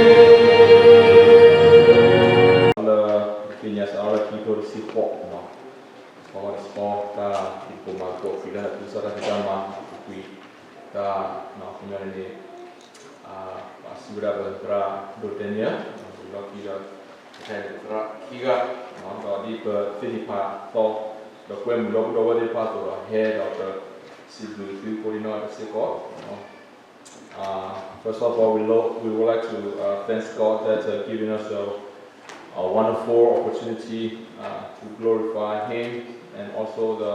လၢ သ့ၣ်ညါစးထီၣ်လၢခံကထိတဆံဃိးနီၤ, စးထီၣ်ဝဲဒၣ်စးထီၣ်တၢ်ဖံးသကိးမၤသကိးဖံးတၢ်လၢသူၣ်စၢ်တၢ်ဖံးတၢ်မၤ ပူၤကွံာ်တၢ် ခီပညီန့ၣ် ပစံးဝဲဒၣ်ပသရၣ်ဒိၣ်တဲနံၣ် လီၢ်ခံဒီး ပခဲအံၤသရၣ်ခံဂၤ ဒီးဒ်ပသ့ၣ်နီၣ်ဖးသီ ဒီးကွဲမုာ်ဒီပုၢ်ဒီဝဲၢ်သ့ၣ်တဖၣ်အသိးဒီး ဟဲဒီးပစံးဘျုးသုကိးနီၢ်တစ့ၢ်ကီး Uh, first of all, we, lo- we would like to uh, thank God that uh, giving us a, a wonderful opportunity uh, to glorify Him, and also the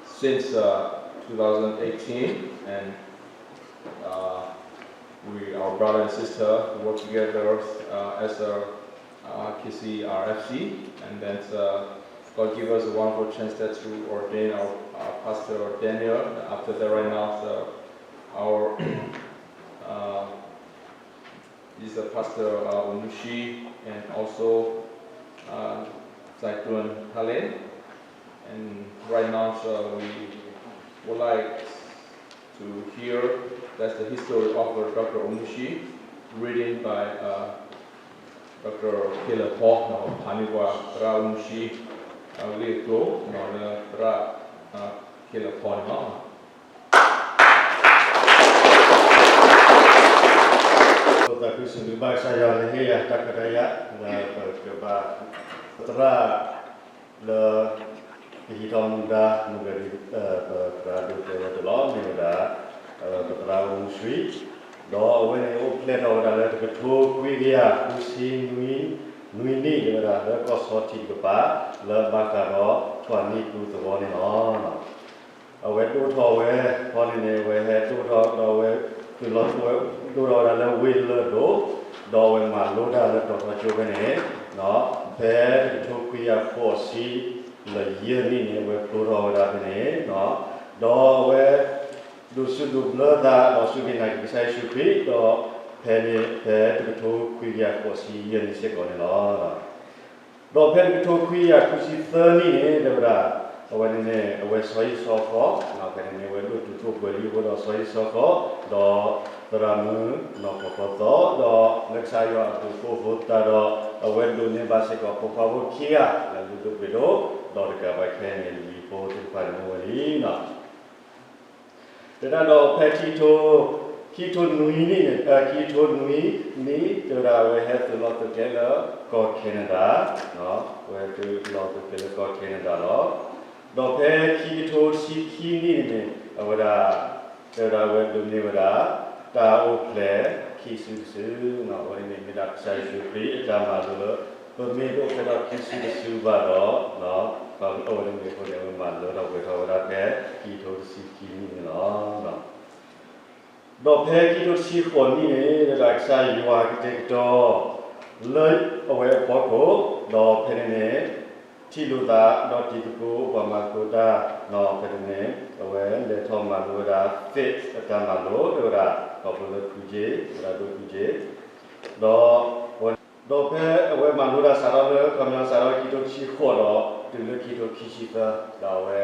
since uh, two thousand eighteen, and uh, we our brother and sister work together uh, as a uh, K C R F C, and then uh, God give us a wonderful chance that to ordain our uh, pastor Daniel. After that, right now, so our uh, is a pastor uh, Onushi and also uh, Zaitun Halen. And right now, so we would like to hear that's the history of uh, Doctor Onushi, written by uh, Doctor Caleb Paul. ဖးန့ၢ်ပှၤ သရၣ် Onushi အဂ့ၢ်အကျိၤ လၢသရၣ် Caleb Paul န့ၣ်လီၤ. သးခုစံးဘျုးဘၣ်ကစၢ်ယွၤလၢဟ့ၣ်ယၤတၢ်ခွဲးတၢ်ယာ် လၢပကဘၣ်သရၣ် လၢ ပဟံးထီၣ်မူဒါ မုၢ်ဂၤဒ် ပသရၣ်ဒိၣ်တဲဝဲတလီၤ မ့ၢ်ဝဲဒၣ် ပသရၣ် Onushi ဒီးအဝဲန့ၣ်အိၣ်ဖျဲၣ်ထီၣ်ဝဲဒၣ်လၢတကထိခွံကယၤဃုဆံနွံ နွံနံၣ် တဲဝဲဒၣ်လၢကီၢ်ဆီထံးတကပၤ လၢဘၣ်ဃးဒီးထွံၣ်နံၣ်ပူၤသဝီန့ၣ်လီၤ. အဝဲဒိၣ်ထီၣ်ဝဲ ဖဲန့ၣ်န့ၣ် အဝဲဟဲဒိၣ်ထီၣ်ဒီးအဝဲ သုးလီၤဝဲ ဒိၣ်ထီၣ်ဝဲဒၣ်လၢဝ့ၢ်လၢၢ်ဒိၣ် ဒီးအဝဲမၤလိတၢ်လၢတီၤထီကၠိဖဲန့ၣ် ဖဲတကထိခွံကယၤဃိးဆံ လၢယဲၢ်နံၣ်န့ၣ် အဝဲဖျိထီၣ်ဝဲဒၣ်ဖဲန့ၣ် ဒီးအဝဲ ဒိးစူးဒိးဘျၢသး ဒီးစူၢ်က့ၤနာ်က့ၤကစၢ်ယ့ၣ်ၡူးခရံာ် ဒီးဖဲန့ၣ် ဖဲတကထိခွံကယၤဃိးဆံယဲၢ်နံၣ်စ့ၢ်ကီးန့ၣ်လီၤ. ဒီးဖဲတကထိခွံကယၤဃုဆံသၢနံၣ်န့ၣ် တဲဝဲဒၣ် အဝဲန့ၣ်န့ၣ် အဝဲဆီဟံၣ်ဆီဃီ ဖဲန့ၣ်န့ၣ် အဝဲဒိၣ်တုာ်ခိၣ်ပှဲၤလံအဃိဒီးဆီဟံၣ်ဆီဃီ ဒီးသရၣ်မုၣ်နီၢ်ကီၢ်ကီၢ်သီ ဒီးလၢကစၢ်ယွၤအဘျုးအဖှိၣ်အဃိသတးဒီး အဝဲဒိးန့ၢ်ဘၣ်စ့ၢ်ကီးဖိခွါဖိခံဂၤ လၢလုၢ်ဒိၣ်ပှ့ၤဒိၣ် ဒီးတကးဘၣ်ခဲအံၤန့ၣ် လံၤဖိသ့ၣ်တဖၣ်န့ၣ်အိၣ်ဝဲလံနီၤ. တဲဒၣ်ဒီးဖဲခံကထိ ခံကထိနွံနံၣ်န့ၣ် ခံကထိနွံနံၣ် တဲဝဲဒၣ်အဝဲဟဲသုးလီၢ်သုးကျဲလၢကီၢ် Canada အဝဲသုးလီၢ်သုးကျဲလၢကီၢ် Canada လီၤ. ဒီးဖဲခံကထိတဆံခံနံၣ်န့ၣ် အဝဲဒၣ် တဲဝဲဒၣ်အဝဲဒိးန့ၢ်ဝဲဒၣ် တၢ်အိၣ်ဖျဲၣ်ခံစုတစု အဝဲန့ၣ်မ့ၢ်ဒၣ်ကစၢ်ယ့ၣ်ၡူးခရံာ်အတၢ်မၤလိလၢ ပမ့ၢ်တအိၣ်ဖျဲၣ်ထီၣ်ခံစုတစုဘၣ်ဒီး အဝဲန့ၣ်မ့ၢ်အဃိန့ၣ် အဝဲမၤလၢထီၣ်ပှဲၤထီၣ်ဝဲဒၣ်ဖဲခံကထိတဆံခံနံၣ်န့ၣ်လီၤ. ဒီးဖဲခံကထိတဆံဃိးနံၣ်န့ၣ် ဒၣ်ကစၢ်ယွၤကတဲာ်ကတီၤ လၢအဝဲအဖီခိၣ် ဒီးဖဲန့ၣ်န့ၣ် ထံၣ်လိာ်သးဒီးတံၤသကိးပှၤမၤသကိးတၢ် ဖဲန့ၣ်န့ၣ် အဝဲလဲၤထီၣ်မၤလိဝဲဒၣ် သ့ၣ်အတၢ်မၤလိ တဲဝဲဒၣ် ခီဖျိလၢဖုက့ သရၣ်ဒိၣ်ဖုက့ ဒီး ဒီးဖဲအဝဲမၤလိတၢ်စးထီၣ်လၢ ခီပညီစးထီၣ်ခံကထိတဆံဃိးဒီး တုၤလၢခံကထိခံဆံသၢ ဒီးအဝဲ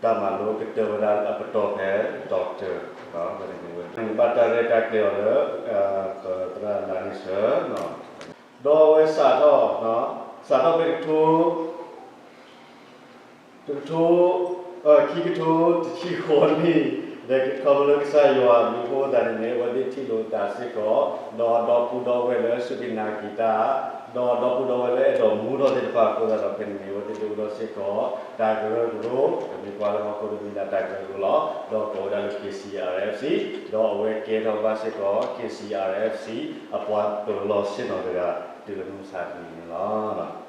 တၢ်မၤလိကတၢၢ်ဝဲဒၣ်အပတီၢ်ဖဲ doctor ဘၣ်တၢ်ရဲၣ်တၢ်ကျဲၤအီၤလၢ ပသရၣ်လါန့ဆၢၣ် ဒီးအဝဲစးထီၣ် စးထီၣ်ဖဲကထိ တကထိ ခံကထိတဆံဃိးနံၣ် ဒီးခီဖျိလၢကစၢ်ယွၤအဘျုးအဖှိၣ်အသးန့ၣ်န့ၣ် အဝဲသ့ၣ်ထံၣ်လိာ်သးစ့ၢ်ကီး ဒီးဒီပုၢ်ဒီဝဲၢ်လၢစူၢ်က့ၤနာ်က့ၤတၢ် ဒီးဒီပုၢ်ဒီဝဲၢ်လၢအဲၣ်ဒိးမူထီၣ်သ့ၣ်တဖၣ်အဃိသတးဒီး ဖဲန့ၣ်န့ၣ် အဝဲသ့ၣ်ဒိးအိၣ်ထီၣ်စ့ၢ်ကီး တၢ်ကရၢကရိ ပမ့ၢ်ကွၢ်လၢဟီၣ်ခိၣ်ဒီးမ့ၢ်ဒၣ်တၢ်ကရၢကရိလီၤ. ဒီးကိးဝဲဒၣ်လၢ K C R F C ဒီးအဝဲကဲထီၣ်ဘၣ်စ့ၢ်ကီး K C R F C အပှၤပၢၤလီၢ်ဆ့ၣ်နီၤတဂၤ တုၤလၢမုၢ်မဆါတနံၤန့ၣ်လီၤ.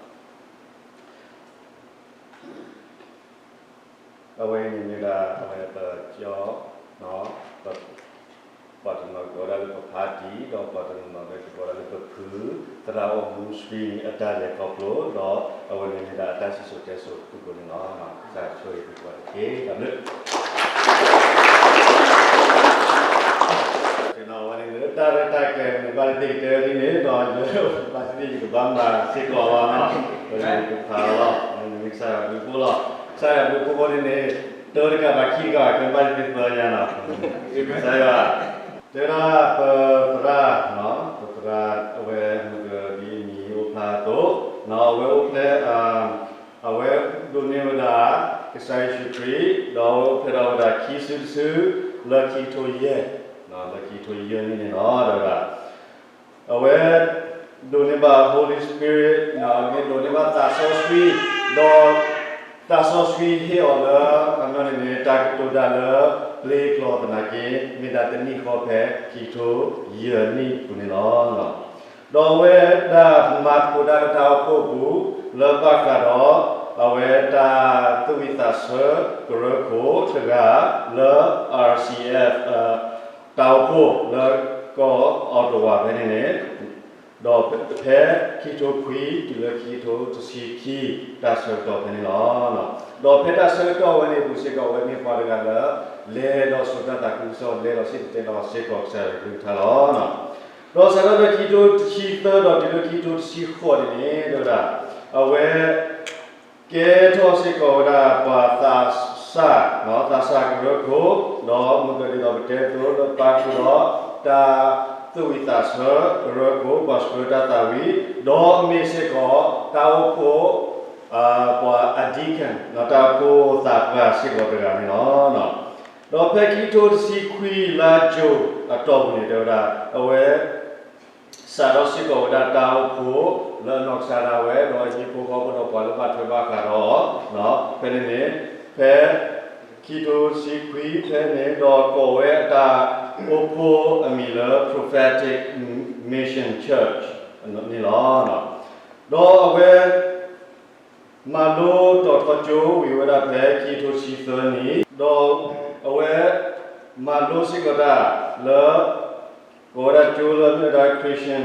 အဝဲအံၤန့ၣ်မ့ၢ်ဒၣ် အဝဲပကၠီ ပှၤတနီၤကိးဝဲဒၣ်လၢပဖါတံၢ် ဒီးပှၤတနီၤနီၤကိးဝဲဒၣ်လၢပဖါတံၢ် သရၣ်အိၣ်မူဆှံန့ၣ် အတၢ်လဲၤခီဖျိ ဒီးအဝဲန့ၣ်မ့ၢ်ဒၣ်အတၢ်စံၣ်စိၤတဲစိၤ သုးကိးန့ၣ်လီၤ. ကစၢ်ဆိၣ်ဂ့ၤသုကိးဂၤဒဲးတက့ၢ်. တၢ်ဘျုး အဝဲန့ၣ်လၢတၢ်ရဲၣ်တၢ်ကျဲၤန့ၣ် ဘၣ်သ့ၣ်သ့ၣ်ကတဲဝဲဒ်န့ၣ် ဒီးယဘၣ်သ့ၣ်သ့ၣ်ယကဘၣ်မၤစ့ၢ်ကီးလီၤနီၤ. ပကဖးလီၤ မ့ၢ်ကစၢ်ယွၤဘျုးဖှိၣ်လီၤ. ကစၢ်ယွၤဘျုးဖှိၣ်ဃိန့ၣ်န့ၣ် တၢတကးဘၣ်ခံကး ကဘၣ်သ့ၣ်သ့ၣ်သၢညါနီၤ. ကစၢ်ယွၤ တဲဒၣ်ပသရၣ်နီၤ ပ အဝဲမ့ၢ်ကဒ်အမံၤအိၣ်ဖျါအသိး, အဝဲအိၣ်ဖျဲၣ်, အဝဲဒိးန့ၢ်ဝဲဒၣ် ကစၢ်ယ့ၣ်ၡူးခရံာ်, ဒီးအဝဲအိၣ်ဖျဲၣ်ထီၣ်ဝဲဒၣ်ခံစုတစု လၢခံကထိယဲၢ်, လၢခံကထိယဲၢ်နံၣ်န့ၣ်လီၤ. ဒီး အဝဲဒိးန့ၢ်ဘၣ် Holy Spirit, မ့ၢ်ဒိးန့ၢ်ဘၣ်သးစီဆှံ, ဒီးသးစီဆှံဟ့ၣ်အီၤလၢ အနီၢ်န့ၣ်န့ၣ် တၢ်ကတိၤတၢ်လၢပျ့ၤကျိာ်သနာ်က့ မ့ၢ်ဒၣ်တနံၣ်ဃီဖဲခံကထိယဲၢ်နံၣ်အပူၤန့ၣ်လီၤ. ဒီးအဝဲဒၣ်မၤသကိးတၢ်လၢတၢ်အိၣ်ဖှိၣ်အပူၤ လၢဘၣ်ဃးဒီး အဝဲတၢ်သူၣ်ဝံၣ်သးဆၢကရၢခိၣ်တဂၤလၢ RCF တၢ်အိၣ်ဖှိၣ်လၢကီၢ်အီတဝၤဖဲန့ၣ်န့ၣ်, ဒီးဖဲခံကထိခွံတုၤလၢခံကထိတဆံခံ တၢ်ဆၢကတီၢ်ဖဲန့ၣ်လီၤ. ဒီးဖဲတၢ်ဆၢကတီၢ်ဝဲန့ၣ်အပူၤစ့ၢ်ကီး အဝဲမ့ၢ်ပှၤတဂၤလၢ လဲၤဒီးစိာ်တၢ်သးခုကစီၣ် လဲၤဒီးစံၣ်တဲၤတဲလီၤစ့ၢ်ကီးကစၢ်ယွၤကလုၢ်ကထါလီၤ. ဒီးစးထီၣ်လၢခံကထိတဆံသၢဒီးတုၤလၢခံကထိတဆံဃိးန့ၣ်န့ၣ် တဲဝဲဒၣ် အဝဲ ကဲထီၣ်စ့ၢ်ကီးဝဲဒၣ်ပှၤသးစၢ်, သးစၢ်ကရၢခိၣ်, ဒီးမုၢ်ကဒ်သိးပတဲအသိး လၢပၢ်ဃုာ်ဒီးတၢ်သူၣ်ဝံၣ်သးဆၢကရၢခိၣ် ပှၤဆှၢတၢ်သးဝံၣ်, ဒီးမ့ၢ်စ့ၢ်ကီးတၢ်အိၣ်ဖှိၣ် ပှၤအ deacon တၢ်အိၣ်ဖှိၣ်သးပှၢ်စ့ၢ်ကီးတဂၤန့ၣ်လီၤ. ဒီးဖဲခံကထိတဆံခွံလါယူၤအတီၢ်ပူၤန့ၣ် တဲဝဲဒၣ် အဝဲ စးထီၣ်စ့ၢ်ကီးဝဲဒၣ်တၢ်အိၣ်ဖှိၣ်လၢအနီၢ်ကစၢ်ဒၣ်ဝဲ ဒီးဟံၣ်ဖိဃီဖိဒီးပှၤလၢဘၣ်ထွဲဘၣ်ဃးဒီးအီၤ, ဖဲန့ၣ်န့ၣ် ဖဲခံကထိတဆံခွံဖဲန့ၣ် ဒီးကိးဝဲအတၢ်အိၣ်ဖှိၣ်အမံၤလၢ Prophetic Mission Church န့ၣ်လီၤ. ဒီးအဝဲ မၤလိတီၤထီကၠိဝံၤဝဲဒၣ်ဖဲခံကထိတဆံသၢနံၣ်, ဒီးအဝဲမၤလိစ့ၢ်ကီးတၢ်လၢ ကိးဝဲဒၣ်ကၠိလၢမ့ၢ်ဝဲဒၣ် Christian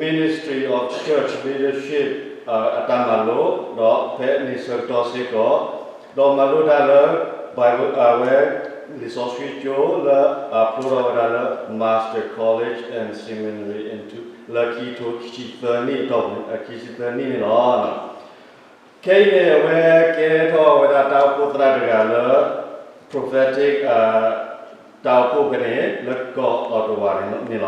Ministry of Church Leadership အတၢ်မၤလိ, ဒီးဖဲန့ၣ်ဆၢကတီၢ်စ့ၢ်ကီး, ဒီးမၤလိတၢ်လၢ Bible အဝဲ လံာ်စီဆှံကၠိလၢအဖျိထီၣ်ဝဲဒၣ်လၢ Master College and Seminary into လၢခံကထိခံဆံသၢနံၣ်အတီၢ်ပူၤ ခံဆံသၢနံၣ်န့ၣ်လီၤ. ခဲအံၤန့ၣ် အဝဲကဲထီၣ်ဝဲဒၣ်တၢ်အိၣ်ဖှိၣ်သရၣ်တဂၤလၢ prophetic တၢ်အိၣ်ဖှိၣ်ဖဲန့ၣ် လၢကီၢ်အီတဝၤန့ၣ်လီၤ.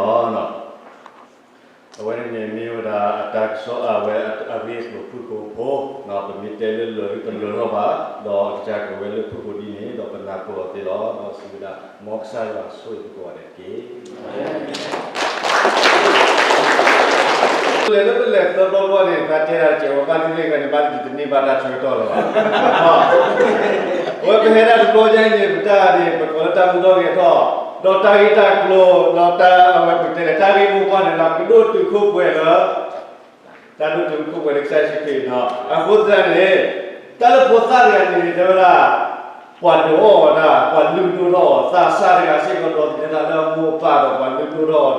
အဝဲန့ၣ်န့ၣ်မ့ၢ်ဝဲဒၣ်အတၢ်ကစီၣ်အဝဲအဂ့ၢ်အကျိၤဖုၣ်ကိာ်ဖိ, ပမ့ၢ်တဲလၢလၢာ်ဒ်တလၢာ်ထီၣ်ဘၣ်, ဒီးအကစၢ်ကဝဲလၢဖုၣ်ကိာ်ဒ်န့ၣ် ဒီးပနၢ်ပၢၢ်အီၤသ့လီၤ. ဒီးစံးဝဲဒၣ် မ်ကစၢ်ယွၤဆိၣ်ဂ့ၤပကိးဂၤဒဲးတက့ၢ်. လဲၤလၢပလဲၤသၢဘျီဘျီန့ၣ် သးတဲဒၣ်တကဲး ဝဲဘၣ်သ့ၣ်သ့ၣ်ဂၤန့ၣ် ဘၣ်သ့ၣ်သ့ၣ်တန့ၢ်ဘၣ်တၢ်ဆၢကတီၢ်လၢၤဘၣ်. အဝဲပဟဲဒၣ်တဘျီညါအံၤန့ၣ် ပတၢ်န့ၣ် ပကိးလၢတၢ်မူထီၣ်ဂဲၤထီၣ်, ဒီးတၢ်ဂ့ၢ်တၢ်ကျိၤ ဒီးတၢ်အဝဲပတဲလဲၣ် တၢ်ဂ့ၢ်မိၢ်ပှၢ်န့ၣ်ဒီး ကဒိၣ်တုာ်ခိၣ်ပှဲၤလၢ တၢ်ဒိၣ်တုာ်ခိၣ်ပှဲၤလၢကစၢ်ယ့ၣ်ၡူးခရံာ်န့ၣ်လီၤ. အဃိသတးန့ၣ် တၢ်လၢဖိသၣ်တဂၤန့ၣ်န့ၣ်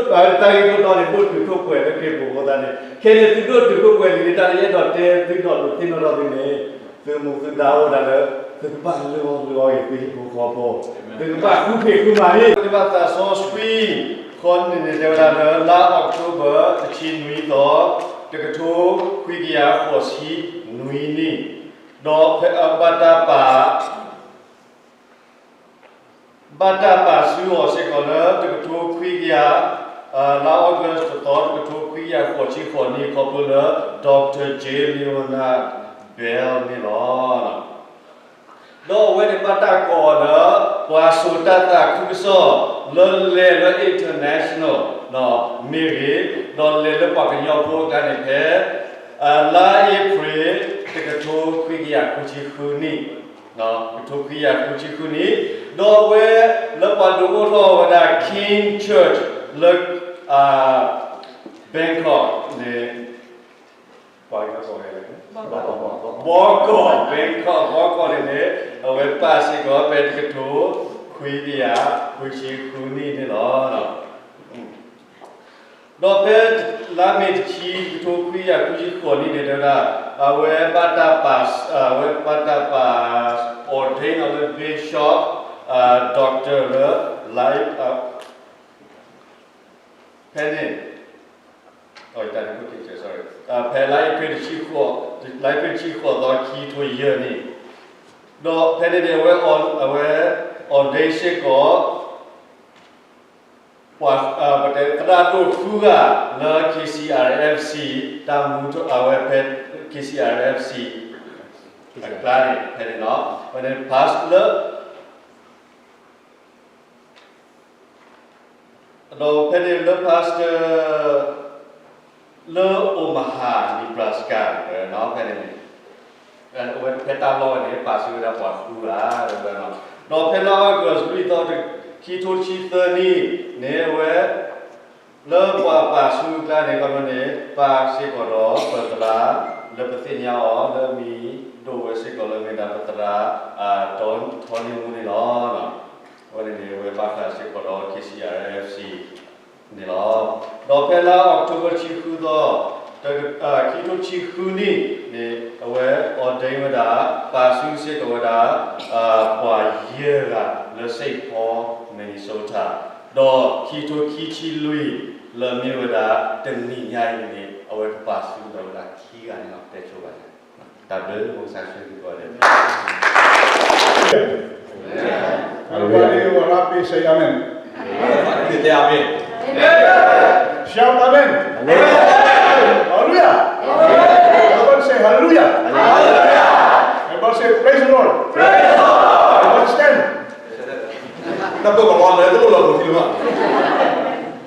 တဲဝဲဒၣ် ပှၤဒုးအီၣ်ဝဲဒၣ် ပှၤလုၢ်ဒိၣ်ထီၣ်အီၤ သးစၢ်တဂၤစ့ၢ်ကီးဒီးသန့ၤသးလၢအမိၢ်အပၢ်ဒီး ပှၤလုၢ်ဒိၣ်ထီၣ်အီၤဒီး ပှၤဆှၢလၢဝဲသ့ၣ်လၢခိၣ်လၢ လၢကၠိလၢကီၢ်. အဃိသတးန့ၣ် သုဒိၣ် တၢ်ဂ့ၢ်ခိၣ်တီန့ၣ် ဒိၣ်တုာ်ခိၣ်ပှဲၤလၢခရံာ်ပူၤအဃိသတးန့ၣ် ခဲအံၤန့ၣ် သုဒိၣ်တုာ်ခိၣ်ပှဲၤလံန့ၣ် တၢ်လၢယအဲၣ်ဒိးတဲသုဒီးဒုးသ့ၣ်နီၣ်ထီၣ်သုန့ၣ် သုမူသုဒါအိၣ်ဝဲဒၣ်လၢ သုကဘၣ်လုၢ်အီၣ်လုၢ်အီအံၤ သုဟံၣ်ဖိဃီဖိ, သုကဘၣ်ဃုဖံးဃုမၤန့ၣ် ပဘၣ်သးစီဆှံ ဃီန့ၣ်န့ၣ် တဲဝဲဒၣ်လၢ လါအီးကထိဘၢၣ် တဆံနွံသီ တကထိခွံကယၤဃိးဆံနွံနံၣ်, ဒီးဖဲအဘၣ်တၢ်ပာ် ဘၣ်တၢ်ပာ်စုအီၤစ့ၢ်ကီးလၢ တကထိခွံကယၤ လါအီကူးတသီ တကထိခွံကယၤဃိးဆံဃိးနံၣ် ခီဖျိလၢ Doctor J Leonard Bell န့ၣ်လီၤ. ဒီးအဝဲန့ၣ်ဘၣ်တၢ်ကိးအီၤလၢ ပှၤစိာ်တၢ်သးခုကစီၣ် လၢလဲၤလၢ international မ့ၢ်ဂ့ၤ, ဒီးလဲၤလၢပှၤကညီဖိအကျါန့ၣ်ဖဲ လါအ့ဖြ့ၣ် တကထိခွံကယၤဃုဆံဃုနံၣ်, တကထိခွံကယၤဃုဆံဃုနံၣ်, ဒီးအဝဲလၢပှၤဒုးအိၣ်ထီၣ်ဝဲဒၣ် King Church လၢ Bangkok န့ၣ် ပှၤကညီကိးဝဲလဲၣ် ဘီကီၢ် Bangkok ဘီကီၢ်န့ၣ်န့ၣ် အဝဲပာ်စ့ၢ်ကီးဖဲတကထိခွံကယၤ ခွံဆံဃုနံၣ်န့ၣ်လီၤ. ဒီးဖဲလါမ့ၤတဆံ တကထိခွံကယၤခွံဆံဃိးနံၣ်န့ၣ် တဲဝဲဒၣ် အဝဲဘၣ်တၢ်ပာ် အဝဲဘၣ်တၢ်ပာ် ordain အီၤလၢ Bishop Doctor လၢ လါ ဖဲန့ၣ် sorry ဖဲလါအ့ဖြ့ၣ်တဆံဃိး လါအ့ဖြ့ၣ်တဆံဃိးသီ ခံကထိယဲၢ်နံၣ်, ဒီးဖဲန့ၣ်န့ၣ် အဝဲ အဝဲ ordain စ့ၢ်ကီး ပှၤ ပတဲသရၣ်ဒိၣ်ဃုဂၤလၢ K C R F C တၢ်မူထီၣ်အဝဲဖဲ K C R F C အကျါန့ၣ် ဖဲန့ၣ်လီၤ. ဖဲန့ၣ် pastor လၢ ဒီးဖဲန့ၣ်လၢ pastor လၢ Omaha Nebraska ဖဲန့ၣ် အဝဲဖဲတၢ်လီၢ်ဝဲန့ၣ် ပာ်စုဝဲဒၣ်ပှၤဃုဂၤ ဝဲနီၤ. ဒီးဖဲလါအီကူး လွံၢ်သီ ခံထိဆံသၢနံၣ်န့ၣ် အဝဲ လၢပှၤပာ်စုအကျါန့ၣ် ခီဖျိန့ၣ် ပာ်စ့ၢ်ကီးဒီးပသရၣ် လၢပသ့ၣ်ညါအီၤ လၢအမံၤဒိၣ်ဝဲစ့ၢ်ကီးလၢမ့ၢ်ဒၣ်ပသရၣ် တီထီနံၣ်မူန့ၣ်လီၤ. အဝဲန့ၣ်န့ၣ် အဝဲဘၣ်ဃးစ့ၢ်ကီးဒီး K C R F C န့ၣ်လီၤ. ဒီးဖဲလါအီးကထိဘၢၣ် ဆံဃုသီ ခံထိဆံဃုနံၣ်န့ၣ် အဝဲ ordain ဝဲဒၣ် ပာ်စုစ့ၢ်ကီးဝဲဒၣ် ပှၤယဲၢ်ဂၤလၢ Saint Paul Minnesota ဒီးခံထိခံဆံလွံၢ် လၢမ့ၢ်ဝဲဒၣ်တနံၤညါအံၤန့ၣ် အဝဲကပာ်စုဒီးဝဲဒၣ်ခံဂၤန့ၣ်လီၤ. တဲဆိဘၣ် တၢ်ဘျုး မုၢ်မဆါဆၢကတီၢ်န့ၣ် Everybody who are happy, say amen. Amen. Shout amen. Amen. Hallelujah. Everybody say hallelujah. Hallelujah. Everybody say praise the Lord. Praise the Lord. Everybody stand.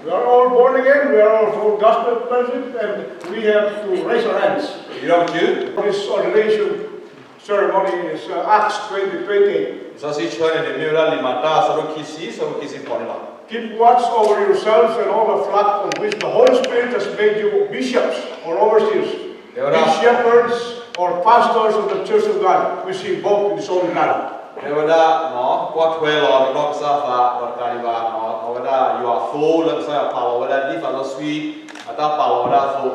We are all born again, we are all full gospel fellowship, and we have to raise our hands. This ordination ceremony is uh, Acts twenty twenty. လံာ်စီဆှံဆၢန့ၣ်န့ၣ် မ့ၢ်ဝဲဒၣ်လံာ်မၤတၢ် အဆၢဒိၣ်ခံဆံ အဆၢဖိခံဆံဃိးန့ၣ်လီၤ. Keep watch over yourselves and all the flock of which the Holy Spirit has made you bishops or overseers, တဲဝဲဒၣ် be shepherds or pastors of the church of God, which he involved in his own blood. တဲဝဲဒၣ် ကွၢ်ထွဲလီၤ တဘျီကစၢ်သး ဒီးတကးဒံးဘၣ် အဝဲဒၣ်ယွၤအသိလၢကစၢ်ယွၤပာ်လီၤဝဲဒၣ် ဒ်သးစီဆှံ အတၢ်ပာ်လီၤဝဲဒၣ်အသိး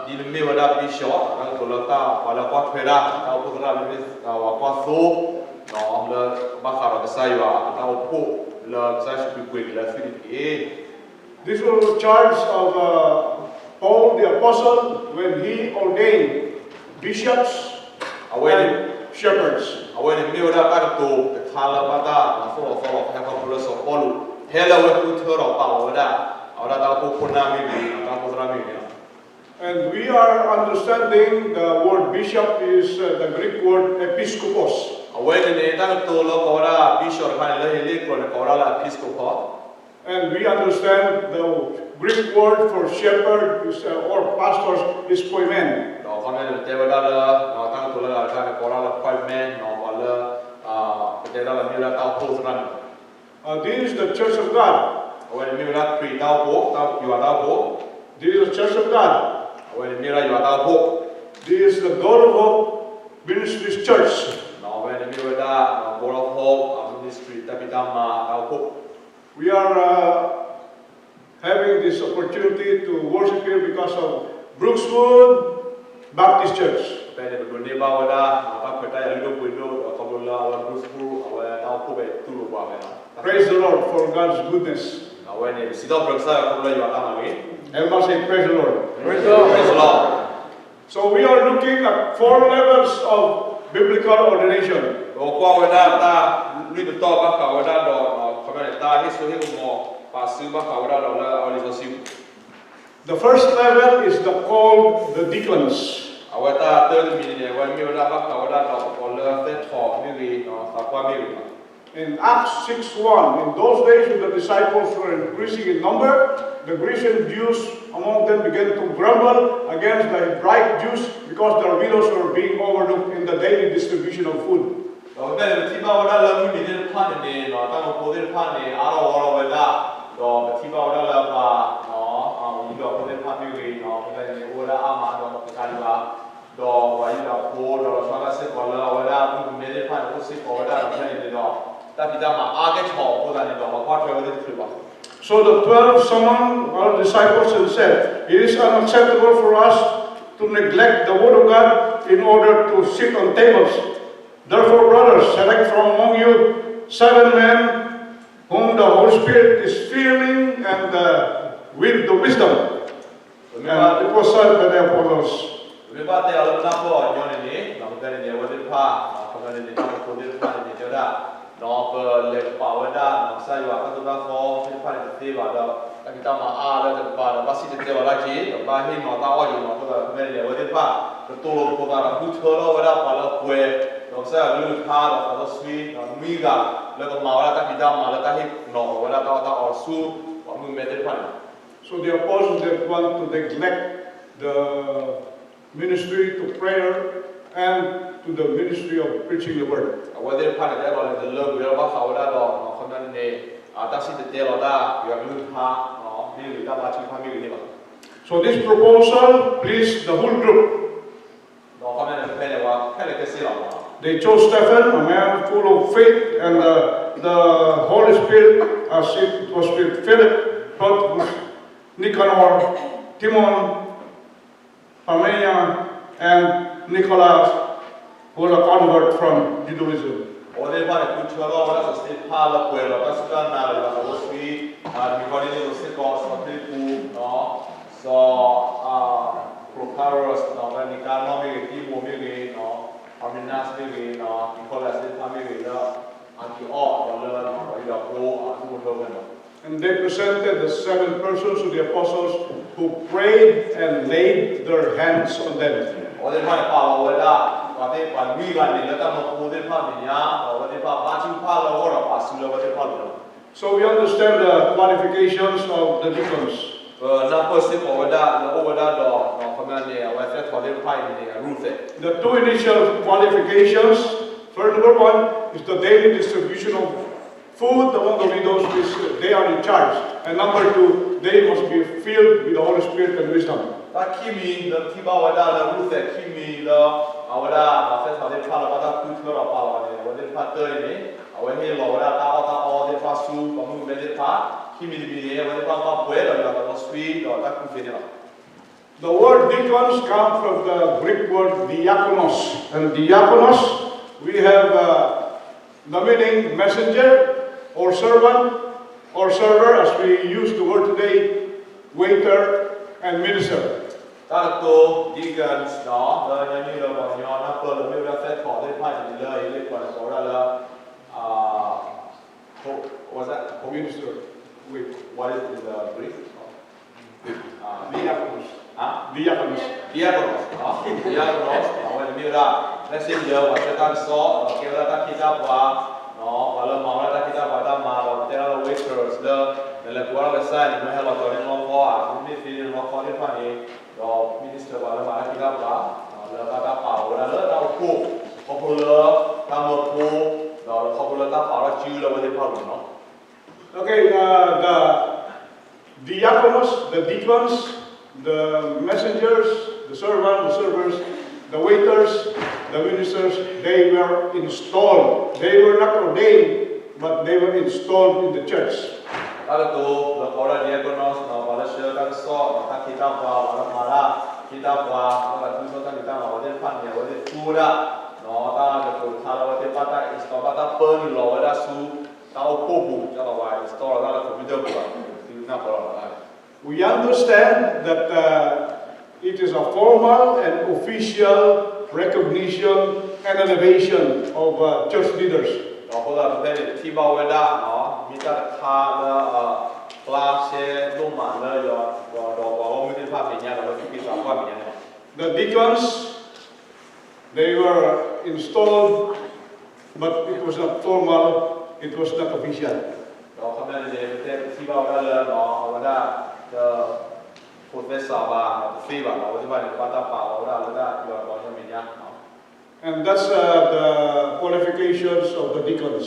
လၢဒ်နမ့ၢ်ဝဲဒၣ် bishop တၢ်ကတိၤလၢတၢ်ပှၤလၢကွၢ်ထွဲတၢ် တၢ်အိၣ်ဖှိၣ်သရၣ်မ့တမ့ၢ် ပှၤကွၢ်သိ လၢဘၣ်ဃးဒီးကစၢ်ယွၤအတၢ်အိၣ်ဖှိၣ် လၢကစၢ်ယ့ၣ်ၡူးခရံာ်ပှ့ၤက့ၤလၢအသွံၣ်တက့ၢ်. This was the charge of uh, Paul the Apostle when he ordained bishops အဝဲ and shepherds. အဝဲန့ၣ်မ့ၢ်ဝဲဒၣ်တၢ်ကတိၤတခါလၢဘၣ်တၢ်သိၣ်လီၤသီလီၤ ဖဲခီဖျိလၢစီၤပီလူး ဖဲလၢအဝဲဃုထၢဒီးပာ်လီၤဝဲဒၣ် အဝဲဒၣ်တၢ်အိၣ်ဖှိၣ်ခိၣ်နၢ်မ့ၢ်ဂ့ၤ တၢ်အိၣ်ဖှိၣ်သရၣ်မ့ၢ်ဂ့ၤန့ၣ်လီၤ. And we are understanding the word bishop is uh, the Greek word episkopos. အဝဲန့ၣ်န့ၣ် တၢ်ကတိၤလၢကိးဝဲဒၣ် bishop တခါန့ၣ် လၢဟ့လ့ၣ်ကျိာ်န့ၣ် ကိးဝဲဒၣ်လၢ episkopos. And we understand the Greek word for shepherd is, uh, or pastor is poimen. ဒီးအခီပညီန့ၣ် ပတဲဝဲဒၣ်လၢ တၢ်ကတိၤလၢအဂၤတခါန့ၣ် ကိးဝဲဒၣ်လၢ poimen ပှၤလၢ ပတဲဒၣ်လၢမ့ၢ်ဝဲဒၣ်တၢ်အိၣ်ဖှိၣ်သရၣ်န့ၣ်လီၤ. Uh, this is the church of God. အဝဲန့ၣ်မ့ၢ်ဝဲဒၣ်ခရံာ်တၢ်အိၣ်ဖှိၣ် ယွၤတၢ်အိၣ်ဖှိ�် This is the church of God. အဝဲန့ၣ်မ့ၢ်ဝဲဒၣ်ယွၤတၢ်အိၣ်ဖှိၣ် This is the Door of Hope Ministries Church. ဒီးအဝဲန့ၣ်မ့ၢ်ဝဲဒၣ် Door of Hope Ministry တၢ်ဖံးတၢ်မၤတၢ်အိၣ်ဖှိၣ် We are uh, having this opportunity to worship here because of Brookswood Baptist Church. ဖဲန့ၣ် ပဒိးန့ၢ်ဘၣ်ဝဲဒၣ် တၢ်ခွဲးတၢ်ယာ်လုၢ်ဒိၣ်ပှ့ၤဒိၣ် အခီဖျိလၢအဝဲ Brookswood အဝဲတၢ်အိၣ်ဖှိၣ်ဖဲတူၢ်လိာ်ပှၤဝဲလီၤ. Praise the Lord for God's goodness. အဝဲန့ၣ် ပစံးထီၣ်ပတြၢၤကစၢ်ယွၤခီဖျိလၢယွၤတၢ်မၤဂ့ၤ Everybody say praise the Lord. Praise the Lord. Praise the Lord. So we are looking at four levels of biblical ordination. ပကွၢ်ဝဲဒၣ်တၢ်လွံၢ်ပတီၢ်ဘၣ်ဃးဝဲဒၣ်ဒီး ခီပညီန့ၣ် တၢ်ဟ့ၣ်စိဟ့ၣ်ကမီၤ ပာ်စုဘၣ်ဃးဝဲဒၣ်ဒီးလၢအဝဲလံာ်စီဆှံ The first level is the called the deacons. အဝဲတၢ်တၢတမံၤန့ၣ် အဝဲမ့ၢ်ဝဲဒၣ်ဘၣ်ဃးဝဲဒၣ်ဒီးပှၤလၢသ့ᣁထီၣ်မ့ၢ်ဂ့ၤ သးပှၢ်မ့ၢ်ဂ့ၤ In Acts six one, in those days when the disciples were increasing in number, the Grecian Jews among them began to grumble against the Hebraic Jews because their widows were being overlooked in the daily distribution of food. ဒီးဖဲန့ၣ် ပထံၣ်ဘၣ်ဝဲဒၣ်လၢမုၢ်နံၤသ့ၣ်တဖၣ်န့ၣ်န့ၣ် တၢ်အိၣ်ဖှိၣ်သ့ၣ်တဖၣ်န့ၣ် အါထီၣ်ဂီၢ်ထီၣ်ဝဲဒၣ်, ဒီးပထံၣ်ဘၣ်ဝဲဒၣ်လၢပှၤ ယူဒၤဖိသ့ၣ်တဖၣ်မ့ၢ်ဂ့ၤ ဖဲန့ၣ်န့ၣ် အိၣ်ဝဲဒၣ်အါမးဒီးတကးဒံးဘၣ် ဒီးပှၤယူဒၤဖိဒီးလီၤဆီဒၣ်စ့ၢ်ကီးလၢအဝဲဒၣ်မုၣ်ကမဲသ့ၣ်တဖၣ်န့ၣ် အိၣ်စ့ၢ်ကီးဝဲဒၣ်ဒီးဖဲန့ၣ်န့ၣ်ဒီး တၢ်ဖံးတၢ်မၤအါကဲၣ်ဆိးအဃိသတးန့ၣ်ဒီး ပှၤကွၢ်ထွဲဝဲသ့ၣ်တဖၣ်ဘၣ်. So the twelve summoned other disciples and said, It is unacceptable for us to neglect the word of God in order to sit on tables. Therefore, brothers, select from among you seven men whom the Holy Spirit is filling and uh, with the wisdom. And it was said that they are apostles. ပမ့ၢ်ဘၣ်တဲအီၤလၢပနၢ်ပၢၢ်အီၤညီန့ၣ်န့ၣ် ပတဲန့ၣ်န့ၣ် အဝဲသ့ၣ်တဖၣ် ပတဲန့ၣ်န့ၣ် တၢ်အိၣ်ဖှိၣ်သ့ၣ်တဖၣ်န့ၣ်န့ၣ် တဲဝဲဒၣ် ပလဲၤကပာ်ဝဲဒၣ် ကစၢ်ယွၤတၢ်သိၣ်တၢ်သီသ့ၣ်တဖၣ်န့ၣ် သ့ဘၣ်ဒီး တၢ်ဖံးတၢ်မၤအါလၢတကပၤဒီး ဘၣ်စံၣ်တဲၤတဲလီၤတၢ်က့ၤ ဒီးဘၣ်ဟ့ၣ်နီၤတၢ်အီၣ်ယံၤနီၤ အဃိသတးဒီး ဖဲန့ၣ်န့ၣ် အဝဲသ့ၣ်တဖၣ် ကတိၤလိာ်ဖိသးဒီး ဃုထၢထီၣ်ဝဲဒၣ်ပှၤလၢအပှဲၤ ဒီးကစၢ်ယွၤကလုၢ်ကထါ ဒီးသးစီဆှံ ဒီးနွံဂၤ လၢကမၤဝဲဒၣ်တၢ်ဖံးတၢ်မၤလၢတၢ်ဟ့ၣ်နီၤဝဲဒၣ်တၢ်အီၣ်တၢ်အီဆူ ပှၤမုၣ်ကမဲသ့ၣ်တဖၣ်န့ၣ်လီၤ. So the apostles didn't want to neglect the ministry to prayer and to the ministry of preaching the word. အဝဲသ့ၣ်တဖၣ်န့ၣ် တအဲၣ်ဒိးလဲၤတလၢကွံာ်ဒီးဘၣ်ဃးဝဲဒၣ်ဒီး အခီပညီန့ၣ် တၢ်စံၣ်တဲၤတဲလီၤတၢ် ယွၤကလုၢ်ကထါ မ့ၢ်ဂ့ၤ တၢ်ဘါထုကဖၣ်မ့ၢ်ဂ့ၤန့ၣ်လီၤ. So this proposal pleased the whole group. ဒီးအခီပညီန့ၣ် ဖဲန့ၣ်ဝဲခဲလၢာ်ခဲဆ့လီၤ. They chose Stephen, a man full of faith and uh, the Holy Spirit, as it was with Philip, Prochorus, Nicanor, Timon, Parmena, and Nicholas, who were a convert from Judaism. အဝဲသ့ၣ်တဖၣ်န့ၣ် ဃုထၢထီၣ်ဝဲဒၣ်စီၤစတ့ဖၣ်လၢပှဲၤဒီးတၢ်စူၢ်တၢ်နာ်လၢယွၤသးစီဆှံ, မံၤဃီနံလ့းစ့ၢ်ကီး စီၤဖံလံးပူး, စီၤ Prochorus, ဒီး Nicanor မ့ၢ်ဂ့ၤ, တံမိၤမ့ၢ်ဂ့ၤ, Parmena မ့ၢ်ဂ့ၤ, Nicholas သ့ၣ်တဖၣ်မ့ၢ်ဂ့ၤ လၢ အၣ်ကံၤအီၣ် ဒီးလၢ ပှၤယူဒၤဖိ အဒူၣ်ဖိထၢဖိန့ၣ်လီၤ. And they presented the seven persons to the apostles who prayed and laid their hands on them. အဝဲသ့ၣ်တဖၣ်န့ၣ် ပာ်လီၤဝဲဒၣ် ပှၤသ့ၣ်တဖၣ်နွံဂၤန့ၣ် လၢတၢ်မၢဖိသ့ၣ်တဖၣ်မဲာ်ညါ, ဒီးအဝဲသ့ၣ်တဖၣ်ဘါထုကဖၣ်လၢအဂီၢ်ဒီးပာ်စုလၢအဝဲသ့ၣ်တဖၣ်အလိၤလီၤ. So we understand the qualifications of the deacons. ပနၢ်ပၢၢ်စ့ၢ်ကီးဝဲဒၣ် လၢအိၣ်ဝဲဒၣ်ဒီး အခီပညီန့ၣ် အဝဲသ့ၣ်ထီၣ်သ့ၣ်တဖၣ်အံၤန့ၣ် အရူၢ်သဲး. The two initial qualifications, first, number one is the daily distribution of food among the widows, which they are in charge. And number two, they must be filled with the Holy Spirit and wisdom. တၢ်ခံမံၤလၢပထံၣ်ဘၣ်ဝဲဒၣ်လၢရူၢ်သဲးခံမံၤလၢ အဝဲဒၣ်သ့ၣ်ထီၣ်သ့ၣ်တဖၣ်လၢဘၣ်တၢ်ဃုထၢဒီးပာ်လီၤန့ၣ် အဝဲသ့ၣ်တဖၣ်တၢ်အံၤန့ၣ် အဝဲဟ့ၣ်လီၤဝဲဒၣ်တၢ်အီၣ်တၢ်အီသ့ၣ်တဖၣ်ဆူ ပှၤမုၣ်ကမဲသ့ၣ်တဖၣ်, ခံမံၤတမံၤန့ၣ် အဝဲသ့ၣ်တဖၣ်ဘၣ်ပှဲၤဒီးယွၤသးစီဆှံဒီးတၢ်ကူၣ်သ့န့ၣ်လီၤ. The word deacons come from the Greek word diakonos. And diakonos, we have uh, the meaning messenger or servant or server, as we use the word today, waiter and minister. တၢ်ကတိၤ deacons နီၤ လၢညီနုၢ်လၢပှၤကညီနၢ်ပၢၢ်လၢမ့ၢ်ဝဲဒၣ်သ့ၣ်ထီၣ်သ့ၣ်တဖၣ်န့ၣ်လၢအံၤလၢပှၤန့ၣ်ကိးဝဲဒၣ်လၢ Minister. Wait, what is in the Greek? Diakonos. Diakonos. Diakonos, diakonos အဝဲန့ၣ်မ့ၢ်ဝဲဒၣ် messenger ပှၤဆှၢတၢ်ကစီၣ် ဒီးကဲဝဲဒၣ်တၢ်ခ့တၢ်ပှၤ, ပှၤလၢမၤဝဲဒၣ်တၢ်ခ့တၢ်ပှၤတၢ်မၤ ဒီးပတဲဒၣ်လၢ waiters လၢ နလဲၤကိးဝဲဒၣ်ကစၢ်န့ၣ် မ့ၢ်ဟဲလီၤကၠီၤန့ၢ်လီခီဧါ, မ့ၢ်သ့န့ၢ်လီခီသ့ၣ်တဖၣ်န့ၣ်, ဒီး minister ပှၤလၢမၤတၢ်ခ့တၢ်ပှၤ လၢဘၣ်တၢ်ပာ်လီၤဝဲဒၣ်လၢတၢ်အိၣ်ဖှိၣ် ခီဖျိလၢတၢ်မၢဖိ, ဒီးခီဖျိလၢတၢ်ပာ်ထီၣ်စုလၢအဝဲသ့ၣ်တဖၣ်အလိၤန့ၣ်လီၤ. Okay, uh, the diakonos, the deacons, the messengers, the servants, the servers, the waiters, the ministers, they were installed. They were not ordained, but they were installed in the church. တၢ်ကတိၤလၢကိးဝဲဒၣ် diakonos နီၤ ပှၤလၢဆှၢတၢ်ကစီၣ် တၢ်ခ့တၢ်ပှၤ ပှၤလၢမၤတၢ်ခ့တၢ်ပှၤ လၢဘၣ်သူစီတၢ်ဖံးတၢ်မၤ အဝဲသ့ၣ်တဖၣ်န့ၣ် အဝဲသ့ၣ်သူဝဲဒၣ် တၢ်ကတိၤတခါလၢအဝဲသ့ၣ်ဘၣ်တၢ် install ဘၣ်တၢ်ပၢနုာ်လီၤဝဲဒၣ်ဆူ တၢ်အိၣ်ဖှိၣ်ပူၤ ကလီၤဝဲ install လီၤတၢ်လၢ computer ပူၤလီၤ သုနၢ်ပၢၢ်လီၤ We understand that uh, it is a formal and official recognition and elevation of uh, church leaders. ဒီးအဃိသတးဒီးဖဲန့ၣ် ပထံၣ်ဘၣ်ဝဲဒၣ် မ့ၢ်တၢ်တခါလၢ ကျါရှဲဒိၣ်မးလၢယွၤ ဒီးပှၤဂီၢ်မုၢ်သ့ၣ်တဖၣ်မဲာ်ညါ ဒီးလၢသူၣ်က့သးပှၢ်မဲာ်ညါန့ၣ်လီၤ. The deacons, they were installed, but it was not formal, it was not official. ဒီးအခီပညီန့ၣ် ပတဲပထံၣ်ဘၣ်ဝဲဒၣ်လၢ အဝဲဒၣ် တဖိးသဲစးဘၣ် တသ့ဘၣ် အဝဲသ့ၣ်တဖၣ်န့ၣ် ဘၣ်တၢ်ပာ်လီၤဝဲဒၣ်လၢတၢ်ယွၤဒီးယွၤမဲာ်ညါ And that's uh, the qualifications of the deacons.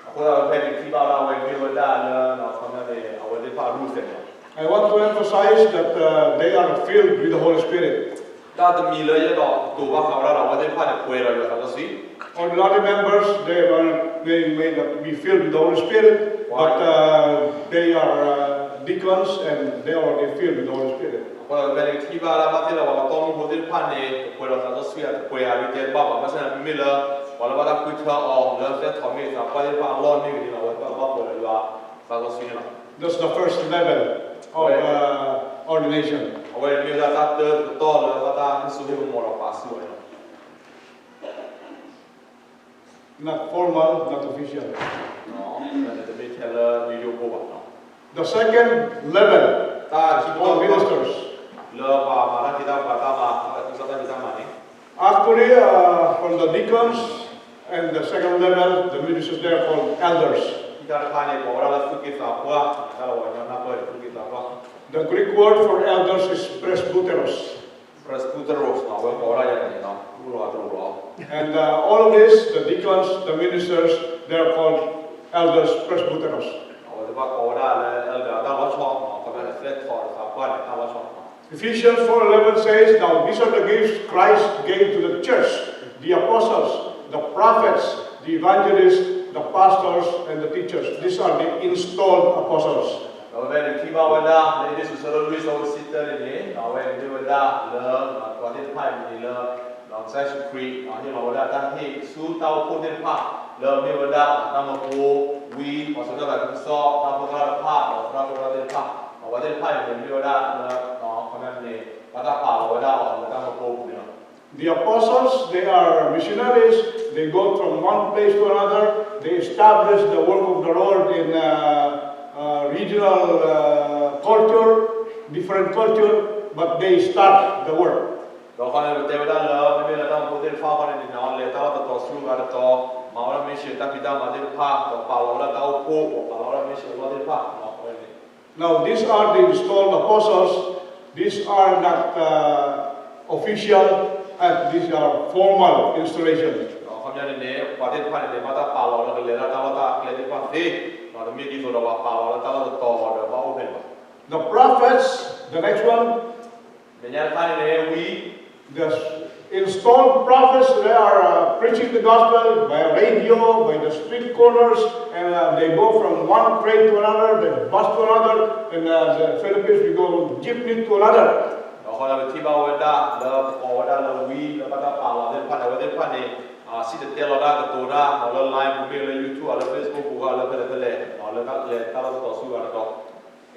အဃိသတးဒီးဖဲန့ၣ်ထံၣ်ဘၣ်ဝဲဒၣ်အဝဲမ့ၢ်ဝဲဒၣ်လၢ အခီပညီန့ၣ် အဝဲသ့ၣ်တဖၣ်အရူၢ်သဲးန့ၣ်လီၤ. I want to emphasize that uh, they are filled with the Holy Spirit. တၢ်တမံၤလၢယအဲၣ်ဒိးကတိၤဘၣ်ဃးဝဲဒၣ်ဒီး အဝဲသ့ၣ်တဖၣ်န့ၣ် ပှဲၤဒီးယွၤသးစီဆှံ Ordinary members, they are, they may not be filled with the Holy Spirit, but uh, they are uh, deacons and they are already filled with the Holy Spirit. အဃိဒီးဖဲန့ၣ်ထံၣ်ဘၣ်ဒၣ်ဘၣ်သ့ၣ်ဒီး ပှၤလၢတီမုၢ်ဖိသ့ၣ်တဖၣ်န့ၣ် ပှဲၤဒီးသးစီဆှံ တပှဲၤဧါ ဒ်တဲတဘၣ်ဘၣ် ဘၣ်ဆၣ်န့ၣ် မ့မ့ၢ်လၢ ပှၤလၢဘၣ်တၢ်ဃုထၢအီၤ လၢသ့ၣ်ထီၣ်မ့ၢ်သးပှၢ်သ့ၣ်တဖၣ်အလီၢ်မ့ၢ်ဂ့ၤန့ၣ်လီၤ အဝဲသ့ၣ်တဖၣ်ကဘၣ်ပှဲၤဒီးယွၤသးစီဆှံန့ၣ်လီၤ. That's the first level of uh, ordination. အဝဲမ့ၢ်ဝဲဒၣ်တၢ်တၢတကတီၢ်လၢဘၣ်တၢ်ဟ့ၣ်စိဟ့ၣ်ကမီၤဒီးပာ်စုအီၤန့ၣ်လီၤ. Not formal, not official. တမ့ၢ်ထဲလၢယိယိဖိဘၣ်နီၤ. The second level, တၢ်ခံကီၢ် ministers, လၢပှၤမၤတၢ်ဖံးတၢ်မၤ တၢ်မၤ တၢ်သးခုကစီၣ်တၢ်ဖံးတၢ်မၤန့ၣ် actually, uh, from the deacons and the second level, the ministers, they are called elders. ခံခါတခါန့ၣ် ကိးဝဲဒၣ်လၢသူၣ်က့သးပှၢ်, တၢ်လၢပှၤကညီနၢ်ပၢၢ်န့ၣ် သူၣ်က့သးပှၢ်. The Greek word for elders is presbyteros. Presbyteros န့ၣ် အဝဲကိးဝဲဒၣ်ယၤန့ၣ် အိၣ်လီၤတရူးလီၤ. And uh, all of this, the deacons, the ministers, they are called elders, presbyteros. အဝဲသ့ၣ်တဖၣ်ကိးဝဲဒၣ်လၢ elder အတၢ်လီၤဆီ, ခီပညီန့ၣ် သဲထီၣ်သးပှၢ်န့ၣ် တၢ်လီၤဆီ Ephesians four eleven says, "Now these are the gifts Christ gave to the church, the apostles, the prophets, the evangelists, the pastors, and the teachers." These are the installed apostles. ဒီးဖဲန့ၣ်ထံၣ်ဘၣ်ဝဲဒၣ် လၢအ့းဖ့းစူး အဆၢဒိၣ်လွံၢ် အဆၢဖိတဆံတၢန့ၣ်န့ၣ် အဝဲန့ၣ်မ့ၢ်ဝဲဒၣ်လၢ ပှၤသ့ၣ်တဖၣ်အံၤန့ၣ်လၢ ကစၢ်ယ့ၣ်ၡူးခရံာ် ဟ့ၣ်လီၤဝဲဒၣ်တၢ်ဟ့ၣ်ဆူတၢ်အိၣ်ဖှိၣ်သ့ၣ်တဖၣ် လၢအမ့ၢ်ဝဲဒၣ်တၢ်မၢဖိဝံ ပှၤစိာ်တၢ်သးခုကစီၣ် တၢ်အိၣ်ဖှိၣ်သရၣ်တဖၣ် ဒီးသရၣ်ဖိသရၣ်သ့ၣ်တဖၣ် ဒီးပှၤသ့ၣ်တဖၣ်အံၤန့ၣ်မ့ၢ်ဝဲဒၣ်လၢ ခီပညီန့ၣ် ဘၣ်တၢ်ပာ်လီၤဝဲဒၣ်အီၤလၢတၢ်မၢဖိပူၤန့ၣ်လီၤ. The apostles, they are missionaries. They go from one place to another. They establish the work of the Lord in uh, uh, regional uh, culture, different culture, but they start the work. ဒီးခီန့ၣ် ပတဲဝဲဒၣ်လၢ မ့မ့ၢ်လၢတၢ်မၢဖိသ့ၣ်တဖၣ်ခီန့ၣ်န့ၣ် လဲၤတၢ်လီၢ်တတီၤဆူအဂၤတတီၤ, မၤဝဲဒၣ် mission တၢ်ဖံးတၢ်မၤသ့ၣ်တဖၣ်, ဒီးပာ်လီၤဝဲဒၣ်တၢ်အိၣ်ဖှိၣ်, ဒီးပာ်လီၤဝဲဒၣ် mission အလီၢ်သ့ၣ်တဖၣ်, ခီန့ၣ် Now, these are the installed apostles. These are not uh, official, and these are formal installation. ဒီးခီပညီန့ၣ်န့ၣ် ပှၤသ့ၣ်တဖၣ်န့ၣ်န့ၣ် ဘၣ်တၢ်ပာ်လီၤလၢကလဲၤတၢ်လီၢ်တၢ်ကျဲသ့ၣ်တဖၣ်သ့, ဒီးတမ့ၢ်ဒ်သိးဒီးပှၤပာ်လီၤလၢတၢ်လီၢ်တတီၤဒီးဘၣ်အိၣ်ဖဲန့ၣ်ဘၣ်. The prophets, the next one, မဲာ်ညါတခါန့ၣ်န့ၣ် ဝံ The installed prophets, they are uh, preaching the gospel by radio, by the street corners, and uh, they go from one place to another, they bus to another, and uh, the Philippines, we go jeepney to another. ဒီးဃီလၢပထံၣ်ဘၣ်ဝဲဒၣ်လၢပကိးဝဲဒၣ်လၢဝံလၢဘၣ်တၢ်ပာ်လီၤသ့ၣ်တဖၣ်န့ၣ် အဝဲသ့ၣ်တဖၣ်န့ၣ် စံၣ်တဲၤတဲလီၤတၢ်ကတိၤတၢ် လၢ line ပူၤမ့ၢ်ဂ့ၤ လၢ YouTube လၢ Facebook ပူၤဂ့ၤ လၢဖဲလဲၣ်ဖဲလဲၣ် လၢတၢ်လဲၤတၢ်လီၢ်တတီၤဆူဂၤတတီၤ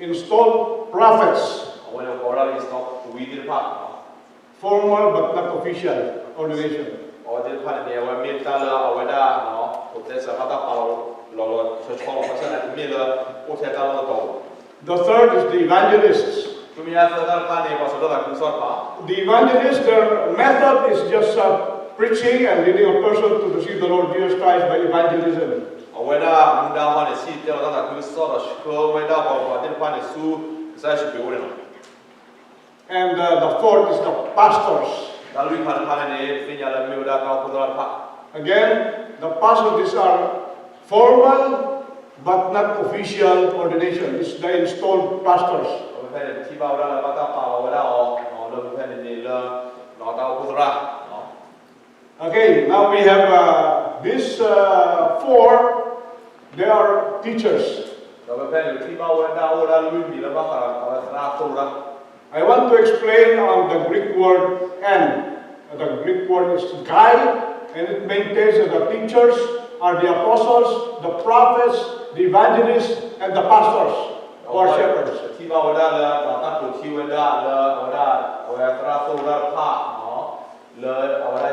Installed prophets. အဝဲန့ၣ်ကိးဝဲဒၣ်လၢ install ဝံသ့ၣ်တဖၣ် Formal but not official ordination. အဝဲသ့ၣ်တဖၣ်န့ၣ်န့ၣ် အဝဲမ့ၢ်တၢ်လၢအဝဲဒၣ် ပတဲစးဘၣ်တၢ်ပာ်လီၤလီၤဆီဆီလီၤ ဘၣ်ဆၣ်သနာ်က့တမ့ၢ်လၢ အိၣ်ထဲတၢ်လီၢ်တတီၤပူၤ The third is the evangelists. ဆူမဲာ်ညါသၢခါတခါန့ၣ် ပှၤစိာ်တၢ်သးခုကစီၣ်တဖၣ် The evangelist, their method is just uh, preaching and leading a person to receive the Lord Jesus Christ by evangelism. အဝဲဒၣ်မူဒါဟီန့ၣ် စံၣ်တဲၤတဲလီၤတၢ်သးခုကစီၣ်ဒီးဆှၢဝဲဒၣ်ပှၤသ့ၣ်တဖၣ်န့ၣ်ဆူ ကစၢ်ယ့ၣ်ၡူးခရံာ်အအိၣ်န့ၣ်လီၤ. And uh, the fourth is the pastors. တၢ်လွံၢ်ခါတခါန့ၣ်န့ၣ် ပသ့ၣ်ညါလၢမ့ၢ်ဝဲဒၣ်တၢ်အိၣ်ဖှိၣ်သရၣ်တဖၣ် Again, the pastors, these are formal but not official ordination. It's the installed pastors. အဝဲဖဲန့ၣ် ပထံၣ်ဘၣ်ဝဲဒၣ်လၢဘၣ်တၢ်ပာ်လီၤဝဲဒၣ်အီၤ လၢဖဲန့ၣ်န့ၣ်လၢ တၢ်အိၣ်ဖှိၣ်သရၣ် Okay, now we have uh, these uh, four, they are teachers. ဒီးဖဲဖဲန့ၣ် ပထံၣ်ဘၣ်ဝဲဒၣ်အိၣ်ဝဲဒၣ်လွံၢ်မံၤလၢဘၣ်ဃးဒီးသရၣ်သိၣ်လိတၢ် I want to explain on the Greek word and. The Greek word is guide, and it maintains that the teachers are the apostles, the prophets, the evangelists, and the pastors or shepherds. ပထံၣ်ဘၣ်ဝဲဒၣ်လၢ တၢ်တိာ်ထံဝဲဒၣ်လၢ အဝဲဒၣ် အဝဲသရၣ်သိၣ်လိတၢ်တဖၣ် လၢအ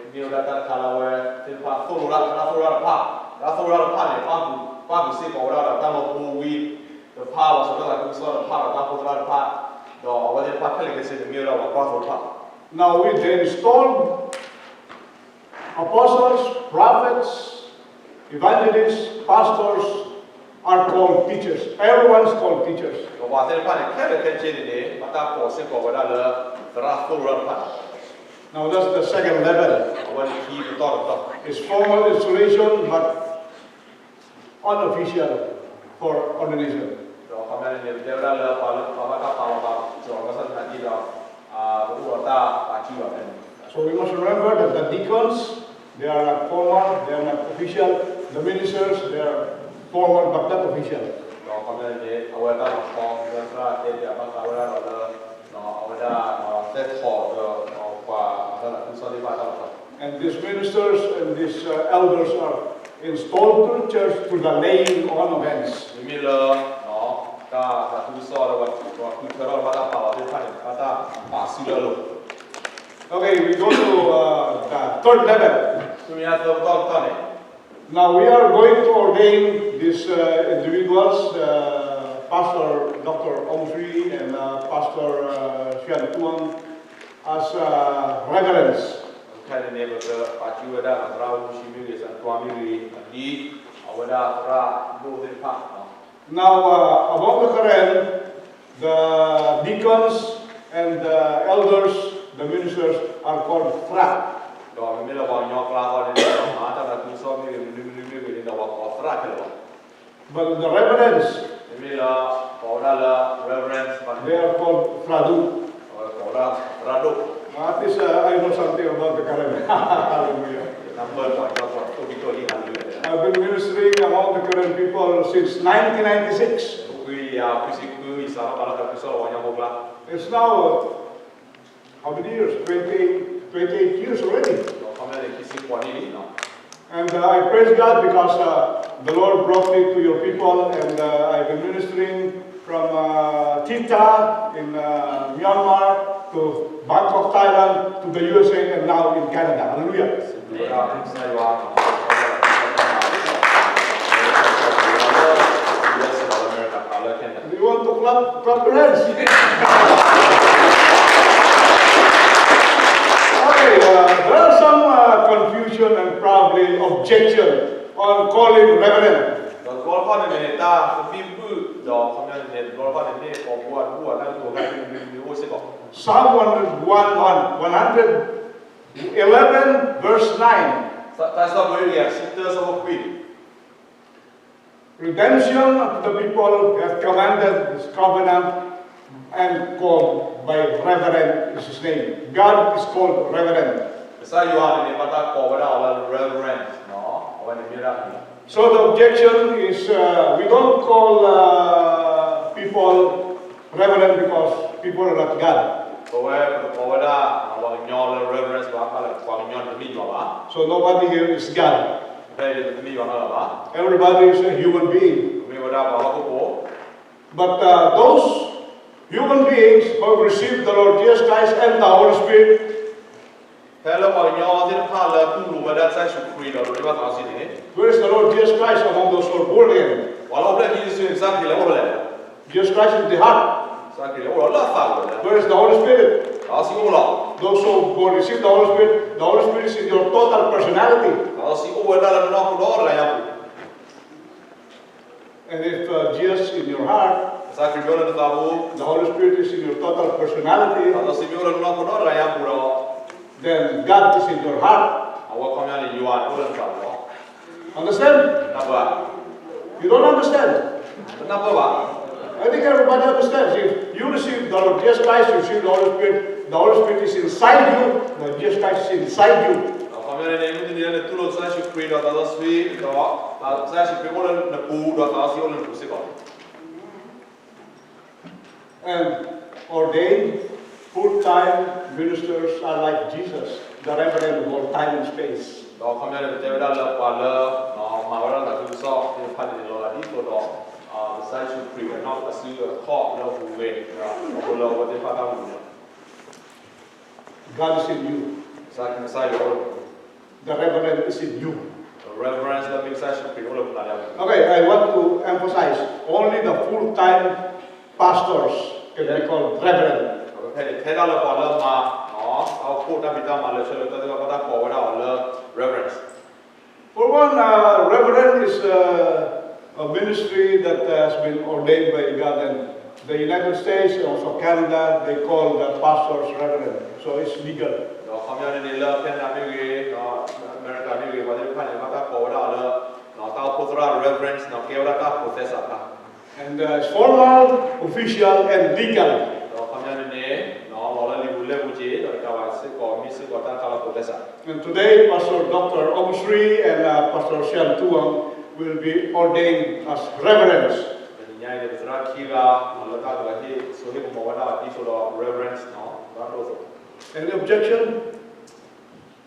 ဝဲဒၣ်ဟ့ၣ်လ့ၣ်ကီန့ၣ် မ့ၢ်ဝဲဒၣ်တၢ်တခါလၢအဝဲသ့ၣ်တဖၣ်သိၣ်လိတၢ် သရၣ်သိၣ်လိတၢ်တဖၣ် သရၣ်သိၣ်လိတၢ်တဖၣ်န့ၣ် ပၣ်ဃုာ် ပၣ်ဃုာ်စ့ၢ်ကီးဝဲဒၣ်ဒီးတၢ်မၢဖိဝံတဖၣ် ပှၤစိာ်တၢ်သးခုကစီၣ်တဖၣ်ဒီးတၢ်အိၣ်ဖှိၣ်သရၣ်တဖၣ် ဒီးအဝဲသ့ၣ်တဖၣ်ခဲလၢာ်ခဲဆ့န့ၣ်မ့ၢ်ဝဲဒၣ်ပှၤကွၢ်သိတဖၣ် Now we the installed apostles, prophets, evangelists, pastors are called teachers. Everyone is called teachers. ဒီးပှၤသ့ၣ်တဖၣ်န့ၣ် ခဲလၢာ်ခဲဆ့န့ၣ်န့ၣ် ဘၣ်တၢ်ကိးစ့ၢ်ကီးဝဲဒၣ်လၢ သရၣ်သိၣ်လိတၢ်တဖၣ် Now that's the second level. အဝဲန့ၣ်ခံပတီၢ်တပတီၢ် It's formal installation but unofficial for ordination. ဒီးခီပညီန့ၣ် ပတဲဝဲဒၣ်လၢပှၤလၢပှၤဘၣ်တၢ်ပာ်လီၤပာ်စၢၤအီၤဘၣ်ဆၣ်သနာ်က့ဒီး ပအိၣ်ဒီးတၢ်ပာ်စုဘၣ်ဖဲန့ၣ် So we must remember that the deacons, they are not formal, they are not official. The ministers, they are formal but not official. ဒီးခီပညီန့ၣ် အဝဲတၢ်လီၤဆီ လၢသရၣ်တဲပၠးဘၣ်ဃးဝဲဒၣ်ဒီးလၢ အဝဲဒၣ် သဲထီၣ်ဒီး ပှၤမၤတၢ်သးခုကစီၣ်သ့ၣ်တဖၣ်တၢ်လီၤဆီ And these ministers and these uh, elders are installed to the church through the laying on of hands. မ့မ့ၢ်လၢ တၢ်သးခုကစီၣ်လၢပှၤဃုထၢထီၣ်ဘၣ်တၢ်ပာ်လီၤသ့ၣ်တဖၣ်န့ၣ် ဘၣ်တၢ်ပာ်စုလၢအလိၤ Okay, we go to uh, the third level. ဆူမဲာ်ညါသၢပတီၢ်တပတီၢ်န့ၣ် Now we are going to ordain these uh, individuals uh, Pastor Doctor Aung Sri and uh, Pastor uh, Shan Tuang as uh, reverends. ခဲန့ၣ်န့ၣ် ပကပာ်စုဝဲဒၣ် သရၣ်မုၢ်ဆံမ့ၢ်ဂ့ၤ စံးတွၢ်မ့ၢ်ဂ့ၤ အဒ် အဝဲဒၣ်သရၣ်ဒိၣ်သ့ၣ်တဖၣ် Now, uh, among the Karen, the deacons and the elders, the ministers are called သရၣ် ဒီးမ့မ့ၢ်လၢပှၤကညီကျါဃီန့ၣ် မၤတၢ်သးခုကစီၣ်မ့ၢ်ဂ့ၤ မနုၤမနုၤမ့ၢ်ဂ့ၤန့ၣ်ဒီး ပှၤကိးသရၣ်ခဲလၢာ်လီၤ. But the reverends, မ့မ့ၢ်လၢ ကိးဝဲဒၣ်လၢ reverends ဘၣ်န့ၣ် they are called သရၣ်ဒိၣ် ကိးဝဲဒၣ်သရၣ်ဒိၣ် At least uh, I know something about the Karen. Hallelujah. နၢ်ပၢၢ်ပှၤကညီ ပှၤတိၢ်ဖံးတိၢ်လံၤ Hallelujah. I've been ministering among the Karen people since nineteen ninety-six. ခွံကယၤခွံဆံဃု ယစးထီၣ်မၤတၢ်သးခုကစီၣ်လၢပှၤကညီဖိကျါ It's now how many years? Twenty-eight, twenty-eight years already. ဒီးခီပညီန့ၣ် ခံဆံဃိးနံၣ်လံနီၤ And uh, I praise God because uh, the Lord brought me to your people, and uh, I've been ministering from uh, Tita in uh, Myanmar to Bangkok, Thailand, to the U S A, and now in Canada. Hallelujah. ဒီးကစၢ်ယွၤ You want to clap, clap your hands. Okay, uh, there are some uh, confusion and probably objection on calling reverend. ဒီးတဘျီတခီၣ်န့ၣ်န့ၣ် တၢ်သဘံၣ်ဘုၣ်ဒီး ခီပညီန့ၣ်န့ၣ် တဘျီတခီၣ်န့ၣ် မ့ၢ်ကိးဘိအဒူၣ်အတၢ်ကတိၤတၢ်မနုၤမနုၤအိၣ်စ့ၢ်ကီး Psalm one hundred, one hundred eleven, verse nine. တၢ်စံးထီၣ်ပတြၢၤ တကယၤတဆံတၢ အဆၢဖိခွံန့ၣ် Redemption of the people hath commanded this covenant and called by reverend is his name. God is called reverend. ကစၢ်ယွၤန့ၣ်န့ၣ် ဘၣ်တၢ်ကိးဝဲဒၣ်အီၤလၢ reverend နီၤ အဝဲန့ၣ်မ့ၢ်ဒၣ် So the objection is uh, we don't call uh, people reverend because people are not God. ပဝဲပတကိးဝဲဒၣ် ပှၤကညီလၢ reverend ဘၣ် ဘၣ်လၢပှၤကညီတမ့ၢ်ယွၤဘၣ် So nobody here is God. ဖဲအံၤန့ၣ် ပတမ့ၢ်ယွၤနီတဂၤဘၣ် Everybody is a human being. ပမ့ၢ်ဝဲဒၣ်ပှၤဟီၣ်ခိၣ်ဖိ But uh, those human beings who have received the Lord Jesus Christ and the Holy Spirit, ဖဲလၢပှၤကညီသ့ၣ်တဖၣ်လၢတူၢ်လိာ်ဝဲဒၣ်ကစၢ်ယ့ၣ်ၡူးခရံာ်ဒီးဒိးန့ၢ်ဘၣ်သးစီဆှံန့ၣ် where is the Lord Jesus Christ among those who are born again? ပှၤလၢအိၣ်ဖျဲၣ်ခံစုန့ၣ် ကစၢ်ခရံာ်လဲၤအိၣ်ဖဲလဲၣ် Jesus Christ is the heart. ကစၢ်ခရံာ်လဲၤအိၣ်ဒီးလၢအသးပူၤလဲၣ် Where is the Holy Spirit? သးစီဆှံအိၣ်လီၤ Those who will receive the Holy Spirit, the Holy Spirit is in your total personality. သးစီဆှံအိၣ်ဝဲဒၣ်လၢနနီၢ်ခိဒီးတဂၤညါပူၤ And if uh, Jesus is in your heart, ကစၢ်ခရံာ်မ့ၢ်အိၣ်လၢနသးပူၤ the Holy Spirit is in your total personality, သးစီဆှံမ့ၢ်အိၣ်လၢနနီၢ်ခိဒီး တဂၤညါပူၤဒီး then God is in your heart. အဝဲခီပညီန့ၣ် ယွၤန့ၣ်အိၣ်လၢနသးပူၤလီၤ Understand? နၢ်ပၢၢ်ဧါ You don't understand? တနၢ်ပၢၢ်ဘၣ် I think everybody understands. If you receive the Lord Jesus Christ, you receive the Holy Spirit, the Holy Spirit is inside you, the Jesus Christ is inside you. အခီပညီန့ၣ် မ့ၢ်တနံၤလၢနတူၢ်လိာ် ကစၢ်ယ့ၣ်ၡူးခရံာ်ဒီး သးစီဆှံ ဒီး ကစၢ်ယ့ၣ်ၡူးခရံာ်အိၣ်လၢနပူၤ ဒီးသးစီဆှံအိၣ်လၢနပူၤစ့ၢ်ကီး And ordained full-time ministers are like Jesus, the Reverend of all time and space. ဒီးအခီပညီန့ၣ် ပတဲဝဲဒၣ်လၢပှၤလၢ မၤဝဲဒၣ်သးခုကစီၣ်သ့ၣ်တဖၣ်န့ၣ်န့ၣ်လီၤ ဒ်သိးဒီး ကစၢ်ယ့ၣ်ၡူးခရံာ်အနီၢ်ကစၢ်အခီၣ်လၢဟူးဂဲၤ ဒီးအဃိလၢအဝဲသ့ၣ်တဖၣ်တၢ်ဟူးန့ၣ် God is in you. ကစၢ်ယွၤအိၣ်လၢ The Reverend is in you. Reverend လၢမ့ၢ်ကစၢ်ယ့ၣ်ၡူးခရံာ်အိၣ်လၢပနၤလၢ Okay, I want to emphasize only the full-time pastors can be called reverend. ဖဲန့ၣ် ထဲဒၣ်လၢပှၤလၢမၤ တၢ်အိၣ်ဖှိၣ်တၢ်ဖံးတၢ်မၤလၢဆၢလၢတၢ်သ့ၣ်တဖၣ် ဘၣ်တၢ်ကိးဝဲဒၣ်အီၤလၢ reverend. For one, uh, reverend is uh, a ministry that has been ordained by God and the United States, also Canada, they call the pastors reverend. So it's legal. ဒီးအခီပညီန့ၣ်န့ၣ် လၢ Canada မ့ၢ်ဂ့ၤ ဒီး America မ့ၢ်ဂ့ၤ ပှၤသ့ၣ်တဖၣ်န့ၣ် ဘၣ်တၢ်ကိးဝဲဒၣ်အီၤလၢ တၢ်အိၣ်ဖှိၣ်သရၣ် reverend ဒီးကဲဝဲဒၣ်တၢ် professor တၢ် And uh, it's formal, official, and legal. ဒီးအခီပညီန့ၣ်န့ၣ် လီၤလၢလံာ်ပူၤလဲၢ်ပူၤက့ၤ ဒီးတကးဘၣ်စ့ၢ်ကီး မ့ၢ်စ့ၢ်ကီးတၢ်ခးလီၤ professor And today, Pastor Doctor Aung Sri and uh, Pastor Sian Tuang will be ordained as reverends. တနံၤညါအံၤန့ၣ် ပသရၣ်ခံဂၤ လၢတၢ်ကဟ့ၣ်ဆိဟ့ၣ်ကမီၤဝဲဒၣ်ဒ်သိးဒီး reverends သရၣ်ဒိၣ်အသိး Any objection?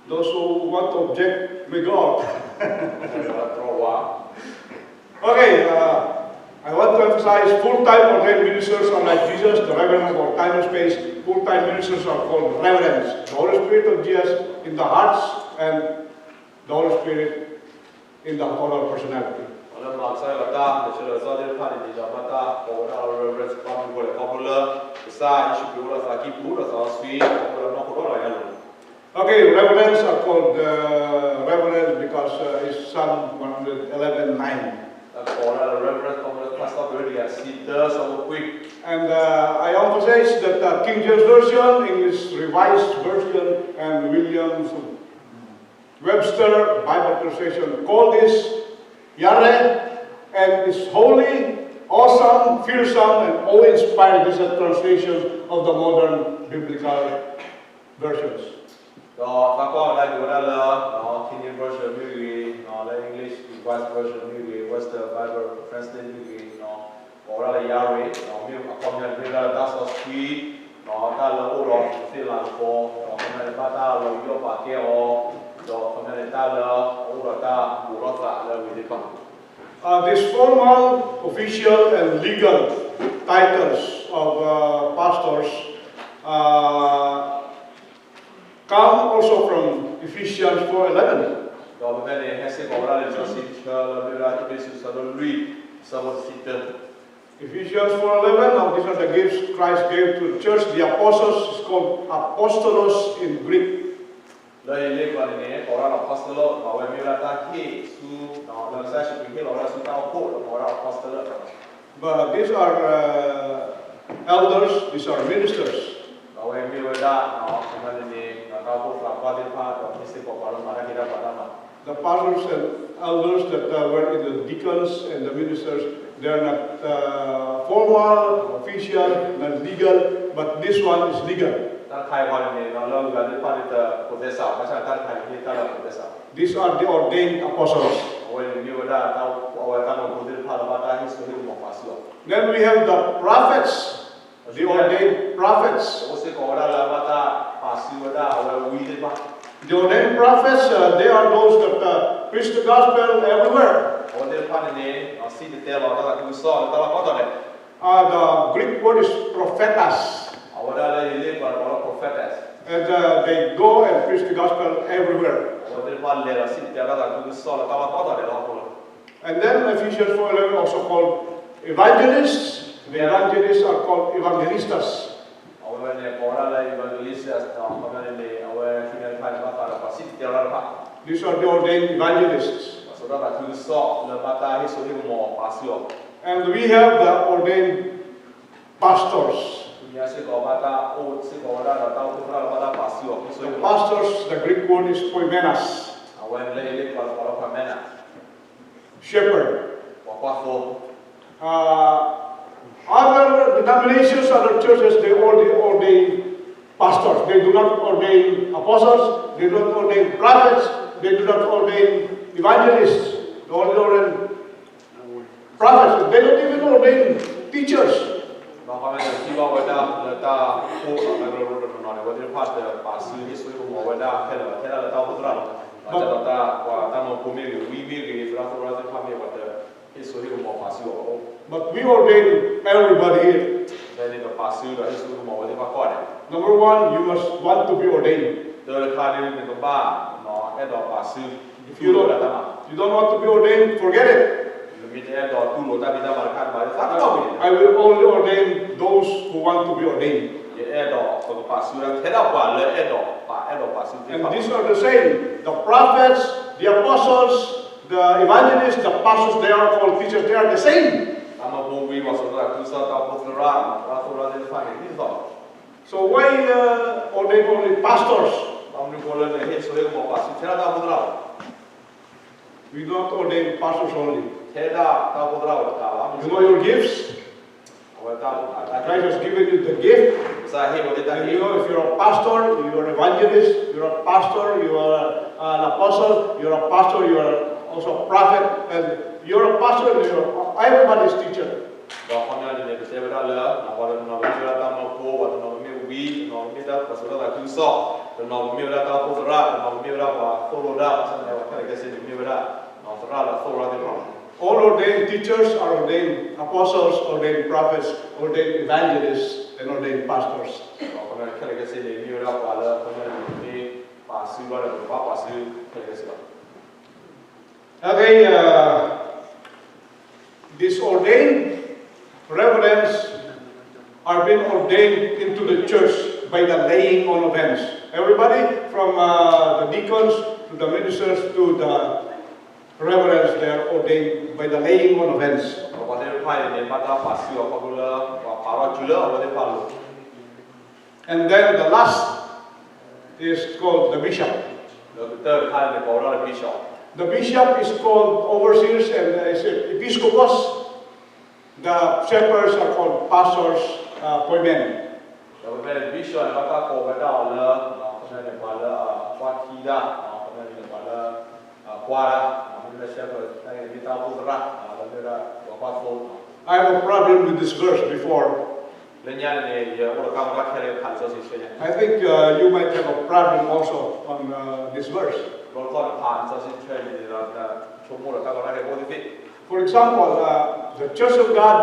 Those who want to object, may go out. Okay, uh, I want to emphasize full-time ordained ministers are like Jesus, the Reverend of all time and space. Full-time ministers are called reverends. The Holy Spirit of Jesus in the hearts and the Holy Spirit in the total personality. လၢမၤကစၢ်ယွၤအတၢ် ဒီးဆၢလၢအသီသ့ၣ်တဖၣ်န့ၣ်န့ၣ် ဒီးဘၣ်တၢ်ကိးဝဲဒၣ်လၢ Reverend ပၢ်မုၣ်ဖိလဲၣ် ခီဖျိလၢ ကစၢ်ယ့ၣ်ၡူးခရံာ်အိၣ်ဒီးသးကံၢ်ပူၤ ဒီးသးစီဆှံ အိၣ်ဒီးနီၢ်ခိဒီးလီၤညါလိၤ. Okay, reverends are called uh, reverends because uh, it's Psalm one eleven nine. တၢ်ကိးဝဲဒၣ်လၢ Reverend ခီဖျိလၢ Pastor ပရဒံယၤ စံတၢ ဆၢဖိခွံ And uh, I emphasize that uh, King James Version, English Revised Version, and Williams Webster Bible Translation call this Yahweh and is holy, awesome, fearsome, and awe-inspiring. This is a translation of the modern biblical versions. ဒီးသးကွၢ်ဝဲဒၣ်က့ၤဝဲဒၣ်လၢ King James Version မ့ၢ်ဂ့ၤ, လၢ English Revised Version မ့ၢ်ဂ့ၤ, Webster Bible Translation မ့ၢ်ဂ့ၤ, ကိးဝဲဒၣ်လၢ Yahweh, မ့ၢ်အခီပညီန့ၣ်မ့ၢ်ဝဲဒၣ်လၢတၢ်စီဆှံ, တၢ်လၢအအိၣ်ဒီးသ့ၣ်လၤကပီၤ, ဒီးအခီပညီန့ၣ်ဘၣ်တၢ်လီၤယီၣ်ပာ်ကဲအီၤ, ဒီးအခီပညီန့ၣ်တၢ်လၢအအိၣ်ဒီးတၢ်ဘူးထီၣ်သးလၢအဂ့ၤသ့ၣ်တဖၣ် Uh, these formal, official, and legal titles of uh, pastors uh, come also from Ephesians four eleven. ဒီးဖဲန့ၣ် ဟဲစ့ၢ်ကီးဝဲဒၣ်လၢလံာ်စီဆှံတဆၢလၢမ့ၢ်ဝဲဒၣ် အ့းဖ့းစူး အဆၢဒိၣ်လွံၢ် အဆၢဖိတဆံတၢ Ephesians four eleven, now these are the gifts Christ gave to the church, the apostles, is called apostolos in Greek. လၢဟ့ၣ်လ့ၣ်ကျိာ်န့ၣ်န့ၣ် ကိးဝဲဒၣ် apostolos အဝဲမ့ၢ်ဝဲဒၣ်တၢ်ဟ့ၣ်ဆူ လၢကစၢ်ယ့ၣ်ၡူးခရံာ်ဟ့ၣ်လီၤဝဲဒၣ်ဆူတၢ်အိၣ်ဖှိၣ် ဒီးကိးဝဲဒၣ် apostolos အတၢ်မၤ But these are uh, elders, these are ministers. အဝဲမ့ၢ်ဝဲဒၣ် အခီပညီန့ၣ်န့ၣ် တၢ်အိၣ်ဖှိၣ်သးပှၢ်သ့ၣ်တဖၣ် ဒီးမ့ၢ်စ့ၢ်ကီးပှၤလၢမၤတၢ်ဖံးတၢ်မၤတၢ်မၤ The pastors and elders that uh, were in the deacons and the ministers, they are not uh, formal, official, not legal, but this one is legal. တၢ်တခါအံၤန့ၣ်န့ၣ် လၢအဂၤသ့ၣ်တဖၣ်န့ၣ် တ process ဘၣ်ဆၣ်တၢ်တခါအံၤမ့ၢ်တၢ်လၢ process These are the ordained apostles. အဝဲန့ၣ်မ့ၢ်ဝဲဒၣ် အဝဲတၢ်မၤဖိသ့ၣ်တဖၣ်လၢဘၣ်တၢ်ဟ့ၣ်စိဟ့ၣ်ကမီၤပာ်စုအီၤ Then we have the prophets, the ordained prophets. အိၣ်စ့ၢ်ကီးဝဲဒၣ်လၢဘၣ်တၢ်ပာ်စုဝဲဒၣ်အဝဲဝံသ့ၣ်တဖၣ် The ordained prophets, uh, they are those that uh, preach the gospel everywhere. အဝဲသ့ၣ်တဖၣ်န့ၣ်န့ၣ် စံၣ်တဲၤတဲလီၤတၢ်သးခုကစီၣ်လၢတၢ်လီၢ်ကိးတီၤဒဲး Uh, the Greek word is prophetas. အဝဲဒၣ်လၢဟ့ၣ်လ့ၣ်ကျိာ်န့ၣ် ကိးလၢ prophetas. And uh, they go and preach the gospel everywhere. အဝဲသ့ၣ်တဖၣ်လဲၤဒီးစံၣ်တဲၤတဲလီၤတၢ်သးခုကစီၣ်လၢတၢ်လီၢ်ကိးတီၤဒဲးလၢဟီၣ်ခိၣ်လီၤ And then Ephesians four eleven also called evangelists. The evangelists are called evangelistas. အဝဲန့ၣ်ကိးဝဲဒၣ်လၢ evangelistas ဒီးအခီပညီန့ၣ်န့ၣ် အဝဲခံဂၤတဖၣ်န့ၣ် ဘၣ်ဃးဒီးပှၤစံၣ်တဲၤတဲလီၤတၢ်တဖၣ် These are the ordained evangelists. ပှၤစိာ်တၢ်သးခုကစီၣ်လၢဘၣ်တၢ်ဟ့ၣ်စိဟ့ၣ်ကမီၤပာ်စုအီၤ And we have the ordained pastors. ပှၤစ့ၢ်ကီးဘၣ်တၢ်အိၣ်စ့ၢ်ကီးဝဲဒၣ်ဒီးတၢ်အိၣ်ဖှိၣ်သရၣ်လၢဘၣ်တၢ်ပာ်စုအီၤ The pastors, the Greek word is poimenas. အဝဲန့ၣ်လၢဟ့ၣ်လ့ၣ်ကျိာ်န့ၣ်ကိးလၢ poimenas. Shepherd. ပှၤကွၢ်သိ Uh, other denominations, other churches, they only ordain pastors. They do not ordain apostles, they do not ordain prophets, they do not ordain evangelists. They only ordain prophets. They don't even ordain teachers. ဒီးအခီပညီန့ၣ် ထံၣ်ဘၣ်ဝဲဒၣ်လၢတၢ်အိၣ်ဖှိၣ်အတၢ်ကရၢကရိတနီၤနီၤန့ၣ် အဝဲသ့ၣ်တဖၣ်တပာ်စုဟ့ၣ်စိဟ့ၣ်ကမီၤဝဲဒၣ်ထဲလဲၣ်ဘၣ် ထဲဒၣ်လၢတၢ်အိၣ်ဖှိၣ်သရၣ်လီၤ. ဘၣ်ဆၣ်ဒီးတၢ်ပှၤတၢ်မၤဖိမ့ၢ်ဂ့ၤ ဝံမ့ၢ်ဂ့ၤ သရၣ်သရၣ်သ့ၣ်တဖၣ်မ့ၢ်ဂ့ၤ ပှၤတဟ့ၣ်စိဟ့ၣ်ကမီၤပာ်စုအီၤဘၣ်အိၣ် But we ordain everybody. ဖဲန့ၣ်ပပာ်စုဒီးဟ့ၣ်စိဟ့ၣ်ကမီၤဝဲသ့ၣ်တဖၣ်ကိးဂၤဒဲး Number one, you must want to be ordained. တၢ်တခါန့ၣ် နကဘၣ် အဲၣ်ဒိးပာ်စု If you don't, you don't want to be ordained, forget it. နမ့ၢ်တအဲၣ်ဒိးတူၢ်လိာ်တၢ်ဖံးတၢ်မၤတခါန့ၣ် ဘၣ်သးတဘၣ်ဝံၤန့ၣ် I will only ordain those who want to be ordained. ယအဲၣ်ဒိးပကပာ်စုဝဲဒၣ်ထဲဒၣ်ပှၤလၢအဲၣ်ဒိးပာ် အဲၣ်ဒိးပာ်စုသ့ၣ်တဖၣ် And these are the same, the prophets, the apostles, the evangelists, the pastors, they are called teachers, they are the same. တၢ်မၤဖိဝံ ပှၤစိာ်တၢ်သးခုကစီၣ် တၢ်အိၣ်ဖှိၣ်သရၣ် သရၣ်သရၣ်သ့ၣ်တဖၣ်န့ၣ် ဒ်သိးလီၤ So why uh, ordain only pastors? ဘၣ်မနုၤဃိလၢနဟ့ၣ်စိဟ့ၣ်ကမီၤပာ်စုထဲဒၣ်တၢ်အိၣ်ဖှိၣ်သရၣ်လီၤ We don't ordain pastors only. ထဲဒၣ်တၢ်အိၣ်ဖှိၣ်သရၣ်ဝဲတကးဘၣ် You know your gifts? အဝဲတၢ် Christ has given you the gift. ကစၢ်ဟ့ၣ်ဝဲတၢ် And you know, if you're a pastor, you're an evangelist, you're a pastor, you are an apostle, you're a pastor, you are also a prophet, and you're a pastor, and you're everybody's teacher. ဒီးအခီပညီန့ၣ် ပတဲဝဲဒၣ်လၢ ပှၤတနီၤမ့ၢ်ဝဲဒၣ်တၢ်မၤဖိ ပှၤတနီၤမ့ၢ်ဝံ တနီၤမ့ၢ်တၢ်ပှၤစိာ်တၢ်သးခုကစီၣ် တနီၤမ့ၢ်ဝဲဒၣ်တၢ်အိၣ်ဖှိၣ်သရၣ် တနီၤမ့ၢ်ဝဲဒၣ်ပှၤသိၣ်လိတၢ် ဘၣ်ဆၣ်သနာ်က့ ပှၤခဲလၢာ်ခဲဆ့န့ၣ် မ့ၢ်ဝဲဒၣ် သရၣ်လၢသိၣ်လိတၢ်သ့ၣ်တဖၣ် All ordained teachers are ordained apostles, ordained prophets, ordained evangelists, and ordained pastors. ဒီးအခီပညီခဲလၢာ်ခဲဆ့န့ၣ် မ့ၢ်ဝဲဒၣ်ပှၤလၢအခီပညီန့ၣ် မ့ၢ်ပာ်စုဘၣ်ဒီး ပကဘၣ်ပာ်စုခဲလၢာ်ခဲဆ့လီၤ Okay, uh, These ordained reverends are being ordained into the church by the laying on of hands. Everybody, from uh, the deacons to the ministers to the reverends, they are ordained by the laying on of hands. ပှၤသ့ၣ်တဖၣ်အံၤန့ၣ် ဘၣ်တၢ်ပာ်စုအီၤခီဖျိလၢ ပှၤပာ်ထီၣ်စုလၢအဝဲသ့ၣ်တဖၣ်အလိၤ And then the last is called the bishop. ဒီးကတၢၢ်တခါန့ၣ် ကိးဝဲဒၣ်လၢ bishop. The bishop is called overseers and uh, is episcopus. The shepherds are called pastors, uh, appointment. ဒီးဖဲန့ၣ် bishop န့ၣ် ဘၣ်တၢ်ကိးဝဲဒၣ်အီၤလၢ ခီပညီန့ၣ် ပှၤလၢအကွၢ်ထံတၢ် ခီပညီန့ၣ် ပှၤလၢအကွၢ်တၢ် မ့မ့ၢ်လၢ shepherd န့ၣ် မ့ၢ်တၢ်အိၣ်ဖှိၣ်သရၣ် လၢမ့ၢ်ဝဲဒၣ်ပှၤကွၢ်သိ I have a problem with this verse before. လၢညါန့ၣ်န့ၣ် ယအိၣ်ဒီးတၢ်ကီတၢ်ခဲလၢဖးလံာ်စီဆှံတဆၢညါ I think uh, you might have a problem also on uh, this verse. ဘျီတခီၣ်န့ၣ် ဖးလံာ်စီဆှံတဆၢအံၤန့ၣ်ဒီး ဆိကမိၣ်ဒီးတၢ်ကီတၢ်ခဲအိၣ်သ့ၣ်သ့ၣ် For example, uh, the church of God,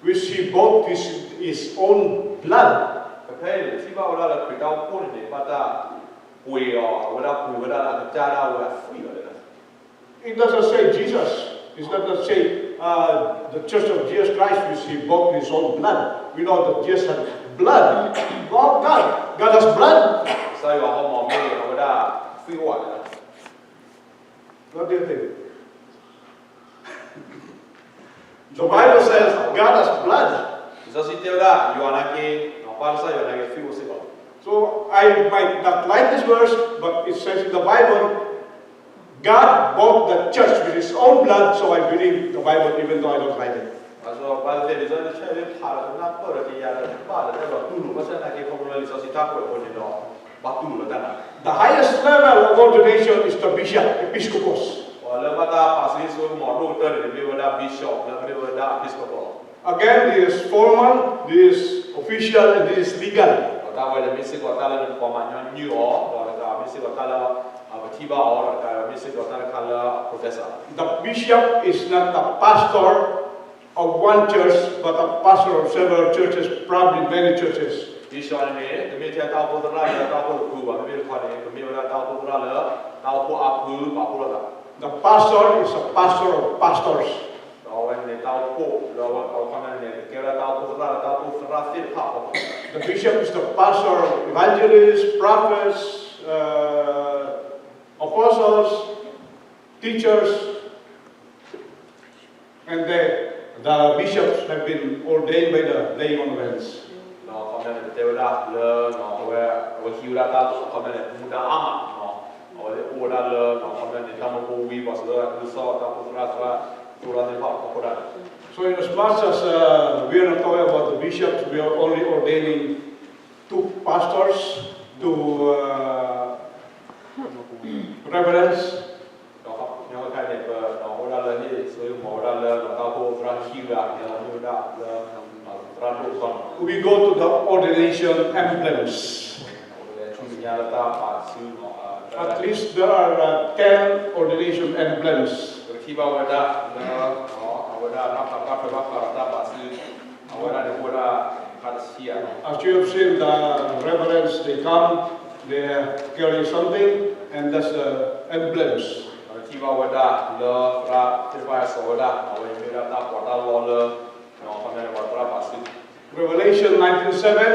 which he bought with his own blood. ဖဲအံၤန့ၣ် ထံၣ်ဘၣ်ဝဲဒၣ်လၢခရံာ်တၢ်အိၣ်ဖှိၣ်န့ၣ်န့ၣ် ဘၣ်တၢ်ပှ့ၤအီၤ အဝဲဒၣ်ပှ့ၤဝဲဒၣ်လၢအကစၢ်ဒၣ်ဝဲအသွံၣ်လီၤ It doesn't say Jesus. It doesn't say uh, the church of Jesus Christ, which he bought with his own blood. We know that Jesus had blood. God, God, God has blood. ကစၢ်ယွၤဟီမီၤမ့ၢ်အဝဲဒၣ်သွံၣ်အိၣ်ဝဲဒၣ် What do you think? The Bible says God has blood. လံာ်စီဆှံတဲဝဲဒၣ် ယွၤနာ်က့ ပၢ်ကစၢ်ယွၤနာ်က့သွံၣ်အိၣ်စ့ၢ်ကီး So I might not like this verse, but it says in the Bible, God bought the church with his own blood, so I believe the Bible even though I don't like it. ဘၣ်ဆၣ် Bible တဲ လံာ်စီဆှံတဆၢအံၤဖးဒီးကနၢ်ပၢၢ်ဒီးကယၤဒီးတဘၣ်ဒီး တၢ်ဘၣ်တူၢ်လိာ် ဘၣ်ဆၣ်သနာ်က့ ခီဖျိလၢလံာ်စီဆှံတၢ်ကွဲးအဃိန့ၣ်ဒီး ဘၣ်တူၢ်လိာ်ဝဲတၢ်နာ် The highest level of ordination is the bishop, episcopus. ပှၤလၢဘၣ်တၢ်ပာ်စုဒ်ဆိကမိၣ်ဒိၣ်ကတၢၢ်န့ၣ် မ့ၢ်ဝဲဒၣ် bishop လၢမ့ၢ်ဝဲဒၣ် episcopal. Again, this is formal, this is official, and this is legal. ဒီးတၢ်ဝဲန့ၣ်မ့ၢ်စ့ၢ်ကီးတၢ်လၢနပှၤမၤညီနုၢ်အီၤ ဒီးတကးမ့ၢ်စ့ၢ်ကီးတၢ်လၢ ပထံၣ်ဘၣ်အီၤ ဒီးတကးမ့ၢ်စ့ၢ်ကီးတၢ်တခါလၢ professor. The bishop is not a pastor of one church, but a pastor of several churches, probably many churches. Bishop န့ၣ်န့ၣ် တမ့ၢ်ထဲတၢ်အိၣ်ဖှိၣ်သရၣ်လၢတၢ်အိၣ်ဖှိၣ်တဖုဘၣ် မ့မ့ၢ်တခီန့ၣ် ကမ့ၢ်ဝဲဒၣ်တၢ်အိၣ်ဖှိၣ်သရၣ်လၢ တၢ်အိၣ်ဖှိၣ်အါဖုပာ်ဖှိၣ်လိာ်သး The pastor is a pastor of pastors. ဒီးအဝဲန့ၣ် တၢ်အိၣ်ဖှိၣ် ဒီးအဝဲအခီပညီန့ၣ် ကကဲဝဲဒၣ်တၢ်အိၣ်ဖှိၣ်သရၣ်လၢတၢ်အိၣ်ဖှိၣ်သရၣ်သ့ၣ်တဖၣ်အဖီခိၣ် The bishop is the pastor of evangelists, prophets, uh, apostles, teachers, and they, the bishops have been ordained by the laying on of hands. ဒီးအခီပညီန့ၣ် ပတဲဝဲဒၣ်လၢ အဝဲ အဝဲဟံးဝဲဒၣ်တၢ် အခီပညီန့ၣ် မူဒါအါမး အဝဲအိၣ်ဝဲဒၣ်လၢ အခီပညီန့ၣ် တၢ်မၢဖိဝံၤ ပှၤစၢၤဒၣ် ဒုးသီၣ်တၢ်အိၣ်ဖှိၣ်သရၣ်သရၣ်သိၣ်တၢ်သ့ၣ်တဖၣ်အဖီခိၣ်ဒၣ်န့ၣ် So in as much as uh, we are not talking about the bishops, we are only ordaining two pastors, two uh, reverends. ဒီးညီတခါန့ၣ် ပအိၣ်ဒၣ်လၢဟ့ၣ်စိဟ့ၣ်မီၤဝဲဒၣ်လၢ တၢ်အိၣ်ဖှိၣ်သရၣ်ခံဂၤန့ၣ် မ့ၢ်ဝဲဒၣ်လၢ သရၣ်ဒိၣ်ကီၢ်န့ၣ် We go to the ordination emblems. အဝဲလဲၤဆူမဲာ်ညါလၢတၢ်ပာ်စု At least there are uh, ten ordination emblems. ပကထံၣ်ဘၣ်ဝဲဒၣ်လၢ အဝဲဒၣ်တၢ်ပာ်ဘၣ်ထွဲဘၣ်ဃးဒီးတၢ်ပာ်စု အဝဲဒၣ်န့ၣ်အိၣ်ဝဲဒၣ် ခါတဆံယဲၢ် As you have seen, the reverends, they come, they carry something, and that's the emblems. ပထံၣ်ဘၣ်ဝဲဒၣ်လၢသရၣ်သ့ၣ်တဖၣ်အစိာ်ဝဲဒၣ် အဝဲမ့ၢ်ဝဲဒၣ်တၢ်ပီးတၢ်လီလၢ ပှၤမ့ၢ်ဝဲသရၣ်ပာ်စု Revelation nineteen seven,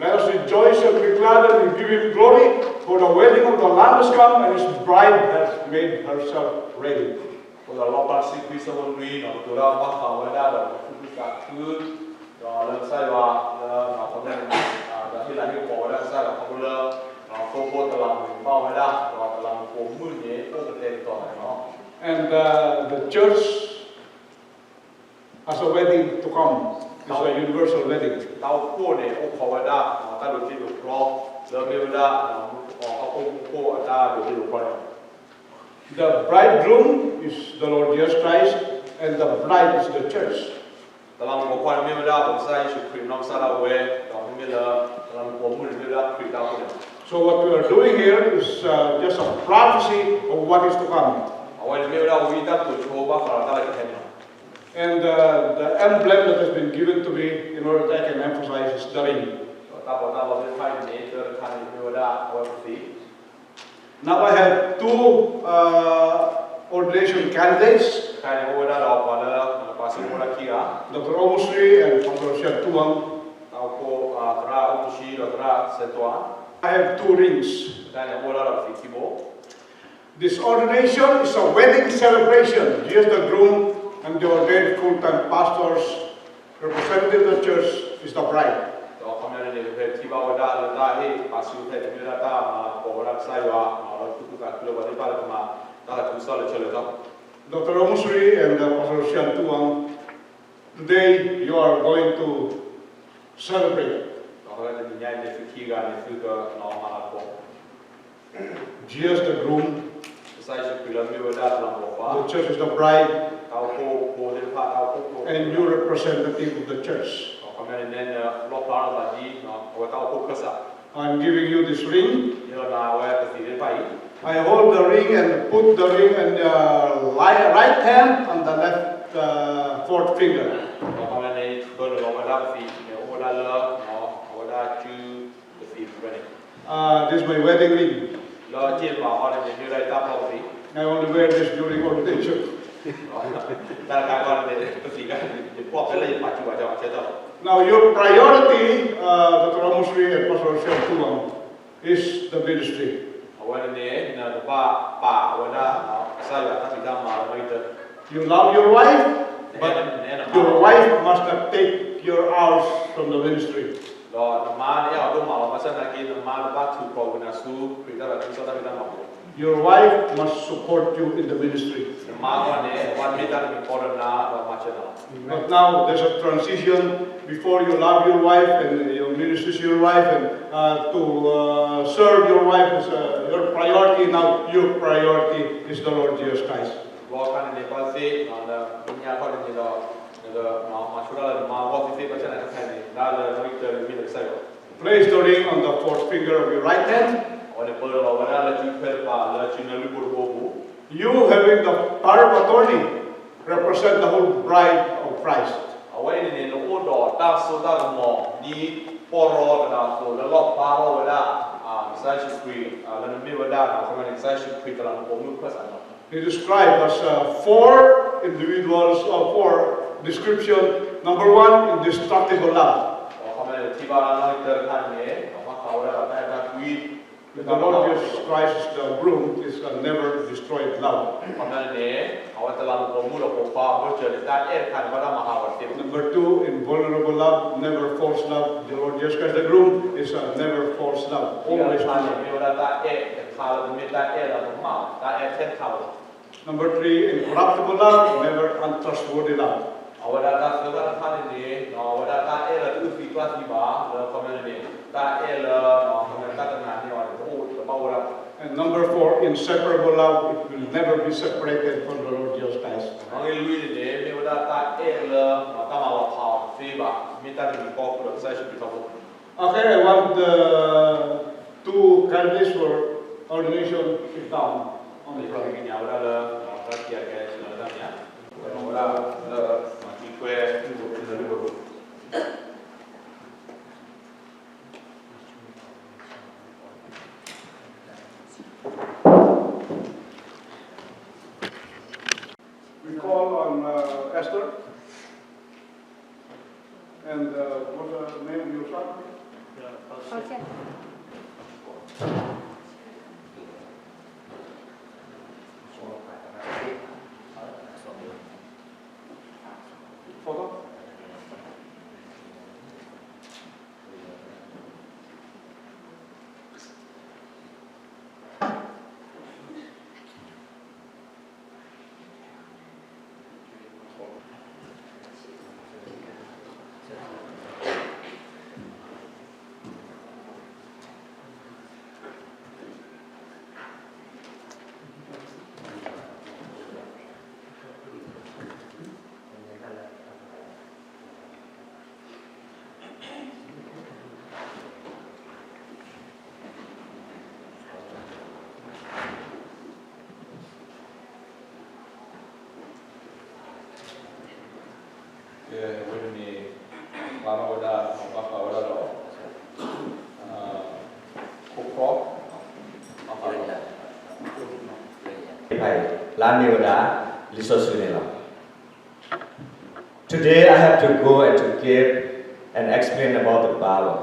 let us rejoice and be glad and give him glory, for the wedding of the Lamb has come, and his bride has made herself ready. အဃိဒီးလီၣ်ဖျါတဆံခွံဆၢဖိနွံန့ၣ် ပကတိၤဒၣ်ဘၣ်ဃးဝဲဒၣ်ဒီး ပသူၣ်ခုသးခု ဒီးလၢကစၢ်ယွၤလၢ အခီပညီန့ၣ် ဒီးဟ့ၣ်လၤဟ့ၣ်ကပီၤဝဲဒၣ်ကစၢ်ယွၤခီဖျိလၢ သိဖိတလးမူးဘၣ်ဝဲဒၣ် ဒီးတလးမူးပိာ်မုၣ်န့ၣ် အိၣ်ကတဲာ်ကတီၤန့ၣ်လီၤ. And uh, the church has a wedding to come. It's a universal wedding. တၢ်အိၣ်ဖှိၣ်န့ၣ် အိၣ်ခိးဝဲဒၣ် တၢ်ဒိးတ့ဒိးဖျီ လၢမ့ၢ်ဝဲဒၣ် ဟီၣ်ခိၣ်ဖိအတၢ်ဒိးတ့ဒိးဖျီန့ၣ် The bridegroom is the Lord Jesus Christ, and the bride is the church. တလးမူးပိာ်ခွါန့ၣ်မ့ၢ်ဝဲဒၣ်ပကစၢ်ယ့ၣ်ၡူးခရံာ်နီၢ်ကစၢ်ဒၣ်ဝဲ ဒီးမ့မ့ၢ်လၢ တလးမူးပိာ်မုၣ်န့ၣ်မ့ၢ်ဝဲဒၣ်ခရံာ်တၢ်အိၣ်ဖှိၣ်န့ၣ်လီၤ. So what we are doing here is uh, just a prophecy of what is to come. အဝဲန့ၣ်မ့ၢ်ဝဲဒၣ်ဝံတၢ်ကတိၤဆိဘၣ်ဃးဒီးတၢ်လၢကဟဲန့ၣ်လီၤ. And uh, the emblem that has been given to me in order that I can emphasize is the ring. ဒီးတၢ်ပီးတၢ်လီသ့ၣ်တဖၣ်အံၤန့ၣ် တၢ်တခါန့ၣ်မ့ၢ်ဝဲဒၣ်အဝဲပသ့ၣ် Now I have two uh, ordination candidates, တခါန့ၣ် အိၣ်ဝဲဒၣ်ဒီးပှၤလၢ ပှၤစံးအိၣ်ဝဲဒၣ်ခံဂၤ Doctor Omusri and Pastor Sian Tuang. တၢ်အိၣ်ဖှိၣ် သရၣ်အိၣ်မူဆှံ ဒီးသရၣ်စဲးတွၤ I have two rings. တခါန့ၣ် အိၣ်ဝဲဒၣ်ဒီးသံးခံဘိ This ordination is a wedding celebration. Jesus the groom and the ordained full-time pastors representative of the church is the bride. ဒီးခီပညီန့ၣ် ပဟဲထံၣ်ဘၣ်ဝဲဒၣ်လၢတၢ်ဟ့ၣ်ပာ်ဆူၣ်ဖဲန့ၣ် မ့ၢ်ဝဲဒၣ်တၢ်မၤလၤကပီၤဝဲဒၣ်ကစၢ်ယွၤ ဒီးလၢသူၣ်ခုသးခုလၢပှၤသ့ၣ်တဖၣ်လၢပမၤတၢ်လၢထူကစၢ်လၢဆၢလၢကတီၢ် Doctor Omusri and uh, Pastor Sian Tuang, today you are going to celebrate ဒီးတနံၤညါအံၤန့ၣ် သုခံဂၤန့ၣ် သုကမၤလၤကပီၤ Jesus the groom, ကစၢ်ယ့ၣ်ၡူးခရံာ်လၢမ့ၢ်ဝဲဒၣ်တလးမူးအပၢ်, the church is the bride, တၢ်အိၣ်ဖှိၣ်ဖိသ့ၣ်တဖၣ် တၢ်အိၣ်ဖှိၣ်ဖိ and you representative of the church. ဒီးခီပညီန့ၣ် နလီၣ်ဖျါထီၣ်သးဒ် အဝဲတၢ်အိၣ်ဖှိၣ်ခၢၣ်စး I'm giving you this ring. ယအဲၣ်ဒိးနၤဝဲကသံၣ်သ့ၣ်တဖၣ်အံၤ I hold the ring and put the ring in the li- right hand and the left uh, fourth finger. ဒီးခီပညီန့ၣ် ဘၢနုာ်လီၤဝဲဒၣ်ကသံၣ်န့ၣ် အိၣ်ဝဲဒၣ်လၢ အဝဲဒၣ်စုကသံၣ်ဖဲန့ၣ် Uh, this is my wedding ring. လၢအစ့ၢ်တပၤဃီန့ၣ် မ့ၢ်ဝဲဒၣ်ယတၢ်ဖျီကသံၣ် I only wear this during ordination. တၢ်တခါဃီန့ၣ် ကသံၣ်တခါန့ၣ် ယကွၢ်ဖဲလၢယပာ်စူၢ်ပာ်ကီၤအဆၢကတီၢ်လီၤ. Now your priority, uh, Doctor Omusri and Pastor Sian Tuang, is the ministry. အဝဲန့ၣ်န့ၣ် နတဘၣ်ပာ်ဝဲဒၣ် ကစၢ်ယွၤအတၢ်ဖံးတၢ်မၤလၢနီၣ်ဂံၢ်တၢ You love your wife, but your wife must not take your eyes from the ministry. ဒီးနမါန့ၣ် အဲၣ်အီၤဒိၣ်မးလီၤ. ဘၣ်ဆၣ်သနာ်က့ နမါတဘၣ်ထုးဖျိးဝဲနၤဆူ ခရံာ်တၢ်လၢကစၢ်တၢ်ဖံးတၢ်မၤပူၤ Your wife must support you in the ministry. နမါအဂီၢ်န့ၣ် အဝဲမ့ၢ်တၢ်တမံၤဃီဒီးနၤ ဒီးမၤစၢၤနၤလီၤ. But now there's a transition before you love your wife and your ministry to your wife and uh, to uh, serve your wife is uh, your priority. Now your priority is the Lord Jesus Christ. ဘၣ်ဆၣ်န့ၣ်န့ၣ် ဘၣ်သ့ၣ် လၢညါခီန့ၣ်န့ၣ်ဒီး နကမၤဆိဒၣ်လၢနမါအဂီၢ်သ့သ့ ဘၣ်ဆၣ်သနာ်က့ တၢ်လၢနီၣ်ဂံၢ်တၢန့ၣ်မ့ၢ်လၢကစၢ်ယွၤ Place the ring on the fourth finger of your right hand. အဝဲန့ၣ် ပၢလီၤဝဲဒၣ်လၢစုခွဲတပၤ လၢစုနၢလုၢ်ဖိတဘိပူၤ You having the power of attorney represent the whole bride of Christ. အဝဲအံၤန့ၣ်န့ၣ် နအိၣ်ဒီးတၢ်စိတၢ်ကမီၤ ဒ်ပီၢ်ရီတဂၤအသိး လၢလီၣ်ဖျါထီၣ်ဝဲဒၣ် ကစၢ်ယ့ၣ်ၡူးခရံာ် လၢနမ့ၢ်ဝဲဒၣ် ကစၢ်ယ့ၣ်ၡူးခရံာ်တလးမူးပိာ်မုၣ်ခၢၣ်စးန့ၣ်လီၤ. He described as uh, four individuals or four description. Number one, indestructible love. ဒီးခီပညီန့ၣ် ထံၣ်ဘၣ်ဝဲဒၣ်နီၣ်ဂံၢ်တၢတခါန့ၣ် ပဘၣ်ဃးဝဲဒၣ်ဒီးတၢ်အဲၣ်တၢ်ကွံ The Lord Jesus Christ, the groom, is a never destroyed love. ခီပညီန့ၣ် အဝဲတလးမူးပိာ်မုၣ်ဒီးပိာ်ခွါအဘၢၣ်စၢၤန့ၣ် တၢ်အဲၣ်တခါန့ၣ် ဘၣ်တၢ်မၤဟးဂီၤတသ့ဘၣ်. Number two, invulnerable love, never false love. The Lord Jesus Christ, the groom, is a never false love, always true. တခါန့ၣ် မ့ၢ်ဝဲဒၣ်တၢ်အဲၣ်တခါလၢ တမ့ၢ်တၢ်အဲၣ်လၢပမၣ်ဘၣ် တၢ်အဲၣ်ထဲတခါလီၤ. Number three, incorruptible love, never untrustworthy love. အဝဲဒၣ်တၢ်သၢခါတခါန့ၣ်န့ၣ် အဝဲဒၣ်တၢ်အဲၣ်လၢတအုၣ်သံကျၣ်သံဘၣ် လၢခီပညီန့ၣ်န့ၣ် တၢ်အဲၣ်လၢ ခီပညီတၢ်တနာ်န့ၢ်အီၤန့ၣ် တအိၣ်တဘၣ်အိၣ်ဝဲဒၣ်ဘၣ်. And number four, inseparable love, it will never be separated from the Lord Jesus Christ. နီၣ်ဂံၢ်လွံၢ်န့ၣ်န့ၣ် မ့ၢ်ဝဲဒၣ်တၢ်အဲၣ်လၢ တၢ်မၤလီၤဖးအီၤတသ့ဘၣ် မ့ၢ်တၢ်တမံၤဃီဃုာ်ဒီးကစၢ်ယ့ၣ်ၡူးခရံာ်ထီဘိ Okay, I want the two candidates for ordination to sit down on the front. ကသ့ၣ်ညါဝဲဒၣ်လၢ တၢ်ခံဂၤကဲဆၢလၢတၢ်မ့ၢ်ဧါ ဝဲဒၣ်လၢ မၤသံကွဲ We call on uh, Esther. And uh, what's the name of your son? Joseph. Photo? Okay, အဝဲန့ၣ် ပာ်မၤဝဲဒၣ် ပာ်ဃာ်ဝဲဒၣ်ဒီး ခိၣ်ဖျီၣ် ပာ်ဃာ်ဒီး ဖဲ လၢအမ့ၢ်ဝဲဒၣ် လံာ်စီဆှံန့ၣ်လီၤ. Today I have to go and to give and explain about the Bible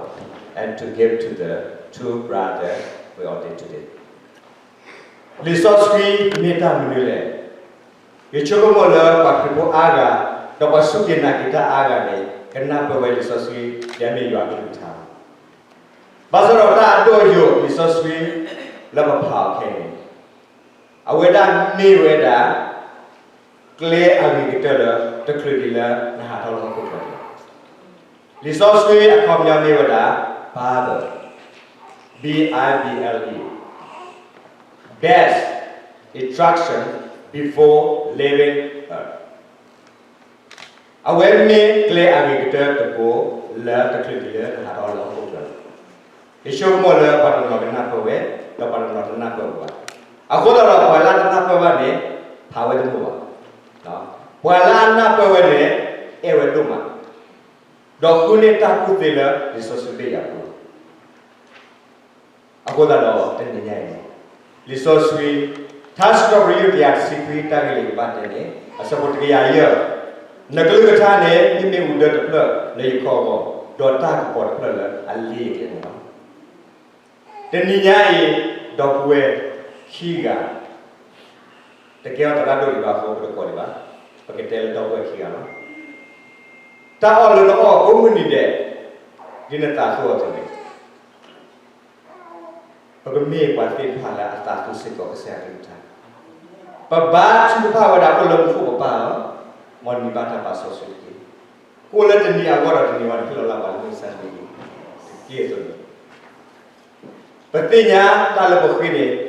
and to give to the two brother we ordained today. လံာ်စီဆှံမ့ၢ်တၢ်မနုၤလဲၣ်. ယဆိကမိၣ်လၢပှၤခရံာ်ဖိအါဂၤ, ဒီးပှၤစူၢ်က့ၤနာ်က့ၤတၢ်အါဂၤန့ၣ် ကနၢ်ပၢၢ်ဝဲလံာ်စီဆှံ ဒ်အမ့ၢ်ယွၤအကလုၢ်ကထါလီၤ. ဘၣ်ဆၣ်ဒီးတၢ်အဒိၣ်အယိာ်လံာ်စီဆှံလၢပဖးအီၤခဲအံၤန့ၣ် အဝဲဒၣ်မ့ၢ်ဝဲဒၣ် ကျဲအဂ့ၤကတၢၢ်လၢတချုးဒံးလၢနဟးထီၣ်လၢဟီၣ်ခိၣ်ချၢန့ၣ်လီၤ. လံာ်စီဆှံအခီပညီမ့ၢ်ဝဲဒၣ် Bible, B I B L E, best instruction before leaving earth. အဝဲမ့ၢ်ကျဲအဂ့ၤကတၢၢ်တဘိလၢတချုးဒံးလၢနဟးထီၣ်လၢဟီၣ်ခိၣ်ချၢလီၤ. ယဆိကမိၣ်လၢပှၤတနီၤကနၢ်ပၢၢ်ဝဲ, ဒီးပှၤတနီၤတနၢ်ပၢၢ်ဘၣ်. အဃိသတးဒီး ပှၤလၢအတနၢ်ပၢၢ်ဘၣ်န့ၣ် ဖးဝဲတမုာ်ဘၣ်. ပှၤလၢအနၢ်ပၢၢ်ဝဲန့ၣ် အဲၣ်ဝဲဒိၣ်မး, ဒီးဃုန့ၢ်တၢ်ကူၣ်သ့လၢလံာ်စီဆှံဘ့ၣ်အပူၤလီၤ. အဃိသတးဒီးတနံၤညါအံၤန့ၣ် လံာ်စီဆှံ ထါစံးထီၣ်ပတြၢၤယုၢ်တကယၤတဆံခွံ တၢ်ဂ့ၢ်လၢယကဘၣ်တဲန့ၣ် အဆၢဖိတကယၤယဲၢ်, နကလုၢ်ကထါန့ၣ် မ့မ့ၢ်အူဒၢတဖျၢၣ်လၢယခီၣ်အဂီၢ်, ဒီးတၢ်ကပီၤတဖျၢၣ်လၢအလ့ယကျဲန့ၣ်လီၤ. တနံၤညါအံၤ ဒီပုၢ်ဝဲၢ်ခံဂၤ, တကဲထီၣ်သရၣ်ဒိၣ်ဒံးဘၣ်အဃိ ပတကိးဒံးဘၣ်, ပကတဲလၢဒီပုၢ်ဝဲၢ်ခံဂၤလီၤ. တၢ်အီၣ်လၢနအီၣ်ကိးမုၢ်နံၤဒဲး ဒ်နသးသူအီၤအသိးန့ၣ် ပကမ့ၢ်ပှၤသ့ၣ်တဖၣ်လၢအသးသူစ့ၢ်ကီးကစၢ်ယွၤအကလုၢ်ကထါ, ပဘါထုကဖၣ်ဝဲဒၣ်အိၣ်လၢမူခိၣ်ပပၢ်လီၤ. မ်နမံၤဘၣ်တၢ်ပာ်စီဆှံတက့ၢ်. ကိၣ်လၢတနံၤအဂီၢ်ဒီးတနံၤဝဲ နဟ့ၣ်လီၤလၢပှၤလၢမုၢ်မဆါတနံၤအံၤ တက့ၢ်အသိးန့ၣ် ပသ့ၣ်ညါတၢ်လၢပဃ့န့ၣ် ပဆိကမိၣ်လၢကမ့ၢ်ဒၣ်လၢနီၢ်ခိအဂီၢ်လီၤ. ဘၣ်ဆၣ်ဒီးတုၤမ့ၢ်နဒိးန့ၢ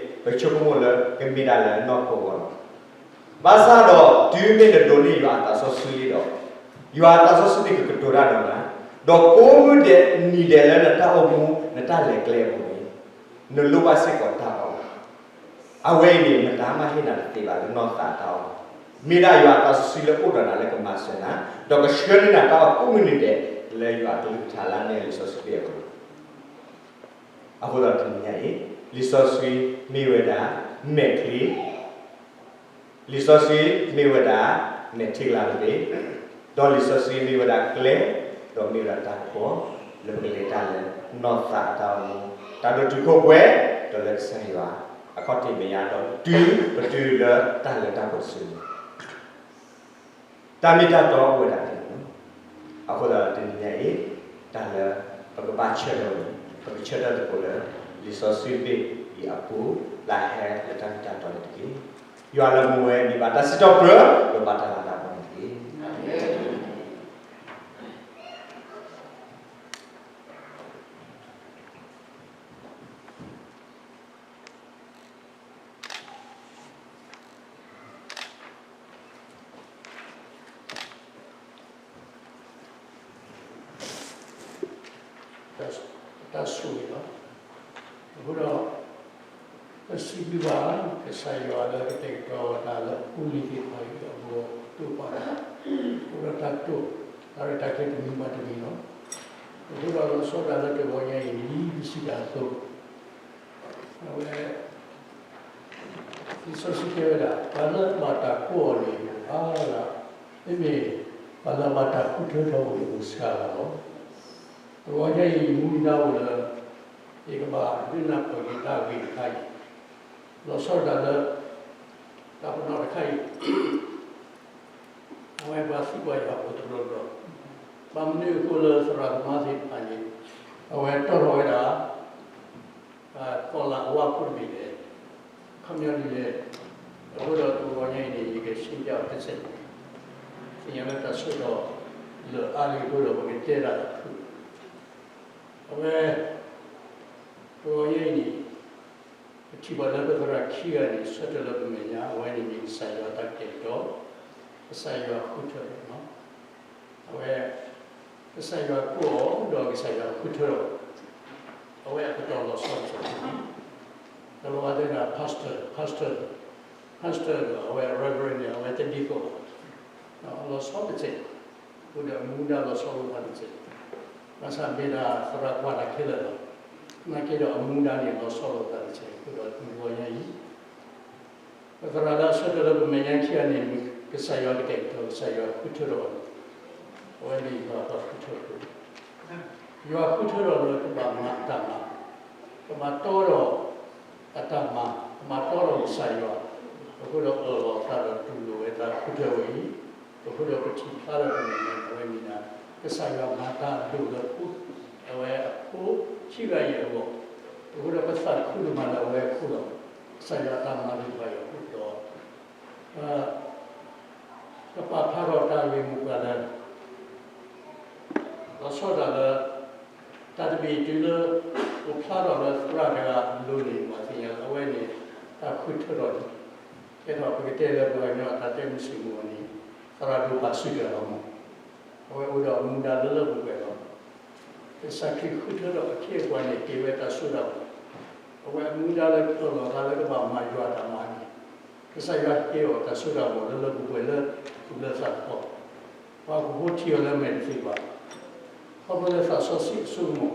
်ယွၤအသးစီဆှံဒီး ယွၤအသးစီဆှံန့ၣ်ကကတိၤတၢ်ဒီးနၤ, ဒီးကိးမုၢ်ဒဲးနံၤဒဲးလၢနတၢ်အိၣ်မူ နတၢ်လဲၤကျဲအပူၤန့ၣ် နလိၣ်ဘၣ်စ့ၢ်ကီးတၢ်အီၣ်လီၤ. အဝဲအံၤန့ၣ် မတၤမးဟ့ၣ်နၤတသ့ဘၣ်လၢနီၢ်သးတၢ်အီၣ်, မ့ၢ်ဒၣ်ယွၤအသးစီဆှံလၢအိၣ်ဒီးနၤလၢကမၤစၢၤနၤ, ဒီးကဆှၢန့ၢ်နၤတၢ်အီၣ်ကိးမုၢ်နံၤဒဲး လၢယွၤအကလုၢ်ကထါလၢအမ့ၢ်လံာ်စီဆှံဘ့ၣ်အပူၤလီၤ. အဃိသတးဒီးတနံၤညါအံၤ လံာ်စီဆှံမ့ၢ်ဝဲဒၣ်မဲာ်ချံ, လံာ်စီဆှံမ့ၢ်ဝဲဒၣ်မဲာ်ထံကလၤတဘ့ၣ်, ဒီးလံာ်စီဆှံမ့ၢ်ဝဲဒၣ်ကျဲ, ဒီးမ့ၢ်ဝဲဒၣ်တၢ်ကပီၤ လၢပကလဲၤတၢ်လၢနီၢ်သးအတၢ်အိၣ်မူ, တၢ်ဒိၣ်တုာ်ခိၣ်ပှဲၤ, ဒီးလၢကစၢ်ယွၤအခီၣ်ထံးမဲာ်ညါ ဒီးတုၤပတုၤလၢတၢ်လၢတၢ်ပှဲၤတစုန့ၣ် တၢ်မ့ၢ်တၢ်တီအိၣ်ဝဲဒၣ်ဖဲန့ၣ်လီၤ. အဃိသတးဒီးတနံၤညါအံၤ တၢ်လၢပကဘၣ်ဆၢထၢၣ်န့ၣ် ပကဆၢထၢၣ်သကိးလၢ လံာ်စီဆှံဘ့ၣ်အံၤအပူၤ လၢအဟဲလၢတၢ်မ့ၢ်တၢ်တီန့ၣ်တက့ၢ်. ယွၤလၢမူဝဲ မ့ၢ်ဘၣ်တၢ်စံးထီၣ်ပတြၢၤ ဒီးဘၣ်တၢ်လၤတၢ်ကပီၤန့ၣ်တက့ၢ်. တၢ်ဆိၣ်ဂ့ၤလီၤ. အဃိဒီး ပစံးဘျုးဘၣ် ကစၢ်ယွၤလၢကတဲာ်ကတီၤတၢ်လၢအပူၤလံၤသ့ၣ်တဖၣ်အံၤ အဂီၢ် တိာ်ပာ်တၢ်, အဃိဒီးတၢ်တိာ် တၢ်ရဲၣ်တၢ်ကျဲၤတမံၤဘၣ်တမံၤလီၤ. အဃိဒီးလီၤဆီဒၣ်တၢ်လၢတဂီၤညါအံၤ ဒ်ပစံးတၢ်အသိး အဝဲ လံာ်စီဆှံတဲဝဲဒၣ် ပှၤလၢအဘၣ်တၢ်ကိးအီၤန့ၣ် အါဂၤ မ့မ့ၢ်ပှၤလၢအဘၣ်တၢ်ဃုထၢထီၣ်အိၣ်န့ၣ်အိၣ်စှၤဂၤလီၤ. တဂီၤညါအံၤ မူဒါအိၣ်လၢ ယကဘၣ်ဒုးနၢ်ပၢၢ်က့ၤတၢ်ဂ့ၢ်တခါအံၤ လီၤဆီဒၣ်တၢ်လၢ တၢ်ပနီၣ်တခါအံၤ အဝဲပှၤသံကွၢ်ယွၤဖိတဘျီဘျီ, ဘၣ်မနုၤအဃိလၢသရၣ်သမါသ့ၣ်တဖၣ်န့ၣ် အဝဲတီၣ်ထီၣ်ဝဲဒၣ် ကီၢ်လၢအဝါခိၣ်တဘ့ၣ်လဲၣ်, ခီပညီဒ်လဲၣ်. အဃိဒီးတဂီၤညါအံၤန့ၣ် ယကရှင်းပြအီၤတစဲး, သ့ၣ်ညါလၢတၢ်ဆၢကတီၢ်လၢအါလံအဃိဒီး ပကတဲဒၣ်တဖု, အဝဲ တဂီၤညါအံၤန့ၣ် ပထံၣ်ဘၣ်လၢပသရၣ်ခံဂၤန့ၣ် ဆၢထၢၣ်လၢပမဲာ်ညါ အဝဲန့ၣ်မ့ၢ်ကစၢ်ယွၤအတၢ်ကတဲာ်ကတီၤ, ကစၢ်ယွၤဃုထၢထီၣ်, အဝဲ ကစၢ်ယွၤကိးအီၤ ဒီးကစၢ်ယွၤဃုထၢထီၣ်, အဝဲအကတီၢ်လီၤဆီတစဲး, တၢ်လီၤဝါတဲဒၣ် pastor, pastor, pastor ဒီးအဝဲ reverend န့ၣ် အဝဲတဒ်သိးဘၣ်, လီၤဆီတစဲး, အဃိဒီးမူဒါလီၤဆီလိာ်သးတစဲး, ဘၣ်ဆၣ်မ့ၢ်ဒၣ်သရၣ်ကွၢ်တၢ်ခဲလၢာ်လီၤ. နာ်က့ဒီးအမူဒါန့ၣ် လီၤဆီလိာ်သးတစဲး, အဃိဒီးတဂီၤညါအံၤ ပသရၣ်လၢအဆၢထၢၣ်လၢပမဲာ်ညါခံဂၤန့ၣ် ကစၢ်ယွၤကတဲာ်ကတီၤ ကစၢ်ယွၤဃုထၢထီၣ်အီၤ, အဝဲန့ၣ်ယွၤပှၤဃုထၢထီၣ်, ယွၤဃုထၢထီၣ်လၢကဘၣ်မၤအတၢ်မၤ, ကမၤတီဒီးအတၢ်မၤ, ကမၤတီဒီးကစၢ်ယွၤ, အဃိဒီးအၢၣ်လီၤအသးဒီးတူၢ်လိာ်ဝဲတၢ်ဃုထၢဝဲအံၤ, အဃိဒီးပထံၣ်ဖျါလၢပမဲာ်ညါန့ၣ် အဝဲမ့ၢ်ဒၣ် ကစၢ်ယွၤမၤတၢ်အဒိၣ်လၢ အဝဲအဖိခံဂၤအံၤအဂီၢ်, အဃိဒီးပသးခုဒိၣ်မးလၢအဝဲအဃိဒီး ကစၢ်ယွၤအတၢ်မၤလိာ်ပှၤအံၤအဃိဒီး ကပာ်ဖျါထီၣ်တၢ်ဂ့ၢ်မိၢ်ပှၢ်လၢ လီၤဆီဒၣ်တၢ်လၢ တၢ်တမံၤတုၤလၢ အိၣ်ဖျါထီၣ်လၢသရၣ်တဂၤအလိၤန့ၣ် ပှၤသ့ၣ်ညါလၢအဝဲန့ၣ် တၢ်ဃုထၢထီၣ်န့ၣ် ကဲထီၣ်ပကတဲလၢပှၤကညီအတၢ်တဲမုၢ်ဆ့ၣ်မုၢ်ဂီၤန့ၣ် သရၣ်ဒိၣ်ဘၣ်စုကၢ်လီၤမး. အဝဲအိၣ်ဒီးအမူဒါလၢလၢပှဲၤပှဲၤလီၤ. ကစၢ်ခရံာ်ဃုထၢထီၣ်အခ့အပှၤန့ၣ် ဟ့ၣ်ဝဲတၢ်စိတၢ်ကမီၤ, အဝဲအမူဒါလၢအၢၣ်လီၤအသးလၢကဘၣ်မၤယွၤအတၢ်မၤန့ၣ် ကစၢ်ယွၤဟ့ၣ်အီၤတၢ်စိတၢ်ကမီၤလၢလၢပှဲၤပှဲၤလၢသူၣ်လၢသးတခီ, ပှၤကဟိထံအီၤလၢအမဲာ်တသ့ဘၣ်. ခီဖျိလၢသးစီဆှံအစိကမီၤ,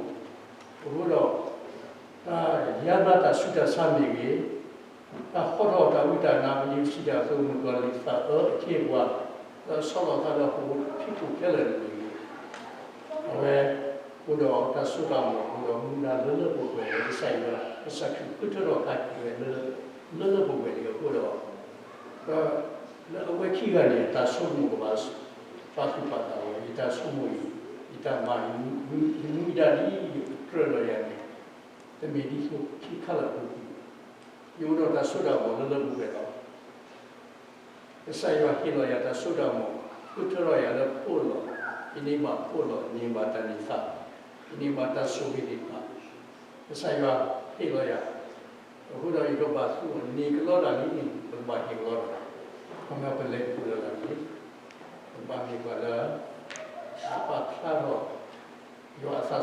အဃိဒီး တၢ်ယါဘျါတၢ်ဆူးတၢ်ဆါမ့ၢ်ဂ့ၤ, တၢ်ဟီထီၣ်တၢ်ဝံတၢ်နါ ပလံၤပစံးတၢ်အသိး မုၣ်ကီၤလံၢ်သးအၢအခ့အပှၤ, လၢအဆီလီၤသးလၢဟီၣ်ခိၣ်ဖံးခိၣ်ခဲလၢာ်န့ၣ်မ့ၢ်ဂ့ၤ, အဝဲအိၣ်ဒီးတၢ်စိတၢ်ကမီၤ အိၣ်ဒီးမူဒါလၢလၢပှဲၤပှဲၤလၢကစၢ်ယွၤ ကစၢ်ခရံာ်ဃုထၢထီၣ်တၢ်ဟ့ၣ်ဝဲလၢ လၢလၢပှဲၤပှဲၤလံအဃိဒီး လၢအဝဲခံဂၤန့ၣ် တၢ်ဆိကမိၣ်ကဘၣ် ပာ်သူၣ်ပာ်သးဝဲ ယတၢ်ဆိကမိၣ်အံၤ ယတၢ်မၤ ယမူဒါဒ်အံၤ ကြၢးလီၤယၤန့ၣ် တမ့ၢ်ဒ်သိးခံခါလၢအပူၤကွံာ်ဘၣ်. ယအိၣ်ဒီးတၢ်စိတၢ်ကမီၤလၢလၢပှဲၤပှဲၤလီၤ. ကစၢ်ယွၤဟ့ၣ်လီၤယၤတၢ်စိတၢ်ကမီၤ, ဃုထၢထီၣ်ယၤလၢဖိလီၤ. ယန့ၢ်ဘၣ်ဖိလီၤ, ယန့ၢ်ဘၣ်တၢ်န့ၢ်သါ, ယန့ၢ်ဘၣ်တၢ်ဆိၣ်ဂ့ၤသ့ၣ်တဖၣ်, ကစၢ်ယွၤဟ့ၣ်လီၤယၤ အဃိဒီးယကဘၣ်သူအီၤ န့ၢ်ကလီတၢ်လံန့ၣ် ပကဘၣ်ဟ့ၣ်ကလီတၢ်, ခီဖျိပလဲၤဃုာ်လီၤတၢ်န့ၣ် ပကဘၣ်မ့ၢ်ပှၤလၢ ပာ်ဖျါထီၣ် ယွၤအသးစီ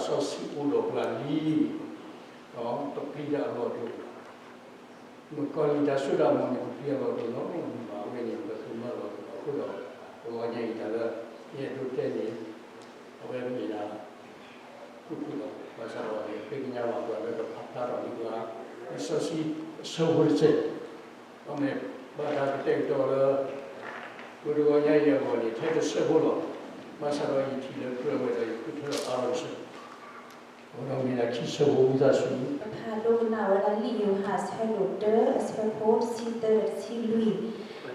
ဆှံအိၣ်ဒီးပှၤလံ, ဒီးပပျံၤတၢ်အလီၢ်တအိၣ်ဘၣ်. မုၣ်ကီၤလံၢ်တၢ်စိတၢ်ကမီၤန့ၣ် ပပျံၤအလီၢ်တအိၣ်နီတမံၤဘၣ်. အဝဲန့ၣ် ပကမၢလီၤတအိၣ်ဘၣ်အဃိဒီး ပဂီၢ်ညါအံၤတၢ်လၢ ယအဲၣ်ဒိးတဲန့ၣ် အဝဲမ့ၢ်ဒၣ် ဃုာ်ဃုာ်လီၤ. ဘၣ်ဆၣ်ဒီး ဃ့ကညးဘၣ်ပှၤလၢကဖးဖျါထီၣ်န့ၢ်ပှၤ လံာ်စီဆှံအဆၢဖိတဆၢ, ဒီးမ့ၢ်ဘၣ်တၢ်ကတဲာ်ကတီၤလၢ ပတဂီၢ်ညါအံၤအဂီၢ်န့ၣ် ထဲတဆၢဖိလီၤ. ဘၣ်ဆၣ်ဒီးယထံၣ်လၢကြၢးဝဲဒီးယဃုထၢထီၣ်အါထီၣ်တဆၢ, အဃိဒီးမ့ၢ်ဒၣ်ခံဆၢဖိဝံသးစူၤ ပဖးဒိကနၣ်ဝဲဒၣ်လံာ်ယိၤဟၣ်အဆၢဒိၣ်တၢ အဆၢဖိတဆံသၢဒီးတဆံလွံၢ်,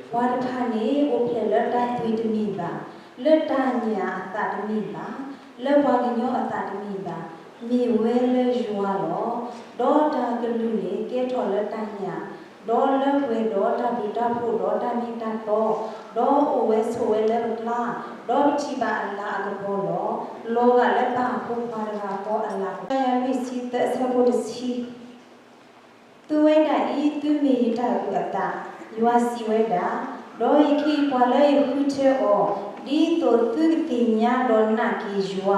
ပှၤတဖၣ်န့ၣ် အိၣ်ဖျဲၣ်လၢတၢ်သွံၣ်တမ့ၢ်ဘၣ်, လၢတၢ်ညၣ်အသးတမ့ၢ်ဘၣ်, လၢပှၤကညီအသးတမ့ၢ်ဘၣ်, မ့ၢ်ဝဲလၢယွၤလီၤ. ဒီးတၢ်ကလုၢ်န့ၣ်ကဲထီၣ်လၢတၢ်ညၣ်, ဒီးလၢပှဲၤဒီးတၢ်ဘျုးတၢ်ဖှိၣ်ဒီးတၢ်မ့ၢ်တၢ်တီ, ဒီးအိၣ်ဝဲဆိးဝဲလၢပကျါ, ဒီးပထံၣ်ဘၣ်အလၤအကပီၤလီၤ. လီၤဂာ်လၢပၢ်ဖိခွါတဂၤဃီအလၤကပီၤ. ယၤလွံၢ်ဆံသၢအဆၢဖိတဆံ သုဝဲဒၣ်အံၤ သုမ့ၢ်ယတၢ်အုၣ်အသး, ယွၤစံးဝဲဒၣ်, ဒီးယခ့ယပှၤလၢယဃုထၢအီၤ, ဒ်သိးသုကသ့ၣ်ညါဒီးနာ်က့ၤယွၤ,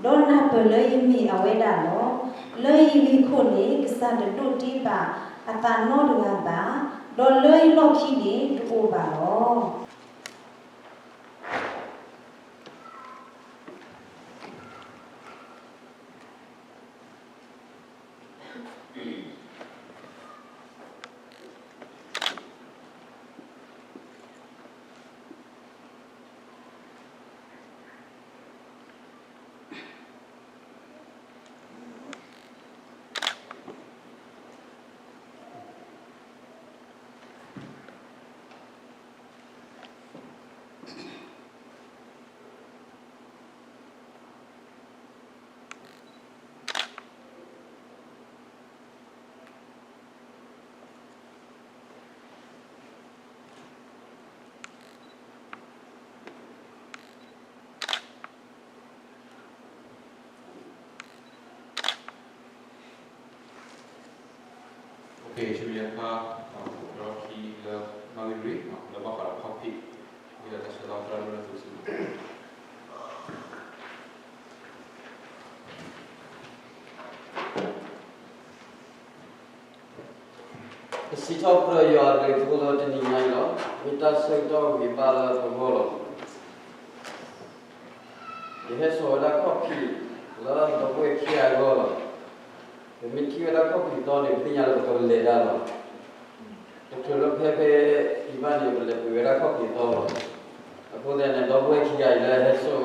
ဒီးနၢ်ပၢၢ်လၢယမ့ၢ်အဝဲဒၣ်လီၤ. လၢယဂ့ၢ်ခိၣ်န့ၣ် ကစၢ်တဒိးတ့ဘၣ်အသးနီတဂၤဘၣ်, ဒီးလၢယလီၢ်ခံန့ၣ်တအိၣ်ဘၣ်လီၤ. ပစံးထီၣ်ပတြၢၤယွၤအဘျုးအဖှိၣ်လၢတနံၤညါအံၤလီၤ. မ့ၢ်တၢ်ဆၢကတီၢ်ဂံၢ်ဘါလၢပဂီၢ်လီၤ. ယဟဲစိာ်ဝဲဒၣ်ခီၣ်ဖံးလၢဒီပုၢ်ဝဲၢ်ခံဂၤအဂီၢ်လီၤ. ပမ့ၢ်ထံၣ်ဝဲဒၣ်ခီၣ်ဖံးတီန့ၣ် ပသ့ၣ်ညါလၢပကလဲၤတၢ်လီၤ. ထုးလၢဖဲဖဲအံၤဘၣ်န့ၣ် ပလဲၤပှ့ၤဝဲဒၣ်ခီၣ်ဖံးသီလီၤ. အဃိသတးန့ၣ် ဒီပုၢ်ဝဲၢ်ခံဂၤအံၤလၢဟဲစိာ်,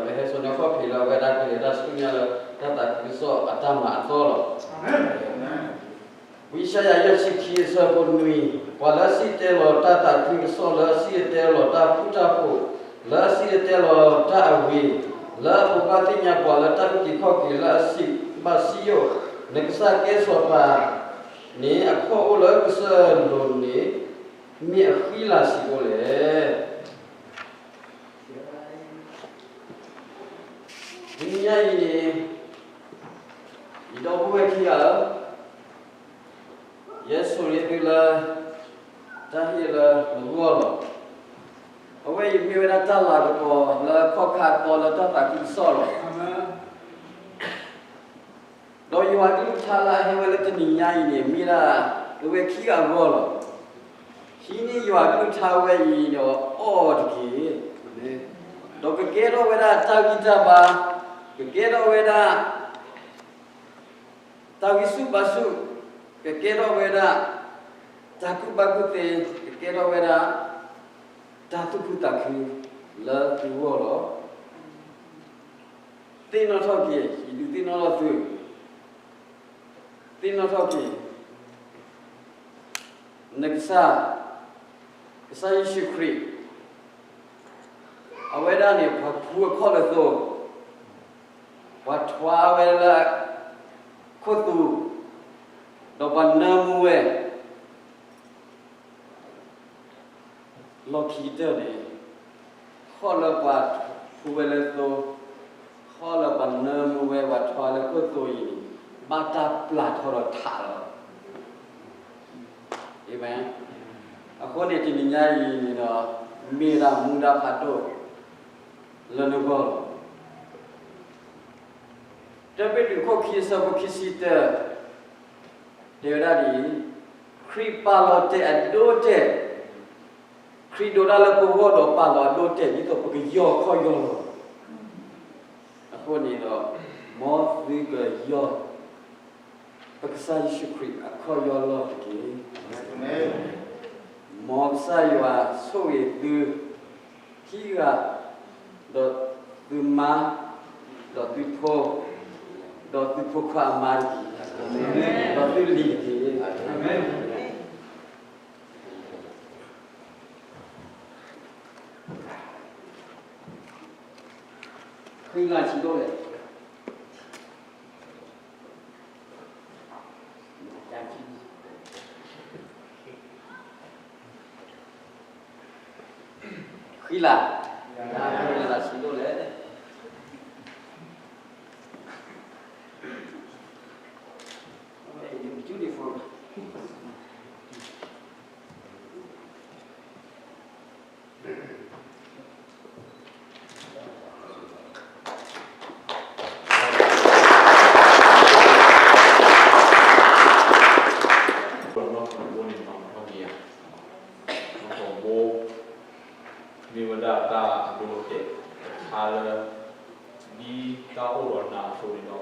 ဟဲစိာ်န့ၢ်ခီၣ်ဖံးလၢအဝဲဒၣ်ကလဲၤတၢ်ဆူညါလၢ တၢ်သးခုကစီၣ်အတၢ်မၤအသီလီၤ. ဝံယၡါယၤယဲၢ်ဆံခံအဆၢဖိနွံ, ပှၤလၢအစံၣ်တဲၤလီၤတၢ်သးခုကစီၣ်, လၢအစံၣ်တဲၤလီၤတၢ်ဃူတၢ်ဖိး, လၢအစံၣ်တဲၤလီၤတၢ်အဂ့ၤ, လၢအဖိခွါသ့ၣ်ညါပှၤလၢတၢ်အုၣ်က့ၤခီၣ်က့ၤ, လၢအစံးဘၣ်စံယိၣ်, နကစၢ်ကဲစီၤပၤန့ၣ် အခီၣ်အိၣ်လၢကစၢၢ်လိၤန့ၣ် မ့ၢ်အဃံလၤဆံးအိၣ်လဲၣ်. တနံၤညါအံၤန့ၣ် ယဒီပုၢ်ဝဲၢ်ခံဂၤဧၢ, ယဲစိာ်န့ၢ်သုလၢ တၢ်ဟ့ၣ်လၢနဂီၢ်လီၤ. အဝဲအံၤမ့ၢ်ဝဲဒၣ်တၢ်လၤကပီၤလၢခီၣ်ခါသီလၢတၢ်သးခုကစီၣ်လီၤ. ဒီးယွၤအကလုၢ်ကထါလၢအဟဲဝဲလၢတနံၤညါအံၤန့ၣ် မ့ၢ်ဒၣ်လၢဝဲခံဂၤအဂီၢ်လီၤ. ဟံးန့ၢ်ယွၤအကလုၢ်ကထါဝဲအံၤဒီးအီၣ်တက့ၢ်. ဒီးကကဲထီၣ်ဝဲဒၣ်တၢ်ဂံၢ်တၢ်ဘါ, ကကဲထီၣ်ဝဲဒၣ် တၢ်ဂံၢ်ဆူၣ်ဘါဆူၣ်, ကကဲထီၣ်ဝဲဒၣ် တၢ်ကူၣ်ဘၣ်ကူၣ်သ့, ကကဲထီၣ်ဝဲဒၣ် တၢ်သူၣ်ခုသးခုလၢသုဂီၢ်လီၤ. သ့ၣ်နီၣ်ထီၣ်က့ၤ, ယဒုးသ့ၣ်နီၣ်ထီၣ်သု, သ့ၣ်နီၣ်ထီၣ်က့ၤ နကစၢ်, ကစၢ်ယ့ၣ်ၡူးခရံာ် အဝဲဒၣ်န့ၣ် ပှၤဖှူအခီၣ်လၢသိ, ပှၤထွါဝဲလၢခိၣ်သူ, ဒီးပှၤနၢမူဝဲ လီၢ်ခံကတၢၢ်န့ၣ်, ခီၣ်လၢပှၤဖှူဝဲလၢသိ, ခီၣ်လၢပှၤနၢမူဝဲ ပှၤထွါလၢခိၣ်သိအံၤန့ၣ်, ဘၣ်တၢ်ပျၢ်ထီၣ်ဒီးထးလီၤ. အၤမ့ၣ်. အဃိန့ၣ် တနံၤညါအံၤန့ၣ်ဒီး မ့ၢ်ဒၣ်မူဒါဖးဒိၣ်လၢနဂီၢ်လီၤ. တၢ်ပ့းတရူးခိၣ်ခံအဆၢဖိခံဆံတၢ တဲဝဲဒၣ်ဒ်အံၤ, ခရံာ်ပာ်လီၤတဲာ်အဒိအတဲာ်, ခရံာ်ဒိးတၢ်လၢပဂီၢ်ဒီးပာ်လီၤအဒိအတဲာ် ဒ်သိးပကယီၢ်ခီၣ်ယီၢ်လီၢ်. အဃိန့ၣ်ဒီး မ်သုကယီၢ် ပကစၢ်ယ့ၣ်ၡူးခရံာ်အခီၣ်ယီၢ်လီၢ်တက့ၢ်. မ်ကစၢ်ယွၤဆိၣ်ဂ့ၤသု ခံဂၤ, ဒီးသုမါ, ဒီးသုဖိ, ဒီးသုဖိခွါအမါတက့ၢ်, ဒီးသုလံၤတက့ၢ်. အၤမ့ၣ်. ဃံလၤဆံးဒိၣ်လဲၣ်. ဃံလၤ, ဃံလၤဆံးဒိၣ်လဲၣ်. Beautiful. နီၣ်ထီၣ်ဘိ မ့ၢ်ဝဲဒၣ်တၢ်အဒိအတဲာ်တခါလၢ ဒ်တၢ်အိၣ်ဒီးနၤအသိးန့ၣ်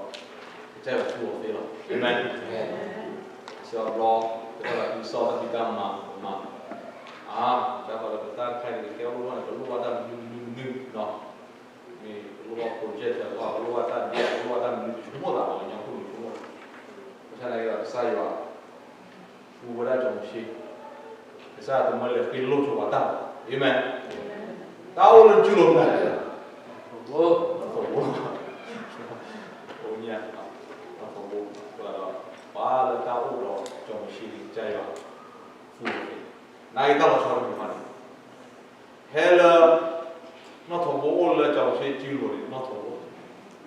ဒီး ကစၢ်ယွၤသူအီၤသ့လီၤ. အၤမ့ၣ်. စံးဘျီ ပတၢ်သးခုကစီၣ်တၢ်ဖံးတၢ်မၤမၤ, အါ တၢ်ဃီလၢပတၢ်တခါအံၤန့ၣ် ကကဲအိၣ်လၢန့ၣ် ပလိၣ်ဘၣ်တၢ်မနုၤမနုၤမနုၤနီၤ, မ့ၢ်ပလိၣ်ဘၣ် project တခါ ပလိၣ်ဘၣ်တၢ်ဒ့ ပလိၣ်ဘၣ်တၢ်မနုၤ ပဆိကမိၣ်သးလီၤ ကညီဖိန့ၣ်ဆိကမိၣ်သး, ဘၣ်ဆၣ်သနာ်က့ဒီး ကစၢ်ယွၤ ဃုဝဲဒၣ်စီၤမိၤၡ့, ကစၢ်ယွၤတမၢလဲၤဃ့လိၢ်ဆိပှၤတၢ်ဘၣ်, အၤမ့ၣ်. တၢ်အိၣ်လၢစုလိၤမနုၤလဲၣ်, သဝီ, သဝီ, အိၣ်ညါ, သဝီ, ဒီး ပှၤလၢတၢ်အိၣ်ဒီးစီၤမိၤၡ့န့ၣ် ကစၢ်ယွၤ ဃုဝဲ, နာ်က့တၢ်လီၤဆီတမံၤမးန့ၣ် ဟဲလၢ နီၣ်ထီၣ်ဘိအိၣ်လၢစီၤမိၤၡ့စုလိၤန့ၣ် နီၣ်ထီၣ်ဘိ နာ်က့တုၤ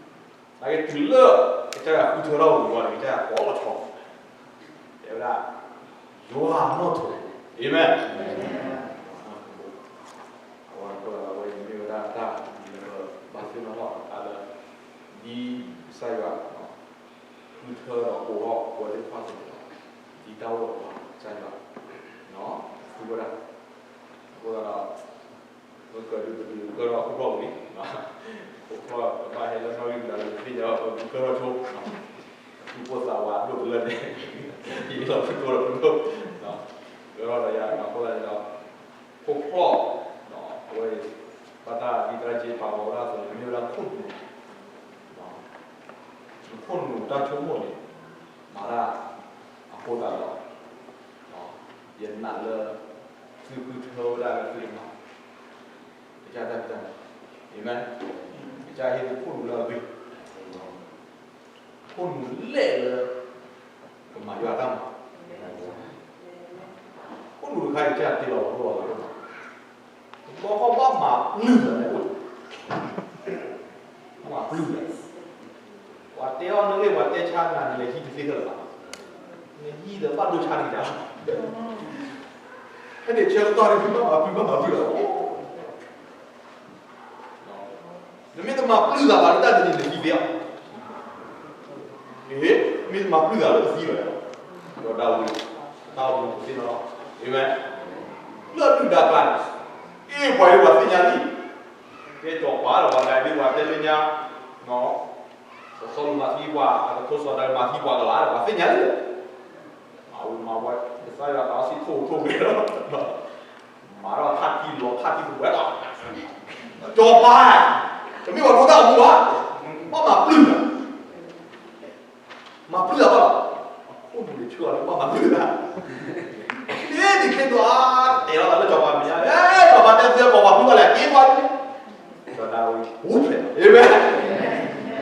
လၢ ကစၢ်ယွၤဃုထၢထီၣ်ဝံၤဝံၤန့ၣ် ကစၢ်ယွၤကိးလီၤဆီ, တဲဝဲဒၣ် ယွၤနီၣ်ထီၣ်ဘိ, အၤမ့ၣ်. အဝဲန့ၣ်အဃိဒီး အဝဲအံၤမ့ၢ်ဝဲဒၣ်တၢ်လၢဘၣ်သ့ၣ်နီၣ်ထီၣ်တခါလၢ ဒ်ကစၢ်ယွၤ ဃုထၢဒီးကိးထီၣ်ပှၤသ့ၣ်တဖၣ်အသိးန့ၣ်လီၤ. ဒ်တၢ်အိၣ်ဒီးပှၤ ကစၢ်ယွၤ ဃုဝဲဒၣ်, အဃိသတးဒီး ပကဒုးပဒုး ကၢထီၣ်ခိၣ်ဖျီၣ်ပူၤန့ၣ်, ခိၣ်ဖျီၣ်ကဘၣ်ဟဲလၢနီၣ်ဂံၢ်ဘျးလၢပသ့ၣ်ညါဘၣ် ပကဒုးကၢထီၣ်ဆိ, သူၣ်ပိၢ်သးဝးဒိၣ်တလၢန့ၣ် ယလီၤဖုၣ်ကိၢ်လီၤဖုၣ်ကိၢ်, ဒီးယၤအဃိသတးန့ၣ်ဒီး ဖိဖျီၣ် အဝဲ ဘၣ်တၢ်ဒ်သရၣ်က့ပာ်လီၤဝဲဒၣ်အသိးန့ၣ် မ့ၢ်ဝဲဒၣ်ခိၣ်နူာ်, ခိၣ်နူာ်တၢ်ဆိကမိၣ်န့ၣ် မၤတၢ်အဃိသတးဒီး ယနာ်လၢ သုဃုထၢဝဲဒၣ်လၢသုကမၤ ကစၢ်တၢ်ဖံးတၢ်မၤ, အၤမ့ၣ်, ကစၢ်ဟ့ၣ်သုခိၣ်နူာ်လၢအဂ့ၤ ခိၣ်နူာ်လဲၣ်လၢ ကမၤယွၤတၢ်မၤ, ခိၣ်နူာ်တခါအံၤ ကစၢ်တ့လီၤလီၤလီၤလီၤ, ဘီဃီဘၣ်မၤပျုၢ်လီၤန့ၣ်အိၣ်, ဘၣ်မၤပျုၢ်လီၤ, ပှၤတဲအီၤနဂ့ၢ် ပှၤတဲဆါနၤ နလဲၤဟံးတသ့ခဲလၢာ်ဘၣ်, နဟံးဒီးဘၣ်ဒိဆါတက့ၢ်, ဖဲန့ၣ်ဆၢကတီၢ်န့ၣ် ဘၣ်မၤပျုၢ် ဘၣ်မၤပျုၢ်လီၤ နမ့ၢ်တမၤပျုၢ်သးဘၣ်လၢတၢ်တနံၤန့ၣ် နသံသ့ဧါ, မ့ၢ်တမၤပျုၢ်သးလၢနသံလီၤ, ဒီးဒၣ်ဝဲ တၢ်အိၣ်မူပသ့ၣ်နီၣ်လီၤ, အၤမ့ၣ်, လၢဒုၣ်ဒါကျါန့ၣ်, အ့ၣ် ပှၤအံၤပှၤသ့ၣ်ညါလံ, ကဲစီၤပၤဒီးပှၤဂၤဒ်ပှၤတဲလၢညါ, စီၤစီလူးမၤသံပှၤ အကထိစီၤဒၤဝံးမၤသံပှၤကလာ်ဒီး ပှၤသ့ၣ်ညါလံ, မၤဝဲမၤဝဲ ကစၢ်ယွၤသးစီဆှံထိၣ်ထိၣ်ဝဲလီၤ မၤထီၣ်ခါထံလီၤခါထံပဝဲလီၤ, စီၤပၤ, တမ့ၢ်ပှၤဒိတၢ်အမူဘၣ်, ဘၣ်မၤပျုၢ်လီၤ, မၤပျုၢ်လီၤဘၣ်လီၤ, အခိၣ်နူာ်န့ၣ်ဆှၢအီၤလၢဘၣ်မၤပျုၢ်လီၤ, မ့ၢ်ဒ်ခဲဒိၣ်အါ တဲလီၤသးလၢစီၤပၤမဲာ်ညါ, စီၤပၤတဲသုကိးပှၤပျုၢ်ဘၣ်လဲၣ် က့ၤပှၤ, စီၤဒၤဝံး ပူၤဖျဲးလီၤ, အၤမ့ၣ်,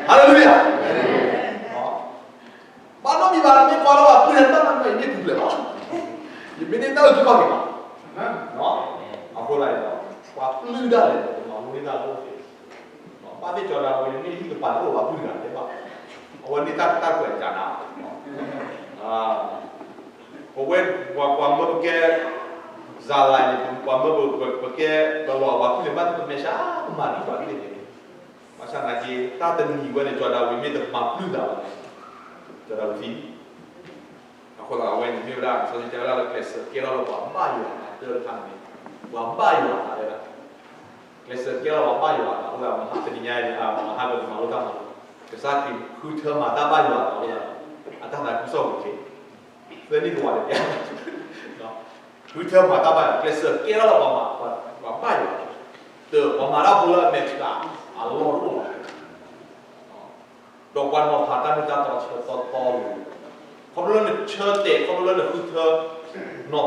ဟါလ့လူယၤ ဘၣ်နီတမံၤဘၣ် နမ့ၢ်ကွၢ်လၢပှၤပျုၢ်န့ၣ် တဘၣ်နီတမံၤ ယမ့ၢ်ပူၤဖျဲးလီၤ, ယမ့ၢ်န့ၢ်တၢ်အုၣ်က့ၤခီၣ်က့ၤဘၣ်, အဃိသတးန့ၣ်ဒီး ပှၤပျုၢ်ဒၣ်လဲာ်န့ၣ် ပမၤလိန့ၢ်တၢ်လၢအိၣ်သ့, ဘၣ်သ့ၣ်စီၤဒၤဝံးန့ၣ် မ့ၢ်ဟံၣ်ကပၤတအိၣ်ဘၣ်ပှၤပျုၢ်တဂၤတဲဘၣ်, အဝဲန့ၢ်တၢ်တၢ်ကွဲးတၢ်နါ ပဝဲ ပှၤမၢပကဲ စၤလၤန့ၣ် ပှၤမၢပကဲ ပလီၢ်ပှၤပျုၢ်န့ၣ် ဘၣ်သ့ၣ်ပမဲာ်ဆှး ပမၤဒ်ပှၤပျုၢ်န့ၣ်, ဘၣ်ဆၣ်သနာ်က့ တၢ်တနံၤဝဲန့ၣ် စီၤဒၤဝံးမ့ၢ်တမၤပျုၢ်သးဘၣ်န့ၣ် စီၤဒၤဝံးသံ, အဃိသတးအဝဲန့ၣ်မ့ၢ်ဝဲဒၣ် စီၤစံးတဲဝဲဒၣ်လၢ ကျဲးစၢးကဲထီၣ်လၢပှၤဘၣ်ယွၤအတၢ်တခါန့ၣ်, ပှၤဘၣ်ယွၤအတၢ်ဝဲဒၣ် ကျဲးစၢးကဲထီၣ်ပှၤဘၣ်ယွၤအတၢ်အဃိသတး မဟါတနံၤညါအံၤ မဟါကမၤလိတၢ်မၤလိ, ကစၢ်ခရံာ်ဃုထၢမၤတၢ်ဘၣ်ယွၤအတၢ်အဃိသတးဒီး အတၢ်သးခုကစီၣ်ပူၤတက့ၢ်, သၢနံၣ်တဝာ်တက့ၢ်, ဃုထၢမၤတၢ်ဘၣ်ယွၤ ကျဲးစၢးကဲထီၣ်လၢပှၤမၤ ပှၤဘၣ်ယွၤ, တၢ်ပှၤမၤတၢ်ဖိလၢအမဲာ်ချံအလီၢ်တအိၣ်ဘၣ် ဒီးပှၤ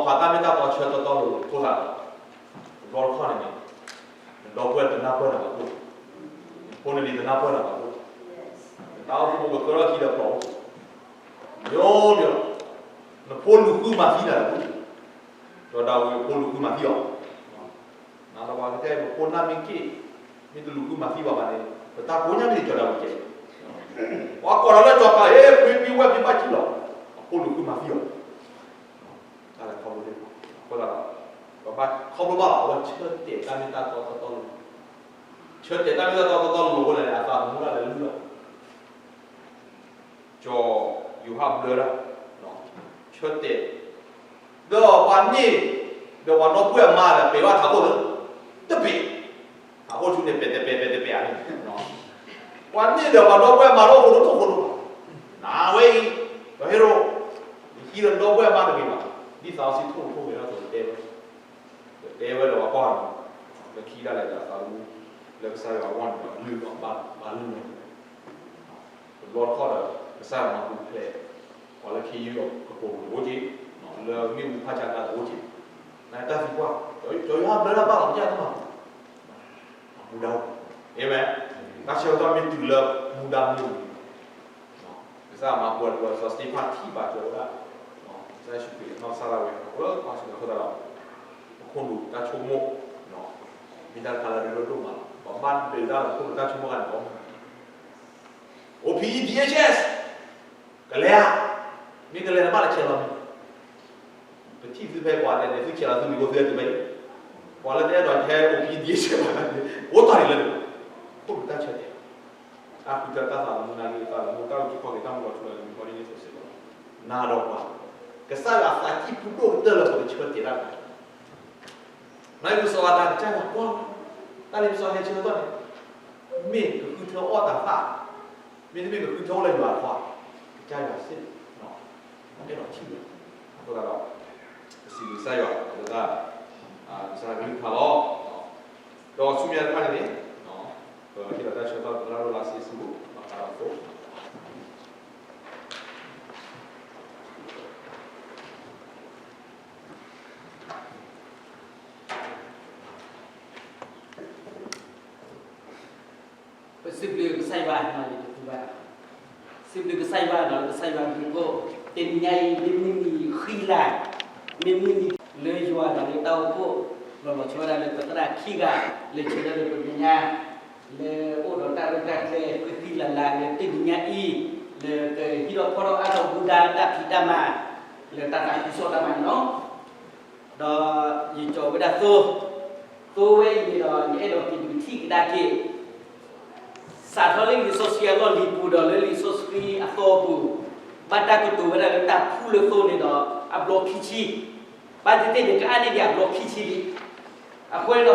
နီၤဖးတၢ်မ့ၢ်တၢ်တီဆၢတီတီလိၤလိၤ, ခီဖျိလၢနဆၢတဲာ် ခီဖျိလၢနဃုထၢ နီၤဖးတၢ်မ့ၢ်တၢ်တီဆၢတီတီလိၤလိၤအဃိသတးဒီး, တဘျီတခီၣ်န့ၣ်န့ၣ်, နဒီပုၢ်ဝဲၢ်တနၢ်ပၢၢ်နၤဘၣ်ဒိၣ်, နဖိနလံၤတနၢ်ပၢၢ်နၤဘၣ်ဒိၣ်, နတၢ်အိၣ်ဖှိၣ်ဖိကကၢထီၣ်ခံဒီးပျီၢ်အိၣ်, မ့ၢ်မ့ၢ်လီၤ, နဖိလူၤဃုမၤသံနၤလၢၤ, စီၤဒၤဝံးအဖိလူၤဃုမၤသံအီၤ နသးပှၤကတဲ ပဖိနၢ်မ့ၢ်က့ၣ်, မ့ၢ်တလူၤဃုမၤသံဘၣ်ဘၣ်န့ၣ် ပတၢ်ကိးညါမ့ၢ်စီၤဒၤဝံးကဲ, ပှၤကိးလီၤလၢစီၤပၤ ဟ့ၣ် ဖှံဖှံဝဲဖှံဘၣ်ဆံလီၤ, အဖိလူၤဃုမၤသံအီၤ, တၢ်လဲၤခီဖျိသ့ၣ်တဖၣ်, အဃိသတးဒီး ပဘၣ်ခီဖျိဘၣ်လီၤ အဝဲဆၢတဲာ်တၢ်မ့ၢ်တၢ်တီတီတီလိၤလိၤ, ဆၢတဲာ်တၢ်မ့ၢ်တၢ်တီတီတီလိၤလိၤအဃိန့ၣ် အသးသမူဒၣ်လဲာ်လုၢ်လီၤ ကၠီၤယိၤဟၣ်ဘျၢဒၣ်, ဆၢတဲာ်, ဒီးပှၤန့ၢ်, ဒီးပှၤဒီပုၢ်ဝဲၢ်အမါဒီး ပဲာ်ဘၣ်ထးခိၣ်လၢ, တပဲာ်, ထးခိၣ်ဆူန့ၣ် ပဲာ်တပဲာ် ပဲာ်တပဲာ်အန့ၣ်, ပှၤန့ၢ်ဒီးပှၤဒီပုၢ်ဝဲၢ်အမါဒီးအိၣ်ဃိဒိၣ်ဒိၣ်ဃိဒိၣ်, နဝဲအံၤ, ဒီးဟ့ရိၣ်, ယဟံးဒီးနဒီပုၢ်ဝဲၢ်အမါတဂ့ၤဘၣ်, ဒ်သးစီဆှံထိၣ်ထိၣ်ဝဲဒၣ်အသိးတဲဝဲ တဲဝဲဒီးပှၤကွၢ်, လၢခံဒၣ်လဲာ်ဒီးသးသမူ, လၢကစၢ်ယွၤအဂီၢ်န့ၣ်ဒီးလုၢ်လီၤဘၣ်လုၢ်လီၤ, တဘျီတခီၣ်ဒီး ကစၢ်ယွၤမၤပူၤဖျဲး, ပှၤလၢခ့ယုၢ်အကပိာ်ပူၤအိၣ်က့ၤ, လၢမ့ၣ်အူဖးဆါကျါအိၣ်က့ၤ, နတၢ်သံကွၢ်, ကၠီၤယိၤဟၣ်ဘျၢဒၣ်ဘၣ်လီၤ မ့ၢ်တၢ်မၤ မူဒါ, အၤမ့ၣ်, တၢ်ဆၢကတီၢ်မ့ၢ်တုၤလၢမူဒါမ့ၢ်ဝံၤ ကစၢ်မၤပှဲၤလၢစီၤစတ့ဖၣ်ထံၣ်ဘၣ်ကၠီၤဝဲဒၣ်, ကစၢ်ယ့ၣ်ၡူးခရံာ်နီၢ်ကစၢ်ဒၣ်ဝဲ အဃိသတးဒီး ပခိၣ်နူာ်တၢ်ဆိကမိၣ်, မ့ၢ်တၢ်တခါလၢအရ့ဒိၣ်ဒိၣ်မးလီၤ, ပဘၣ်ဒုးတၢ်လၢပခိၣ်နူာ်တၢ်ဆိကမိၣ်ဂၤန့ၣ်လီၤ, အိၣ်ဖံးအံၤ ဒံးအ့ၣ်ၡဲး, ကလဲၤဧါ, မ့ၢ်ကလဲၤနဘၣ်လဲၤဆဲးလီၤမံၤ ပထံၣ်သုဖဲပှၤဒဲးန့ၣ် သုဆဲးလီၤသုမံၤဖိသုဟဲတုၤဖဲအံၤ, ပှၤလၢတအဲၣ်ဒိးဟဲအိၣ်ဖံးဒံးဆဲးဘၣ်န့ၣ် အိၣ်တ့ၢ်န့ၣ်လၢ ခိၣ်နူာ်တၢ်ဆၢတဲာ်, တၢ်ဃုထၢတၢ်သးသမူနာ်က့ သးသမူ တၢ်အိၣ်ဆူၣ်ခီၣ်က့ၤတၢ်မူလီၤထူလီၤယိာ် မ့ၢ်ခီဒ်န့ၣ်သိးစ့ၢ်ကီး, နၤဒီးပှၤ, ကစၢ်ယွၤသးကံၢ်ပူၤဒိၣ်ကတၢၢ်လၢပကဆၢတဲာ်တၢ်တဂၤ နအံၤပစီၤအၤဒၣ်ကစၢ်ယွၤကွၢ်, တၢ်လၢပစီၤဟဲဆၢကတီၢ်န့ၣ်, မ့ၢ်ကဃုထၢအီၣ်တၢ်သၣ်, မ့တမ့ၢ်ကဃုထၢအိၣ်လၢယွၤအခွါ, ကစၢ်ယွၤစ့ၢ်, အဲၣ်ဒိးထံၣ်ဝဲ, အဃိသတးဒီး, က စံးဘျုးကစၢ်ယွၤလၢတၢ် ကစၢ်ကလုၢ်ကထါလီၤ. ဒီးဆူမဲာ်ညါတဖၣ်န့ၣ်န့ၣ် ပဟ့ၣ်လီၤတၢ်ဆၢကတီၢ် ပသရၣ်ဒိၣ်လါစ့စူၤ ဘၣ်ဃးဒီးသိ ပစံးဘျုးကစၢ်ယွၤနီၤ ယတသူဘၣ်, စံးဘျုးကစၢ်ယွၤဒီး ကစၢ်ယွၤဘျုးဖှိၣ် တနံၤညါအံၤ မ့ၢ်မုၢ်နံၤဃံလၤ, မ့ၢ်မုၢ်နံၤလၢယွၤဒီးလၢတၢ်အိၣ်ဖှိၣ် လီၤလီၤဆီဝဲဒၣ်လၢပသရၣ်ခံဂၤ လၢဆၢထၢၣ်လၢပမဲာ်ညါ လၢအိၣ်ဒီးတၢ်ရဲၣ်တၢ်ကျဲၤဃံဃံလၤလၤလၢတနံၤညါအံၤ လၢကဟံးထီၣ်ဖီၣ်ထီၣ်အါထီၣ်မူဒါတၢ်ဖံးတၢ်မၤ လၢတၢ်သးခုကစီၣ်တၢ်မၤန့ၣ်လီၤ. ဒီးယကၠီၤဝဲဒၣ်သိ, သိဝဲအံၤန့ၣ်ဒီး ယအဲၣ်ဒိးက့ၤဒုးထံၣ်ကဒါက့ၤ စးထီၣ်လၢလံာ်စီဆှံအလီၢ်လံၤပူၤဒီးလၢလံာ်စီဆှံအသီပူၤ, ဘၣ်တၢ်ကတိၤဝဲဒၣ်လၢတၢ်ဖှူလၢသိန့ၣ်ဒီး အဘျီခံဆံ, ဘၣ်သ့ၣ်သ့ၣ်န့ၣ် ကအါန့ၢ်ဒံးအဘျီခံဆံလံ. အဃိန့ၣ်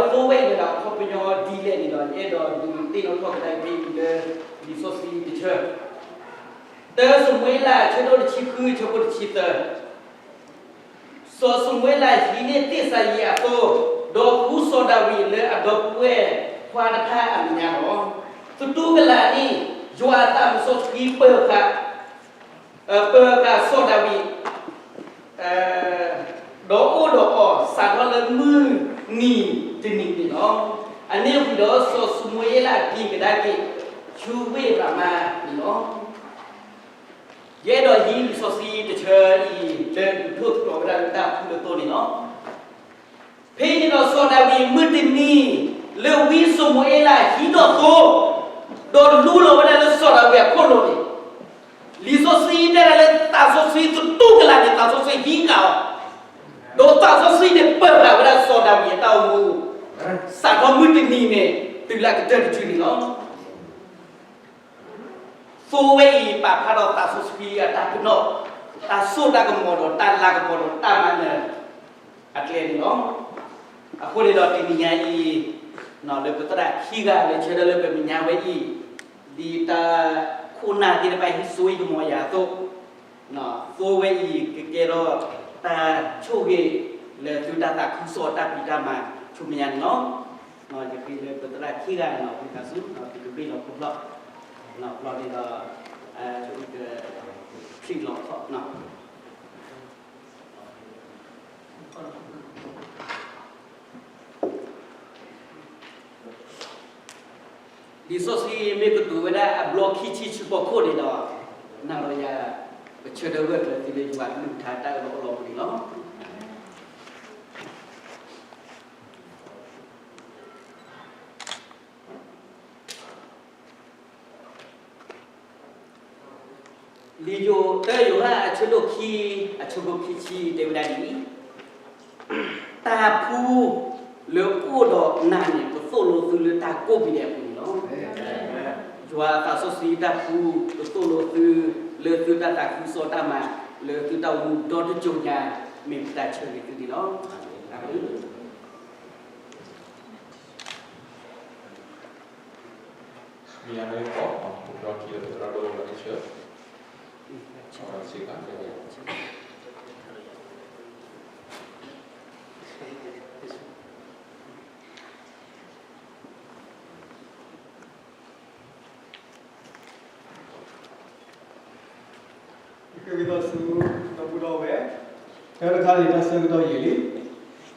ဒီး သိဝဲအံၤန့ၣ်ဒီး အခီပညီဒ်လဲၣ်န့ၣ်ဒီး ယအဲၣ်ဒိးဒုးသ့ၣ်နီၣ်ထီၣ်ကဒါက့ၤလၢ လံာ်စီဆှံတဆၢ တၢ ၡမူၤအ့လး အဆၢဒိၣ်တဆံဃု အဆၢဖိတဆံသၢ, စီၤၡမူၤအ့လးဟံးန့ၢ်သ့ၣ်စၤယံးအသိ, ဒီးဃုစီၤဒၤဝံးလၢအဒီပုၢ်ဝဲၢ်ခွါတဖၣ်အမဲာ်ညါလီၤ. သတူၢ်ကလာ်န့ၣ် ယွၤအသးမုၢ်စီဆှံပၢၤဃာ် ပၢၤဃာ်စီၤဒၤဝံး ဒီးအိၣ်ဒီးအီၤစးထီၣ်လၢမုၢ်နံၤတနံၤန့ၣ်လီၤ. အန့ၣ်ဝံၤဒီးစီၤၡမူၤအ့လးက့ၤကဒါက့ၤ ဆူဝ့ၢ်ရၤမါန့ၣ်လီၤ. ယအဲၣ်ဒိးဟံးလံာ်စီဆှံတဆၢအံၤ လၢဒုးထိၣ်သတြီၤဝဲဒၣ်လၢတၢ်ဖှူလၢသိန့ၣ်လီၤ. ဖဲန့ၣ်ဒီးစီၤဒၤဝံးမုၢ်တနံၤ လၢဝံစီၤၡမူၤအ့လးဟံးထီၣ်သိ, ဒီးလူလီၤဝဲဒၣ်လၢစီၤဒၤဝံးအခိၣ်လိၤန့ၣ်, လံာ်စီဆှံတဲဒၣ်လၢသးစီဆှံသတူၢ်ကလာ်န့ၣ် သးစီဆှံဟံးဃာ်အီၤ, ဒီးသးစီဆှံန့ၣ်ပၢၤဃာ်ဝဲဒၣ်စီၤဒၤဝံးအတၢ်အိၣ်မူ စးထီၣ်မုၢ်တနံၤန့ၣ် တုၤလၢအကတၢၢ်တစုန့ၣ်လီၤ. သိဝဲအံၤပာ်ဖျါထီၣ်သးစီဆှံအတၢ်ပနီၣ်, တၢ်စိတၢ်ကမီၤဒီးတၢ်လၤကပီၤဒီးတၢ်မၤနၢၤအကျဲန့ၣ်လီၤ. အဃိန့ၣ်ဒီးတနံၤညါအံၤ လၢပသရၣ်ခံဂၤလၢဆၢထၢၣ်လၢပမဲာ်ညါဝဲအံၤ, ဒ်တၢ်ခိၣ်နၢ်သ့ၣ်တဖၣ်ဟံးစိဟံးကမီၤယၤအသိး, သိဝဲအံၤကကဲထီၣ်တၢ်ဆိၣ်ဂ့ၤလၢသုတၢ်သးခုကစီၣ်တၢ်ဖံးတၢ်မၤဆူမဲာ်ညါန့ၣ်လီၤ. ယဃ့လၢပသရၣ်ခံဂၤန့ၣ် ဝံသးစူၤ သုကဘ့ၣ်လီၤခိၣ်ဖျီၣ်, ဖျီၣ်န့ၣ်ဒီး သုက ထံၣ်လီၤခီၣ် လံာ်စီဆှံမ့ၢ်ကတိၤဝဲဒၣ်အဘျီခံဆံဆူဖီခိၣ်န့ၣ်ဒီး နၤဒီးယၤ ပဆၢထၢၣ်ဂၢၢ်ကျၢၤသုလၢယွၤကလုၢ်ကထါတၢ်အၢၣ်လီၤအီလီၤပူၤန့ၣ်လီၤ. လံာ်ယိၤ တၢယိၤဟၣ်အဆၢဒိၣ်ခံ အဆၢဖိခံဆံတဲဝဲဒၣ်ဒ်အံၤ, တၢ်ဖှူလၢအိၣ်ဒီးနၤန့ၣ် ကသိၣ်လိသုလၢတၢ်ကိးပူၤဒဲးအပူၤန့ၣ်လီၤ. ယွၤအသးစီဆှံတၢ်ဖှူ ကသိၣ်လိသု လၢသုတၢ်သးခုကစီၣ်တၢ်မၤ လၢသုတၢ်အိၣ်မူဒီတစိၤညါ မ့ၢ်ပတၢ်ဆၢဂ့ၤသုန့ၣ်လီၤ. အၤမ့ၣ်. မ့ၢ်အါန့ၣ်ကီး ပဒီခံလၢသရၣ်ဒိၣ်လီၤတဆၢ အဝဲစ့ၢ်ကီး ယဃ့ဝံသးစူၤ ဒီပုၢ်ဒီဝဲၢ်, တၢ်တခါန့ၣ် တၢ်ဆၢကတီၢ်ယံာ်လံ,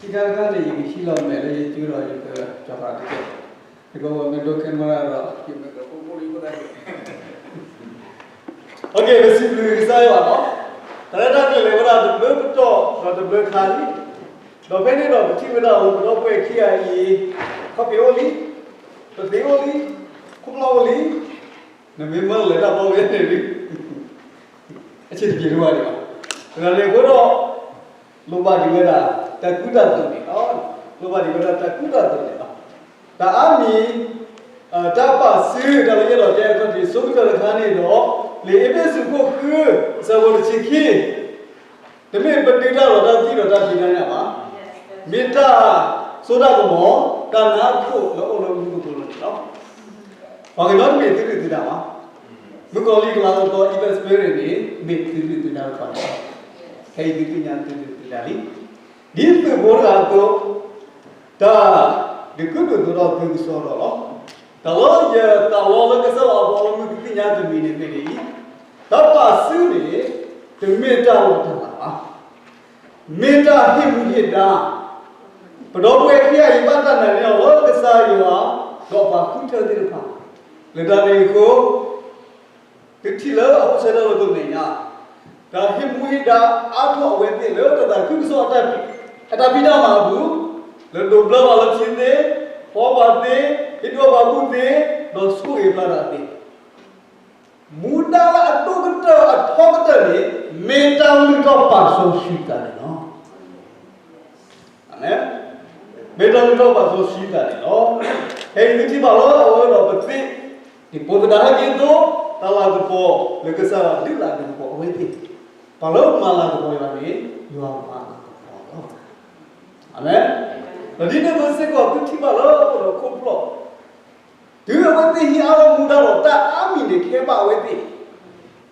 ခံခါတခါန့ၣ် ယကဟံးလီၤမဲာ်လၢယစုဒီးယကစီၤပၤတက့ၢ်, ယကဝဲၤမ့ၢ်ဒိခဲမရၣ်ဒီး ယမဲာ်ကဖိဖိလံဖိသၣ်က့ၤ ပစံးဘျုးကစၢ်ယွၤလီၤ. တၢ်ရဲၣ်တၢ်ကျဲၤလဲၤဝဲဒၣ်တဘျုးပတီၢ်ဒီးတဘျုးခါလံ, ဒီးဖဲန့ၣ်ဒီးပထံၣ်ဝဲဒၣ်အိၣ်ဒီပုၢ်ဝဲၢ်ခံဂၤအံၤ, ခီၣ်ဖံးအိၣ်လံ, ပသ့အိၣ်လံ, ခိၣ်ဖျီၣ်အိၣ်လံ, နမ့ၢ်မၢလဲၤတၢ်ဘီဝဲန့ၣ်လံ, အဆံးတက့ၤတဝၢ်ဒံးဘၣ်, တဂၤန့ၣ်အဃိဒီး လိၣ်ဘၣ်ဒံးဝဲဒၣ် တၢ်ကူတၢ်သိးန့ၣ်လီၤ. လိၣ်ဘၣ်ဒံးဝဲဒၣ်တၢ်ကူတၢ်သိးန့ၣ်လီၤ. တၢ်အါမံၤ တၢ်ပာ်စု တၢ်လၢယအဲၣ်ဒိးတဲအခီၣ်ထံး ဆိကတၢၢ်တခါန့ၣ်ဒီး လံာ်အ့းဖ့းစူးခိၣ်ဃု အဆၢဖိတဆံခံ, တမ့ၢ်ပဒုးတၢ်လီၤတၢ်သံဒီးတၢ်ဖံးတၢ်ညၣ်ဘၣ်. မ့ၢ်တၢ်စိတၢ်ကမီၤ တၢ်နါခိၣ်လၢအိၣ်လၢမူခိၣ်ဖိန့ၣ်လီၤ. ပှၤကညီတမ့ၢ်သုဒုၣ်သုဒါဘၣ်. မုၣ်ကီၤလံၢ်ကလၤကပီၤ evil spirit န့ၣ် မ့ၢ်သုဒုၣ်သုဒါတခီန့ၣ်လီၤ. ခဲအံၤသုသ့ၣ်ညါသုဒုၣ်သုဒါလံ. ဒ်သုးဖိတဂၤအသိး, တၢ်ဒုးကုၢ်ဒုးသိးဒီးသုကစီဒီလီၤ. တၢ်လၢယသးလီလၢကစၢ်ယွၤအဘီအမုၢ်ကသ့ၣ်ညါတမံၤန့ၣ်မ့ၢ်ဒ်အံၤ, တၢ်ပာ်စုန့ၣ် တမ့ၢ်တၢ်လီၤတၢ်လးဘၣ်. မ့ၢ်တၢ်ဟ့ၣ်မူဟ့ၣ်ဒါ, ပဒီပုၢ်ဝဲၢ်ခံဂၤအံၤဘၣ်တၢ်နာ်န့ၢ်အီၤလၢကစၢ်ယွၤ ဒီးပှၤဃုထၢသ့ၣ်တဖၣ်, လၢတၢ်န့ၣ်အဃိ သုထံၣ်လၢအအိၣ်ဆၢထၢၣ်လၢပမဲာ်ညါ, တၢ်ဟ့ၣ်မူဟ့ၣ်ဒါအါထီၣ်အဝဲသ့ၣ်လၢတၢ်သးခုကစီၣ်အတၢ်ဖံးတၢ်မၤအပူၤ, လၢဒိးဘျၢပှၤလၢထံသ့, ဖီပှၤသ့, ဟ့ၣ်ဒုးပှၤဘူၣ်သ့, ဒီးဆိၣ်ဂ့ၤပျၢ်တၢ်သ့, မူဒါလၢအဒိၣ်ကတၢၢ်အထီကတၢၢ်န့ၣ် မ့ၢ်တၢ်လုၢ်ထီၣ်ပာ်စီဆှံတၢ်န့ၣ်လီၤ. မ့ၢ်တၢ်လုၢ်ထီၣ်ပာ်စီဆှံတၢ်န့ၣ်လီၤ. ဖဲအံၤသုထံၣ်ဘၣ်လၢအဝဲဒီးပသ့ၣ်, ဒ်ဖိသဒါဟဲက့ၤအသိး, တၢ်လၤကပီၤလၢကစၢ်ယွၤဒုးလၤကပီၤအဝဲသ့ၣ်, ပှၤလၢမၤလၤကပီၤယွၤန့ၣ် ယွၤမၤလၤကပီၤလီၤ. အၤမ့ၣ်. ဒီးဒ်န့ၣ်အသိးစ့ၢ်ကီးသုထံၣ်ဘၣ်လၢအဝဲဒီးခိၣ်ဖျီၣ်, တုၤအဝဲသ့ၣ်ဟံးအါထီၣ်မူဒါဒီးတၢ်အါမံၤန့ၣ် ကဲဘၣ်အဝဲသ့ၣ်,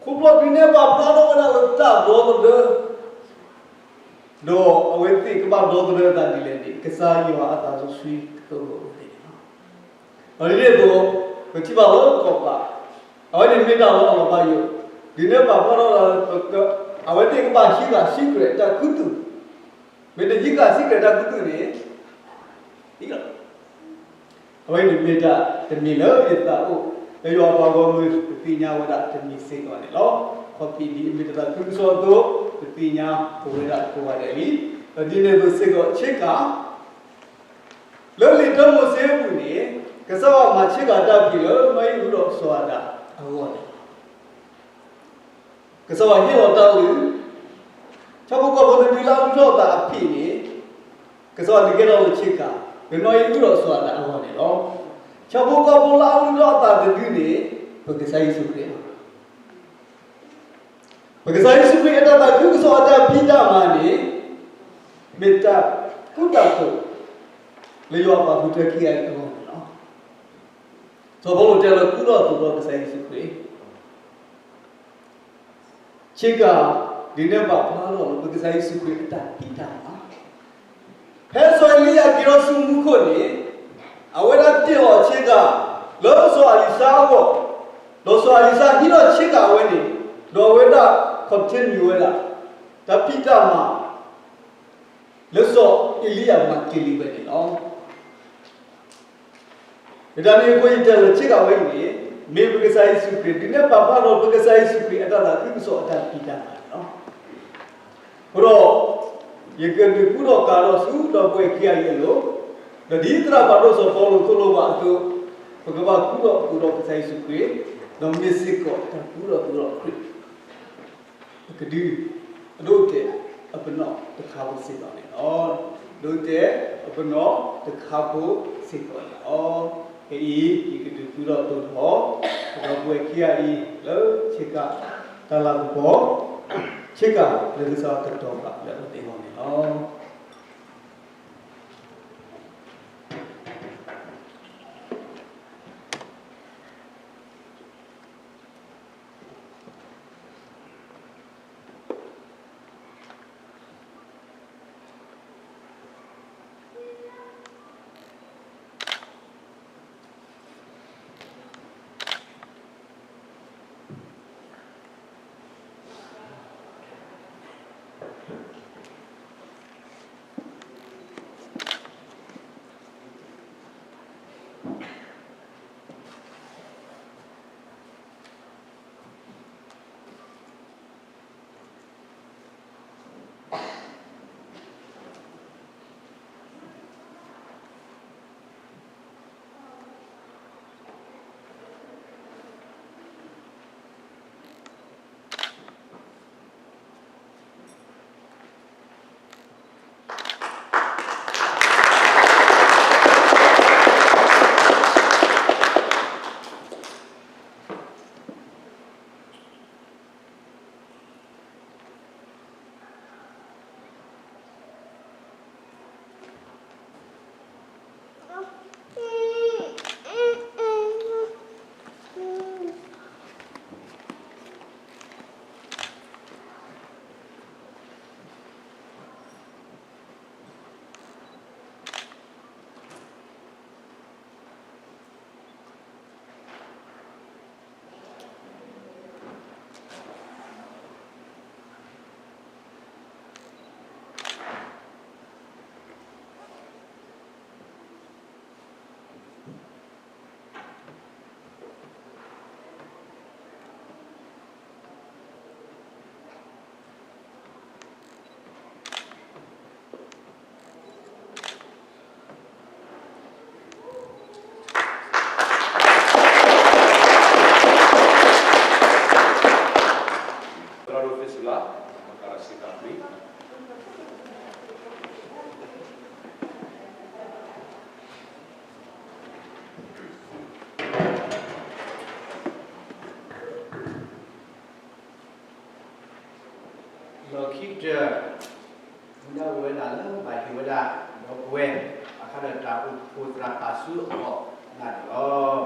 ခိၣ်ဖျီၣ်ဒုးနဲၣ်ပာ်ဖျါထီၣ်ဝဲဒၣ်လၢတၢ်ဒီသဒၢ ဒီးအဝဲသ့ၣ်ကဘၣ်ဒီသဒၢအသးဒ်လဲၣ်န့ၣ် ကစၢ်ယွၤအသးစီဆှံကတိၤဝဲသ့ၣ်န့ၣ်လီၤ. ဒီးဒ်န့ၣ်အသိး, ပထံၣ်ဘၣ်လၢကီၢ်ပၤ, အဝဲန့ၣ်မ့ၢ်တၢ်လီၤအလီၤဘၣ်ယိၣ်, ဒုးနဲၣ်ပာ်ဖျါထီၣ်လၢ အဝဲသ့ၣ်ကဘၣ်ဟံးဃာ် secret တၢ်ခူသူၣ်, မ့ၢ်တဟံးဃာ် secret တၢ်ခူသူၣ်န့ၣ် အဝဲန့ၣ်မ့ၢ်တၢ်တမံၤလၢယသးအိၣ် လၢယွၤအပှၤဂီၢ်မုၢ်ပသ့ၣ်ညါဝဲဒၣ်တမံၤစ့ၢ်ကီးန့ၣ်လီၤ. ခီဖျိဒ်အမ့ၢ်တၢ်သးခုကစီၣ်အသိး ပသ့ၣ်ညါပဝဲဒၣ်ကိးဂၤဒဲးလံ. ဒီးဒ်န့ၣ်အသိးစ့ၢ်ကီးဆ့ကၤ လၢလံာ်တၢမိၤၡ့အပူၤန့ၣ် ကစၢ်ယွၤမၤဆ့ကၤတၢ်ဖံးလၢနီၢ်အံၣ်အုဒီးစီၤအၤဒၣ်အဂီၢ်န့ၣ်လီၤ. ကစၢ်ယွၤဟ့ၣ်လီၤတၢ်အုၣ်, ဆၣ်ဖိကီၢ်ဖိတဒုလၢအလုၢ်ထီၣ်အသးအဖံးန့ၣ်, ကစၢ်ယွၤဒုးကဲထီၣ်လၢဆ့ကၤ လၢနီၢ်အံၣ်အုဒီးစီၤအၤဒၣ်အဂီၢ်န့ၣ်လီၤ. ဆၣ်ဖိကီၢ်ဖိလၢအလုၢ်ထီၣ်အသးတဒုန့ၣ် ပကစၢ်ယ့ၣ်ၡူးခရံာ်လီၤ. ပကစၢ်ယ့ၣ်ၡူးခရံာ်အတၢ်သးခုကစီၣ်အတၢ်ဖံးတၢ်မၤန့ၣ် မ့ၢ်တၢ်ဃူတၢ်ဖိး လၢယွၤအပှၤဃုထၢခံဂၤအံၤအဂီၢ်န့ၣ်လီၤ. စီၤပီလူးတဲလၢဃူထီၣ်သိးထီၣ်ကစၢ်ယ့ၣ်ၡူးခရံာ် ဆ့ကၤ ဒုးနဲၣ်ပာ်ဖျါထီၣ်လၢ ပကစၢ်ယ့ၣ်ၡူးခရံာ်အတၢ်ဖံးတၢ်မၤ, ဖဲစီၤအ့လံယၤက့ၤထီၣ်ဆူမူခိၣ်န့ၣ်, အဝဲဒၣ်တ့ၢ်လီၤဆ့ကၤ လၢစီၤအလံၤၡါအဂီၢ်, ဒီးစီၤအလံၤၡါဟံးထီၣ်ဆ့ကၤအဝဲန့ၣ်, ဒီးအဝဲဒၣ် continue ဝဲဒၣ် တၢ်ဖံးတၢ်မၤ လၢစီၤအ့လံယၤမၤတ့ၢ်လံဝဲန့ၣ်လီၤ. လၢတၢ်န့ၣ်အဃိ ယတဲလၢဆ့ကၤဝဲအံၤန့ၣ် မ့ၢ်ပကစၢ်ယ့ၣ်ၡူးခရံာ် ဒုးနဲၣ်ပာ်ဖျါထီၣ် ပကစၢ်ယ့ၣ်ၡူးခရံာ်အတၢ်သးခုကစီၣ်အတၢ်ဖံးတၢ်မၤန့ၣ်လီၤ. အဃိဒီး ယကဒုးဃူထီၣ်ကၤထီၣ်ဆူဒီပုၢ်ဝဲၢ်ခံဂၤအံၤအလိၤ, ဒီးဒ်သရၣ်ဖးဒိၣ်စီၤပီလူးသိၣ်လိဘၣ်အသိး, ပကဘၣ်ဃူထီၣ်သိးထီၣ်ကစၢ်ယ့ၣ်ၡူးခရံာ်, ဒီးမ့ၢ်စ့ၢ်ကီးတၢ်ဃူထီၣ်သိးထီၣ်ခရံာ် အကဒုး အဒိအတဲာ်အပနီၣ်တခါဖိစ့ၢ်ကီးန့ၣ်လီၤ. ဒိအတဲာ်အပနီၣ်တခါဖိစ့ၢ်ကီးန့ၣ်လီၤ. ဖဲအံၤ ယကဒုးဃူထီၣ်သိးထီၣ် ဒီပုၢ်ဝဲၢ်ခံဂၤအံၤ လၢဆ့ကၤတၢ်လၤကပီၤ, ဆ့ကၤလၢကစၢ်ယွၤကတီၤဘၣ်လၢအဝဲသ့ၣ်အဂီၢ်န့ၣ်လီၤ. လီၢ်ခံကတၢၢ် မူဒါအိၣ်ဝဲဒၣ်လၢဘၣ်ဟ့ၣ်ဝဲဒၣ် ဒီပုၢ်ဝဲၢ် ဘၣ်ဃးဒီးတၢ်အိၣ်ဖှိၣ်သရၣ်ပာ်စုအဂီၢ်န့ၣ်လီၤ.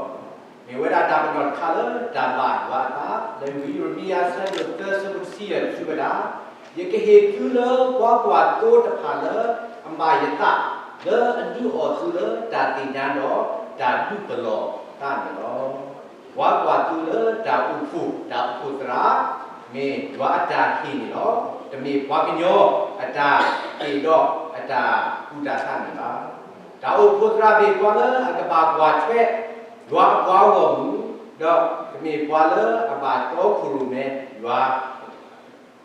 မ့ၢ်ဝဲဒၣ်တၢ်ပနီၣ်တခါလၢတၢ်ဘၣ်ယွၤအသး လၢယံးရမံယၤ အဆၢဒိၣ်သၢ ဆၢဖိတဆံယဲၢ် စံးဝဲဒၣ်, ယကဟ့ၣ်သုလၢပှၤကွၢ်သိတဖၣ်လၢအမၤယသး လၢအဒုးအီၣ်သုလၢတၢ်သ့ၣ်ညါဒီးတၢ်ဒုးပလီၢ်သးန့ၣ်လီၤ. ပှၤကွၢ်သိလၢတၢ်အိၣ်ဖှိၣ် တၢ်အိၣ်ဖှိၣ်သရၣ် မ့ၢ်ယွၤအတၢ်ဟ့ၣ်န့ၣ်လီၤ. တမ့ၢ်ပှၤကညီအတၢ်ဟ့ၣ်ဒီးအတၢ်ကူၣ်တၢ်ဆးန့ၣ်ဘၣ်. တၢ်အိၣ်ဖှိၣ်သရၣ်မ့ၢ်ပှၤလၢအကဘၣ်ကွၢ်ထွဲ ယွၤအပှၤဂီၢ်မုၢ်, ဒီးတမ့ၢ်ပှၤလၢအဘၣ်တီခိၣ်ရိၣ်မဲယွၤ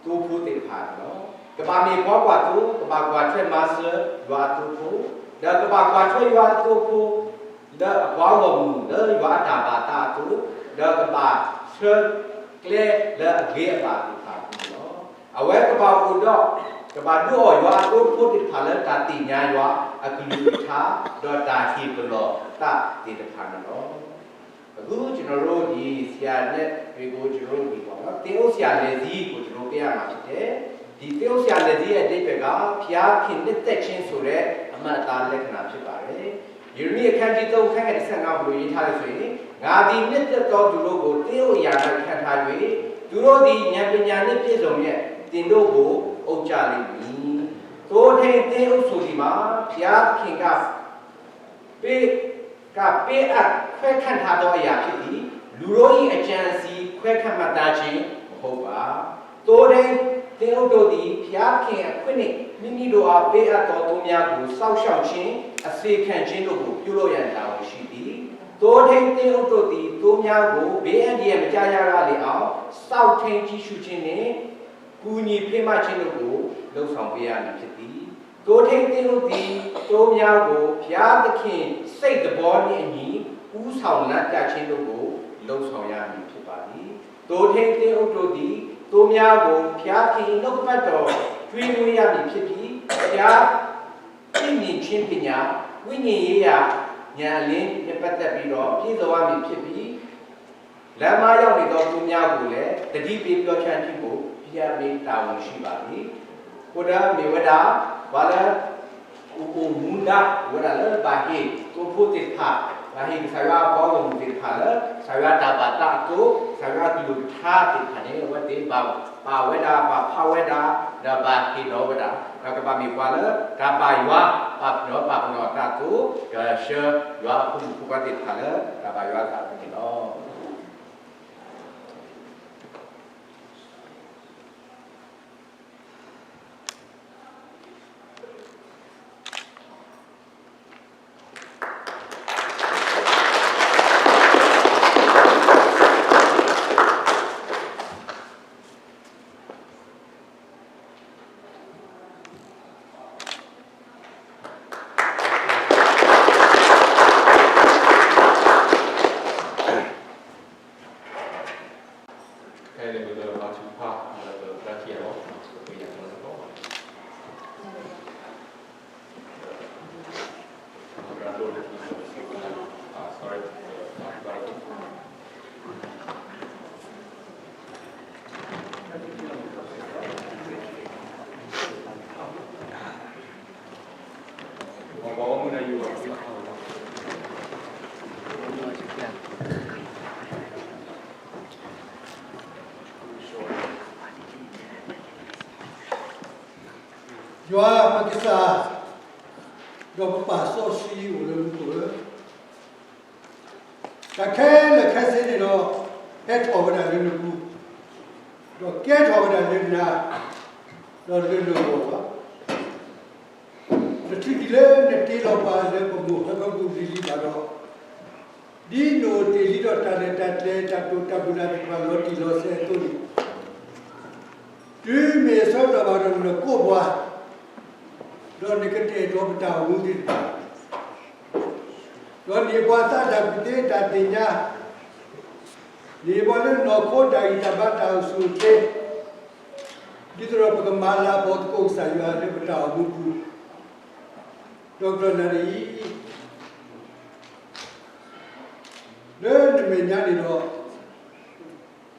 သိဖိသ့ၣ်တဖၣ်န့ၣ်လီၤ. ကဘၣ်မ့ၢ်ပှၤကွၢ်သိ, ကဘၣ်ကွၢ်ထွဲမၤစၢၤယွၤအသိဖိ, ဒီးကဘၣ်ကွၢ်ထွဲယွၤအသိဖိ လၢအပှၤဂီၢ်မုၢ် လၢယွၤအတၢ်ဘၣ်သးအသိး, ဒီးကဘၣ်ဆှၢကျဲလၢအဂ့ၤအဘၣ်သ့ၣ်တဖၣ်အပူၤန့ၣ်လီၤ. အဝဲကဘၣ်အိၣ်ဒီး ကဘၣ်ဒုးအီၣ်ယွၤအသိဖိသ့ၣ်တဖၣ်လၢတၢ်သ့ၣ်ညါယွၤအကလုၢ်ကထါ ဒီးတၢ်ဟ့ၣ်ပလီၢ်သးသ့ၣ်တဖၣ်န့ၣ်လီၤ. အခုကျွန်တော်တို့ ဒီဆရာနဲ့တွေ့ဖို့ ကျွန်တော်တို့ဒီပေါ့နော် သင်းအုပ်ဆရာလယ်သီးကို ကျွန်တော်ပေးရမှာဖြစ်တယ်။ ဒီသင်းအုပ်ဆရာလယ်သီးရဲ့အဓိပ္ပာယ်က ဘုရားသခင်နှစ်သက်ခြင်းဆိုတဲ့အမှတ်အသားလက္ခဏာဖြစ်ပါတယ်။ ယေရမီအခန်းကြီးသုံး အခန်းငယ်တစ်ဆယ့်ငါး ဘယ်လိုရေးထားလဲဆိုရင် ငါသည်နှစ်သက်သောသူတို့ကို သင်းအုပ်အရာ၌ခန့်ထား၍ သူတို့သည် ဉာဏ်ပညာနှင့်ပြည့်စုံလျက် သင်တို့ကို အုပ်ကြလိမ့်မည်။ သို့ထိန်းသင်းအုပ်ဆိုသည်မှာ ဘုရားသခင်က ပေး ကပေးအပ်ခွဲခန့်ထားသောအရာဖြစ်သည်။ လူတို့၏အကြံအစည်ခွဲခန့်မှတ်သားခြင်းမဟုတ်ပါ။ သို့ထိန်းသင်းအုပ်တို့သည် ဘုရားသခင်အခွင့်နှင့် မိမိတို့အားပေးအပ်သောသိုးများကို စောင့်ရှောက်ခြင်း၊ အစေခံခြင်းတို့ကို ပြုလုပ်ရန်တာဝန်ရှိသည်။ သို့ထိန်းသင်းအုပ်တို့သည် သိုးများကို ဘေးအန္တရာယ်မကျရောက်ရလေအောင် စောင့်ထိန်းကြည့်ရှုခြင်းနှင့် ကူညီဖေးမခြင်းတို့ကို လုပ်ဆောင်ပေးရမည်ဖြစ်သည်။ သိုးထိန်းသင်းအုပ်သည် သိုးများကို ဘုရားသခင်စိတ်သဘောနှင့်အညီ ဦးဆောင်လမ်းပြခြင်းတို့ကို လုပ်ဆောင်ရမည်ဖြစ်ပါသည်။ သိုးထိန်းသင်းအုပ်တို့သည် သိုးများကို ဘုရားသခင်၏နှုတ်ကပတ်တော် ကျွေးမွေးရမည်ဖြစ်ပြီး ဘုရားသိမြင်ခြင်းပညာ၊ ဝိညာဉ်ရေးရာဉာဏ်အလင်းနှင့်ပတ်သက်ပြီးတော့ ပြည့်စုံရမည်ဖြစ်ပြီး လမ်းမှားရောက်နေသောသိုးများကိုလည်း သတိပေးပြောကြားခြင်းကို ဘုရားမင်းတာဝန်ရှိပါသည်။ အဃိဒီးမ့ၢ်ဝဲဒၣ် ပှၤလၢ အိၣ်အိၣ်မူဒါ အိၣ်ဝဲဒၣ်လၢဘၣ်ဟ့ၣ်သိဖိသ့ၣ်တဖၣ်, ဘၣ်ဟ့ၣ်ကစၢ်ယွၤအပှၤဂီၢ်မုၢ်သ့ၣ်တဖၣ်လၢ ကစၢ်ယွၤတၢ်ဘၣ်သးအသိး, ကစၢ်ယွၤအကလုၢ်ကထါသ့ၣ်တဖၣ်န့ၣ် အဝဲသ့ၣ်ဘၣ်ပာ်ဝဲဒၣ်, ဘၣ်ဖးဝဲဒၣ်, ဒီးဘၣ်ဟ့ၣ်ဒီးဝဲဒၣ်, ဒီးကဘၣ်မ့ၢ်ပှၤလၢ တၢ်ဘၣ်ယွၤ, ဒီးပာ်ပနီၣ်တၢ်အသိး, ဒီးဆှၢယွၤအဖိမုၣ်ဖိခွါသ့ၣ်တဖၣ်လၢ တၢ်ဘၣ်ယွၤအသးအပူၤန့ၣ်လီၤ. ယွၤပကစၢ်, ဒီးပပၢ်စီဆှံအိၣ်လၢမူခိၣ်ဧၢ, တၢ်ခဲလၢာ်ခဲဆ့န့ၣ်ဒီး ဟဲထီၣ်ဝဲဒၣ်လၢနပူၤ, ဒီးကဲထီၣ်ဝဲဒၣ်လၢနၤ, ဒီးလၢနဂီၢ်ဘၣ်. နထံၣ်ဒ်လၢနတ့လီၤပှၤလၢပမိၢ်ဟၢဖၢပူၤလံၤလံၤဘၣ်ဒီး, ဒ်နအိၣ်တ့ၢ်လံဒီးတၢ်လဲၤတၢ်ကျဲၤ တၢ်တိာ်တၢ်ပူၤလၢ်တဖၣ်လီၤတံၢ်လီၤဆဲးအသိးန့ၣ်, တုၤမ့ၢ်အဆၢကတီၢ်ဘၣ်ဒီးနကိးပှၤ, ဒီးနကတဲာ်ကတီၤပတၢ်အိၣ်မူသ့ၣ်တဖၣ်, ဒီးန့ၢ်ပှၤသးတၢ်ကူၣ်သ့တၢ်သ့ၣ်ညါ, န့ၢ်ပှၤလၢနီၢ်ခိတၢ်ဂံၢ်တၢ်ဘါတၢ်အိၣ်ဆူၣ်အိၣ်ချ့, ဒ်သိးဒီးပကမၤလၤကပီၤသကိးကစၢ်ယွၤလၢပတၢ်အိၣ်မူပူၤ, ဒီးကတီၢ်နၣ်ရံၣ်အံၤ လၢနမဲာ်ညါန့ၣ်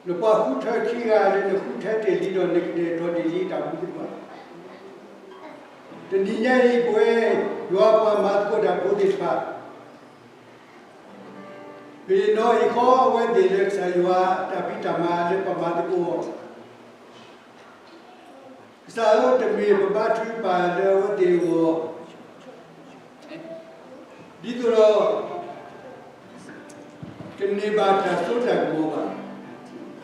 ဒီး နပှၤဃုထၢခံဂၤလၢနဃုထၢတ့ၢ်လံဒီးနကတဲာ်ကတီၤတ့ၢ်လံတၢ်မူသ့ၣ်တဖၣ်, တနံၤညါအံၤ ပဝဲယွၤပှၤမၤသကိးတၢ်ဖိသ့ၣ်တဖၣ် ပနီၤဟ့ၣ်ခီအဝဲသ့ၣ်လၢကစၢ်ယွၤအတၢ်ဖံးတၢ်မၤလၢပမၤသကိးအီၤ, ကစၢ်ဧၢ တမ့ၢ်ပဘါထုကဖၣ်လၢအဝဲသ့ၣ်အဂီၢ် ဒ်သိးဒီး ကန့ၢ်ဘၣ်တၢ်စိတၢ်ကမီၤဘၣ်.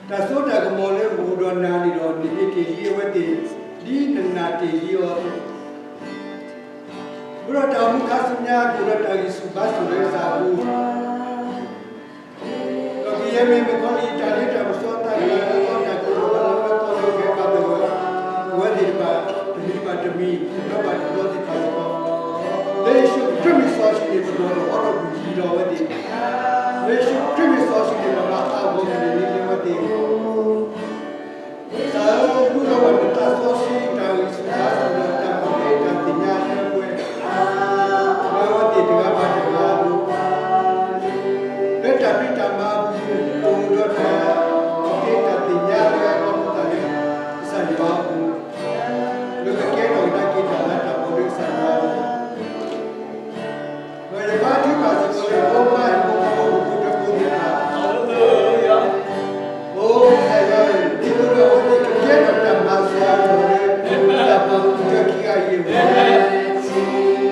တၢ်စိတၢ်ကမီၤလၢအိၣ်ဒီးနၤန့ၣ်ဒီး နဟ့ၣ်တ့ၢ်လံအဝဲသ့ၣ် ဒ်နနာ်တ့ၢ်လံအီၤအသိး, အိၣ်ဒီးတၢ်အိၣ်မူခါဆူညါကအိၣ်ဒီးတၢ်ဂံၢ်ဆူၣ်ဘါဆူၣ်လၢကစၢ်အပူၤ ဒီးကယဲၢ်မ့ၢ်မုၣ်ကီၤလံၢ်တၢ်လ့တၢ်ပစီ တၢ်ကလၤလၢအသီ တၢ်ကလၤလၢအသီ တၢ်ကလၤလၢအသီ လၢကဟဲဘၣ်သဂၢၢ် အဝဲသ့ၣ်တဖၣ် တမံၤဘၣ်တမံၤ တဘျီဘၣ်တဘျီသ့ၣ်တဖၣ်အဂီၢ်, လၢယ့ၣ်ၡူးခရံာ်မ့ၢ်စီဆှံန့ၣ် ပနီၤလီၤဟီထီၣ်ကွံာ်ယံၤဒီးအဝဲသ့ၣ်, လၢယ့ၣ်ၡူးခရံာ်မ့ၢ်စီဆှံန့ၣ် ပဘၣ်ဟးဂီၤက့ၤန့ၢ်လၢအဝဲသ့ၣ်အဂီၢ် ကစၢ်ဧၢ ဒိးထီၣ်ဘၣ်နတၢ်စီဆှံ တၢ်ဂံၢ်ဆူၣ်ဘါဆူၣ်ဒီးတၢ်မၤသ့တၢ်သ့ၣ်ညါလၢပှဲၤ လၢအဝဲသ့ၣ်တဂၤဘၣ်တဂၤအလိၤ, လၢတၢ်ဖံးတၢ်မၤအပူၤ အိၣ်ဒီးတၢ်မၤသ့တၢ်သ့ၣ်ညါလၢအလီၤပသးလၢ ကစၢ်ယွၤအပူၤ, လၢကကဲထီၣ်ကဒါက့ၤတၢ်လၤတၢ်ကပီၤလၢကစၢ်ယွၤအပူၤ ဒီးယဘါထုကဖၣ်စ့ၢ်ကီးလၢ ဖိမါ ဖိမုၣ်ဖိခွါ ဖိဒိၣ်ဖိထၢဖိသ့ၣ်တဖၣ်, အိ ကစၢ်ယွၤဧၢ, ဒ်သိးဒီးအဝဲသ့ၣ်ကကဲထီၣ်တၢ်မၤစၢၤလၢ တၢ်ပှၤဃုထၢခံဂၤအံၤအဂီၢ်,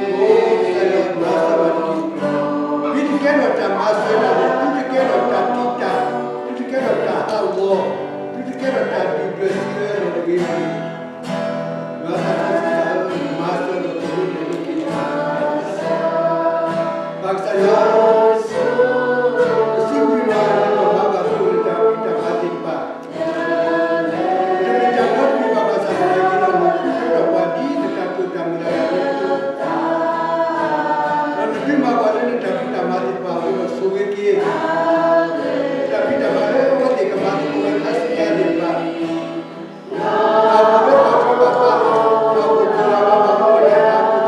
အိ ကစၢ်ယွၤမၤစၢၤဘၣ်တက့ၢ်. မ့ၢ်တကဲထီၣ်တၢ်မၤစၢၤတၢ်ဒီး သုတကဲထီၣ်တၢ်တံာ်တာ်, သုတကဲထီၣ်တၢ်ဟးဂီၤ, သုတကဲထီၣ်တၢ်ဒုၣ်ဒွဲၣ်စံးဝဲလီၤတဂ့ၤန့ၣ် ယွၤသးစီဆှံသးဧၢ, မၤစၢၤဒီးပှၤဒိၣ်န့ၢ်လၢက့ၤ ဘၣ်ကစၢ်ယွၤ, ပစံးဘျုးနၤလၢနမၤဘၣ်ပှၤလၢတၢ်ဖံးတၢ်မၤသ့ၣ်တဖၣ်, တမ့ၢ်တၢ်ဒီတမံၤဘၣ်ဘၣ်ဆၣ်သနာ်က့ဒီး နဃုထၢထီၣ်ပှၤဒ်နတၢ်တိာ်တၢ်မုၢ်လၢ်အသိး, ဒီးနဒုးမၤပှၤလၢနတၢ်ဖံးတၢ်မၤသ့ၣ်တဖၣ်အဃိဒီး ဆိၣ်ဂ့ၤက့ၤ တၢ်ဖံးတၢ်မၤလၢအဝဲသ့ၣ်ကမၤသကိးဝဲခါဆူညါသ့ၣ်တဖၣ် တၢ်အိၣ်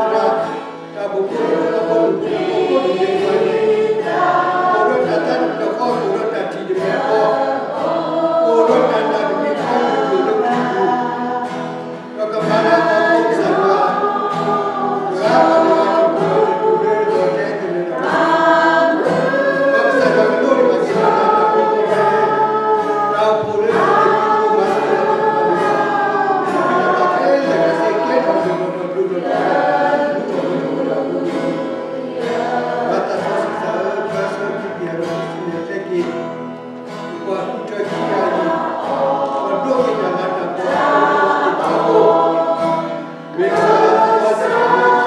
ဖှိၣ်လၢပှၤထူးပှၤတီၤ, တၢ်အိၣ်ဖှိၣ်ဖိလၢပှၤဘၣ်မူဘၣ်ဒါတၢ်အိၣ်ဖှိၣ်သရၣ်, တၢ်အိၣ်ဖှိၣ်ဖိလၢပှၤဘၣ်မူဘၣ်ဒါတၢ်အိၣ်ဖှိၣ်သရၣ်, အိၣ်ဒီးတၢ်သးတဖျၢၣ်ဃီ, အိၣ်ဒီးတၢ်ထံၣ်တဖျၢၣ်ဃီ, အိၣ်ဒီးတၢ်နာ်တမံၤဃီ အိၣ်လၢခရံာ်ပူၤ ဒီးကမၤလၢပှၤ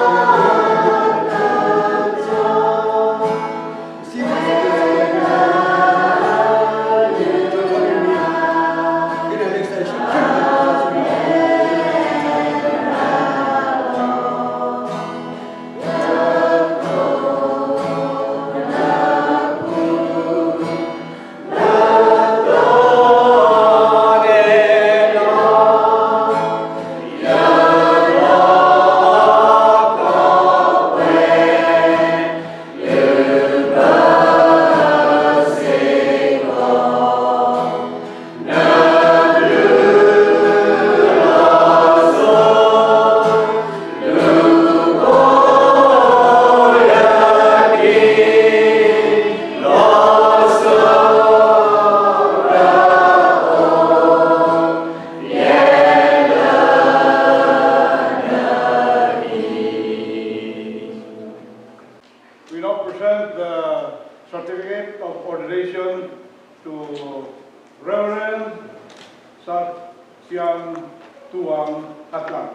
ဖိကစၢ်ယွၤ, ပှၤတဂၤဘၣ်တဂၤ တၢ်အိၣ်ဖှိၣ်လၢတၢ်တူၢ်လီၤတၢ်တူၢ်လၢတၢ်တဲသ့ၣ်လၢတၢ်ဘၣ်, ပှၤကစၢ်ယွၤကဒိးန့ၢ်ဘၣ်က့ၤတၢ်လၤတၢ်ကပီၤခဲလၢာ်, တၢ်အိၣ်ဖှိၣ်လၢပှၤသ့ၣ်တဖၣ်မၤစၢၤလီၤတၢ်ဘၣ်န့ၣ်, တၢ်ဖံးတၢ်မၤခဲလၢာ်ခဲဆ့ကဲထီၣ်တၢ်လီၤတၢ်ဘျၢလီၤတၢ်လၤ, မူထီၣ်ဘှီထီၣ်ဝဲဒၣ်အဃိန့ၣ်, ပှၤသးစီဆှံသးဧၢ, ပၢ်စီဆှံက့ၤအဝဲသ့ၣ်ဆူမဲာ်ချ့က့ၤ ပှၤဃုထၢခံဂၤအံၤ, ပှၤဒိးက့ၤတၢ်လၤတၢ်ကပီၤ We now present the certificate of ordination to Reverend Sat Sian Tuang Hatlang.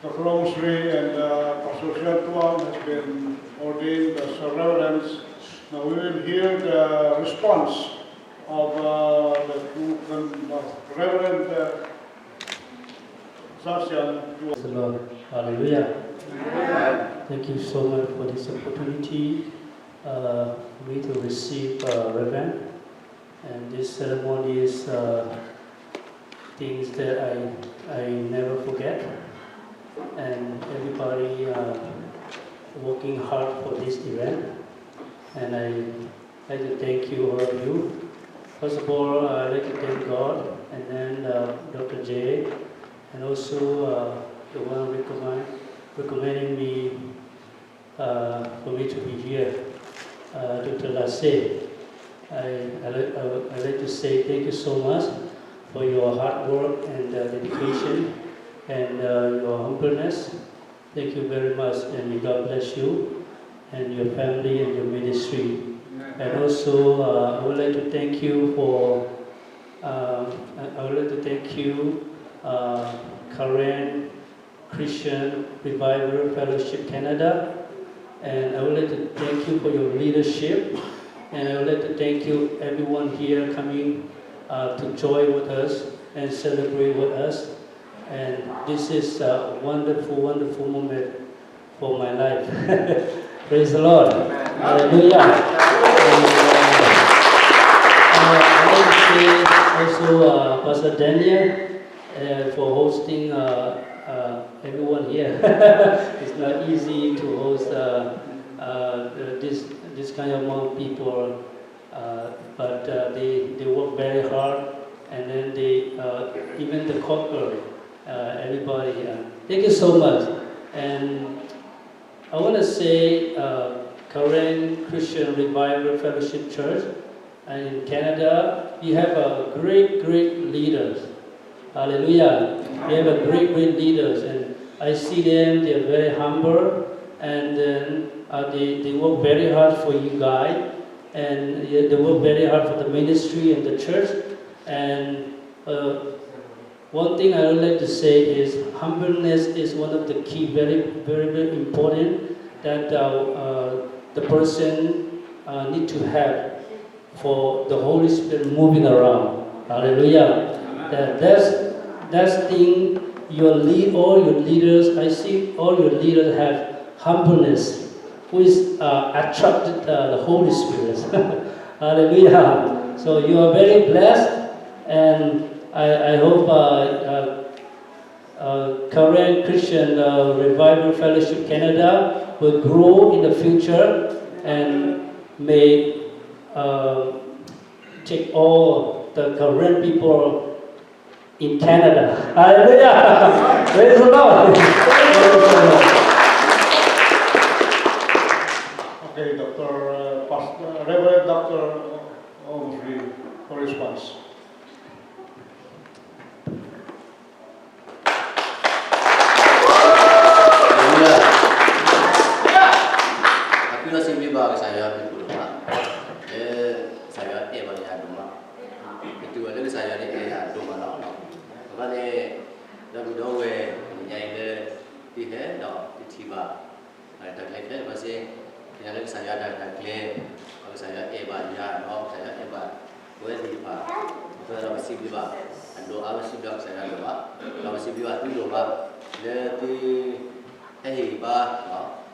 Doctor Long Sri and uh, Pastor Sian Tuang has been ordained as a reverend. Now we will hear the response of uh, the two, um, Reverend uh, Sasian Tuang. Praise the Lord. Hallelujah. Thank you so much for this opportunity uh, for me to receive uh, Reverend And this ceremony is uh, things that I, I never forget. And everybody uh, working hard for this event. And I like to thank you, all of you. First of all, I'd like to thank God and then uh, Doctor J, and also uh, the one recommend, recommending me uh, for me to be here, uh, Doctor Lasse. I, I, like- I, would- I like to say thank you so much for your hard work and uh, dedication and uh, your humbleness. Thank you very much, and may God bless you and your family and your ministry. And also, uh, I would like to thank you for, uh, I I would like to thank you, uh, Karen Christian Revival Fellowship Canada. And I would like to thank you for your leadership. And I would like to thank you, everyone here coming uh, to join with us and celebrate with us. And this is a wonderful, wonderful moment for my life. Praise the Lord. Hallelujah. And, uh, uh, I want to say also uh, Pastor Daniel uh, for hosting uh, uh, everyone here. It's not easy to host uh, uh, this, this kind of amount of people, uh, but uh, they, they work very hard, and then they, uh, even the couple, uh, everybody. Uh, thank you so much. And I want to say, uh, Karen Christian Revival Fellowship Church uh, in Canada, you have a great, great leaders. Hallelujah. You have a great, great leaders. And I see them, they are very humble. And then uh, they, they work very hard for you guys. And uh, they work very hard for the ministry and the church. And uh, one thing I would like to say is humbleness is one of the key, very, very, very important that uh, uh, the person uh, need to have for the Holy Spirit moving around. Hallelujah. That, that's, that's thing your lead, all your leaders, I see all your leaders have humbleness, which uh, attracted uh, the Holy Spirit. Hallelujah. So you are very blessed, and I, I hope uh, uh, uh, Karen Christian uh, Revival Fellowship Canada will grow in the future and may uh, take all the Karen people in Canada. Hallelujah! Praise the Lord! Okay, Doctor uh, Pastor, Reverend Doctor Overy, for response. Akulo sibli ba kasaya ni kulo ma. Eh, kasaya eh ba ya doma. Itu ada kasaya ni eh ya doma la. Ba ni da bu do we ni ya ni ti he do ti ba. တၢ်ကျဲခဲလၢာ်ဘၣ်စ့, ကညးလၢကစၢ်ယွၤတၢ်တၢ်ကျဲ, ကစၢ်ယွၤအဲၣ်ဘၣ်ယၤဒီး ကစၢ်ယွၤအဲၣ်ဘၣ် ပဝဲသ့ၣ်တဖၣ်, အဃိဒီးပစံးဘျုးဘၣ်, အဒိၣ်အါပစံးဘျုးကစၢ်ယွၤဒိၣ်ဘၣ်, ဒီးပစံးဘျုးဘၣ်သုဒိၣ်ဘၣ်, လၢသု ဟဲဟ့ၣ်ဂံၢ်ဘါ,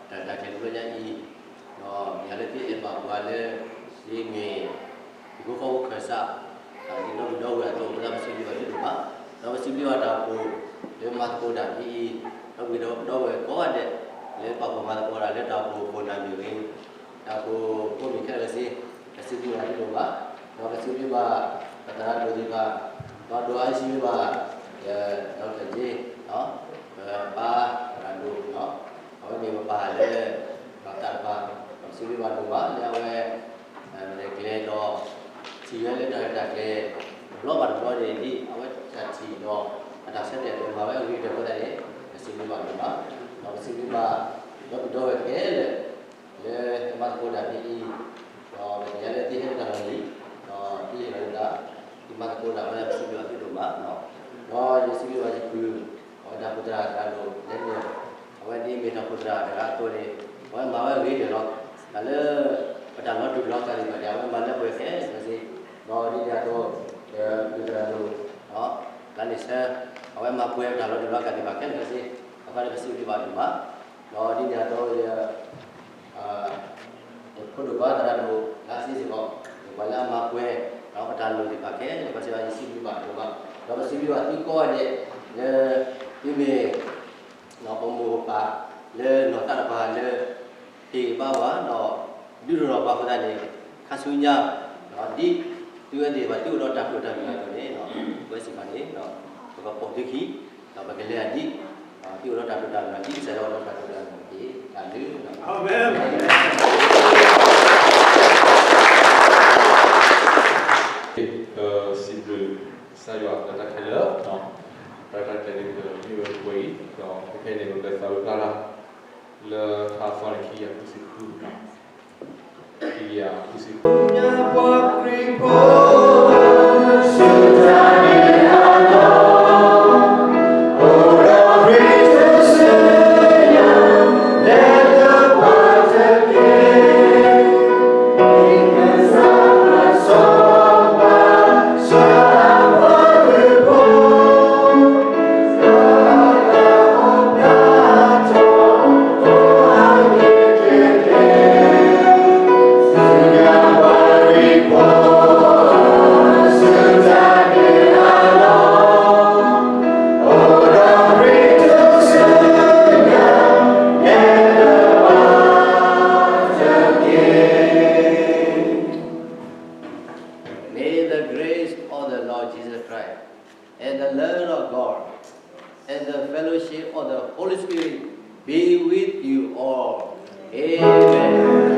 တၢ်တၢ်ကျဲၤတဘျီညါအံၤ, ဒီးမ့ၢ်လၢသုအဲၣ်ဘၣ်ပှၤလၢ ယမ့ၢ် ယဖိဃီဖိခၢၣ်စး, ဒီးဒီပုၢ်ဒီဝဲၢ်အသိး ပသးပစံးဘျုးဘၣ်သုဒိၣ်ဘၣ်, ဒီးပစံးဘျုးဘၣ်တၢ်အိၣ်ဖှိၣ် လၢမၤသကိးတၢ်ဒ်အံၤ, ဒီပုၢ်ဒီဝဲၢ်ကိးဂၤဒဲး လၢပာ်ဖှိၣ်မၤသကိးတၢ်လၢတၢ်အိၣ်ဖှိၣ်အခိၣ်နၢ်မ့ၢ်ဂ့ၤ, တၢ်အိၣ်ဖှိၣ်ဖိမ့ၢ်ခဲလၢာ်စ့, ပစံးဘျုးဘၣ်သုဒိၣ်ဘၣ်, ဒီးပစံးဘျုးဘၣ် ပသရၣ်ဒိၣ်သ့ၣ်တဖၣ်, ဒီးဒိၣ်အါစံးဘျုးဘၣ် ဒီးတက့ၢ်, ပၢ်သရၣ်ဒိၣ်, အဝဲမ့ၢ်ပပၢ်လၢ ပသးတပၢ်, ပစံးဘျုးဘၣ်ဒိၣ်ဘၣ်လၢအဝဲ လဲၤကျဲဒီး ထံၣ်ဝဲလၢတၢ်ရဲၣ်တၢ်ကျဲၤ တဘျီဘၣ်တဘျီန့ၣ် ဒ်အဝဲတၢ်ထံၣ်ဒီး အတၢ်ဆၢတဲာ်လၢမၤဝဲအဂ့ၤကတၢၢ်အဃိသတးန့ၣ် ပစံးဘျုးဘၣ်ဒိၣ်ဘၣ်, ဒီးပစံးဘျုးဘၣ် ဒီပုၢ်ဒီဝဲၢ်ခဲလၢာ် လၢမၤသကိးတၢ်ဒ်အံၤ, ဒီးပသ့ၣ်ညါလၢသုဟဲလၢတၢ်လီၢ်လံၤ, ဒီးသုဟ့ၣ်လီၤလၢသး, သုမၤသကိးတၢ်ဝဲ ပစံးဘျုးဘၣ်သုဒိၣ်ဘၣ်, ဒီးယစံးဘျုးဘၣ်ယပုၢ် အဝဲတၢ်အိၣ်ဖှိၣ်သရၣ်တဂၤဒိၣ်လဲၣ်န့ၣ်, အဝဲဒ်အမ့ၢ်တၢ်အိၣ်ဖှိၣ်သရၣ်တဂၤအသိးန့ၣ်, အဝဲမၤဝဲအဂ့ၤကတၢၢ်လီၤ, တၢ်လၢ ပတၢ်လီၤတူာ်လီၤကာ်သ့ၣ်တဖၣ်န့ၣ် အဝဲမၤလၢပှဲၤခဲလၢာ်စ့, ဒီးဒ်န့ၣ်အသိး ဒီးပုၢ်သရၣ်ဒိၣ် လါန့ၣ်ဆၢ အဝဲမၤပှဲၤတၢ်လီၤတူာ်လီၤကာ်သ့ၣ်တဖၣ်ခဲလၢာ်စ့, အဃိန့ၣ်ပစံးဘျုးဘၣ်ဒိၣ်ဘၣ်, ဒီးဒ်န့ၣ်အသိး ယ ဖိဒိၣ်ခွါသရၣ်ဒိၣ် လါစ့စ့ၢ်ကီး မ့ၢ်ပှၤလၢအမၤပှဲၤ ဒီးပတၢ်လိၣ်သ့ၣ်တဖၣ်ခဲလၢာ် ပစံးဘၣ်ယွၤစံးဘျုးဘၣ်ဒိၣ်ဘၣ်, ဒီးပစံးဘျုးဘၣ်သုကိးဂၤဒဲးလၢ သုမ့ၢ် ပမိၢ်ပပၢ်လၢနီၢ်သးတဖၣ်လၢ ဟ့ၣ်ဘါဝၤဒီး ဒုးထီၣ်ပှၤအဃိသတးန့ၣ် ခါဆူညါ ဒ်သုဝဲသ့ၣ်တဖၣ်သုအိၣ်ဒီးတၢ်ဖှိၣ်တၢ်မုၢ်အသိးန့ၣ် ပဝဲစ့ၢ်ကီးန့ၣ် ပကပိာ်သုခံ ဒီးပကလဲၤအဒံး သုအိၣ်ဒီးတၢ်ဖှိၣ်တၢ်မုၢ် ဒ်ကစၢ်ယွၤအိၣ်ဒီးတၢ်ဖှိၣ်တၢ်မုၢ်တက့ၢ်. တၢ်ဘျုး အၤမ့ၣ်. ပစံးဘျုးကစၢ်ယွၤလၢတၢ်ခဲလၢာ်, တၢ်တၢ်ခဲလၢာ်န့ၣ် ပမ့ၢ်ဝဲပှဲၤအံၤ ဒီးဖဲဖဲန့ၣ် ပကသးဝံၣ်ဖျါလၢ လၢထါသီန့ၣ် ခံကယၤဃုဆံဃု ခံကယၤဃုဆံဃု May the grace of the Lord Jesus Christ and the love of God and the fellowship of the Holy Spirit be with you all. Amen.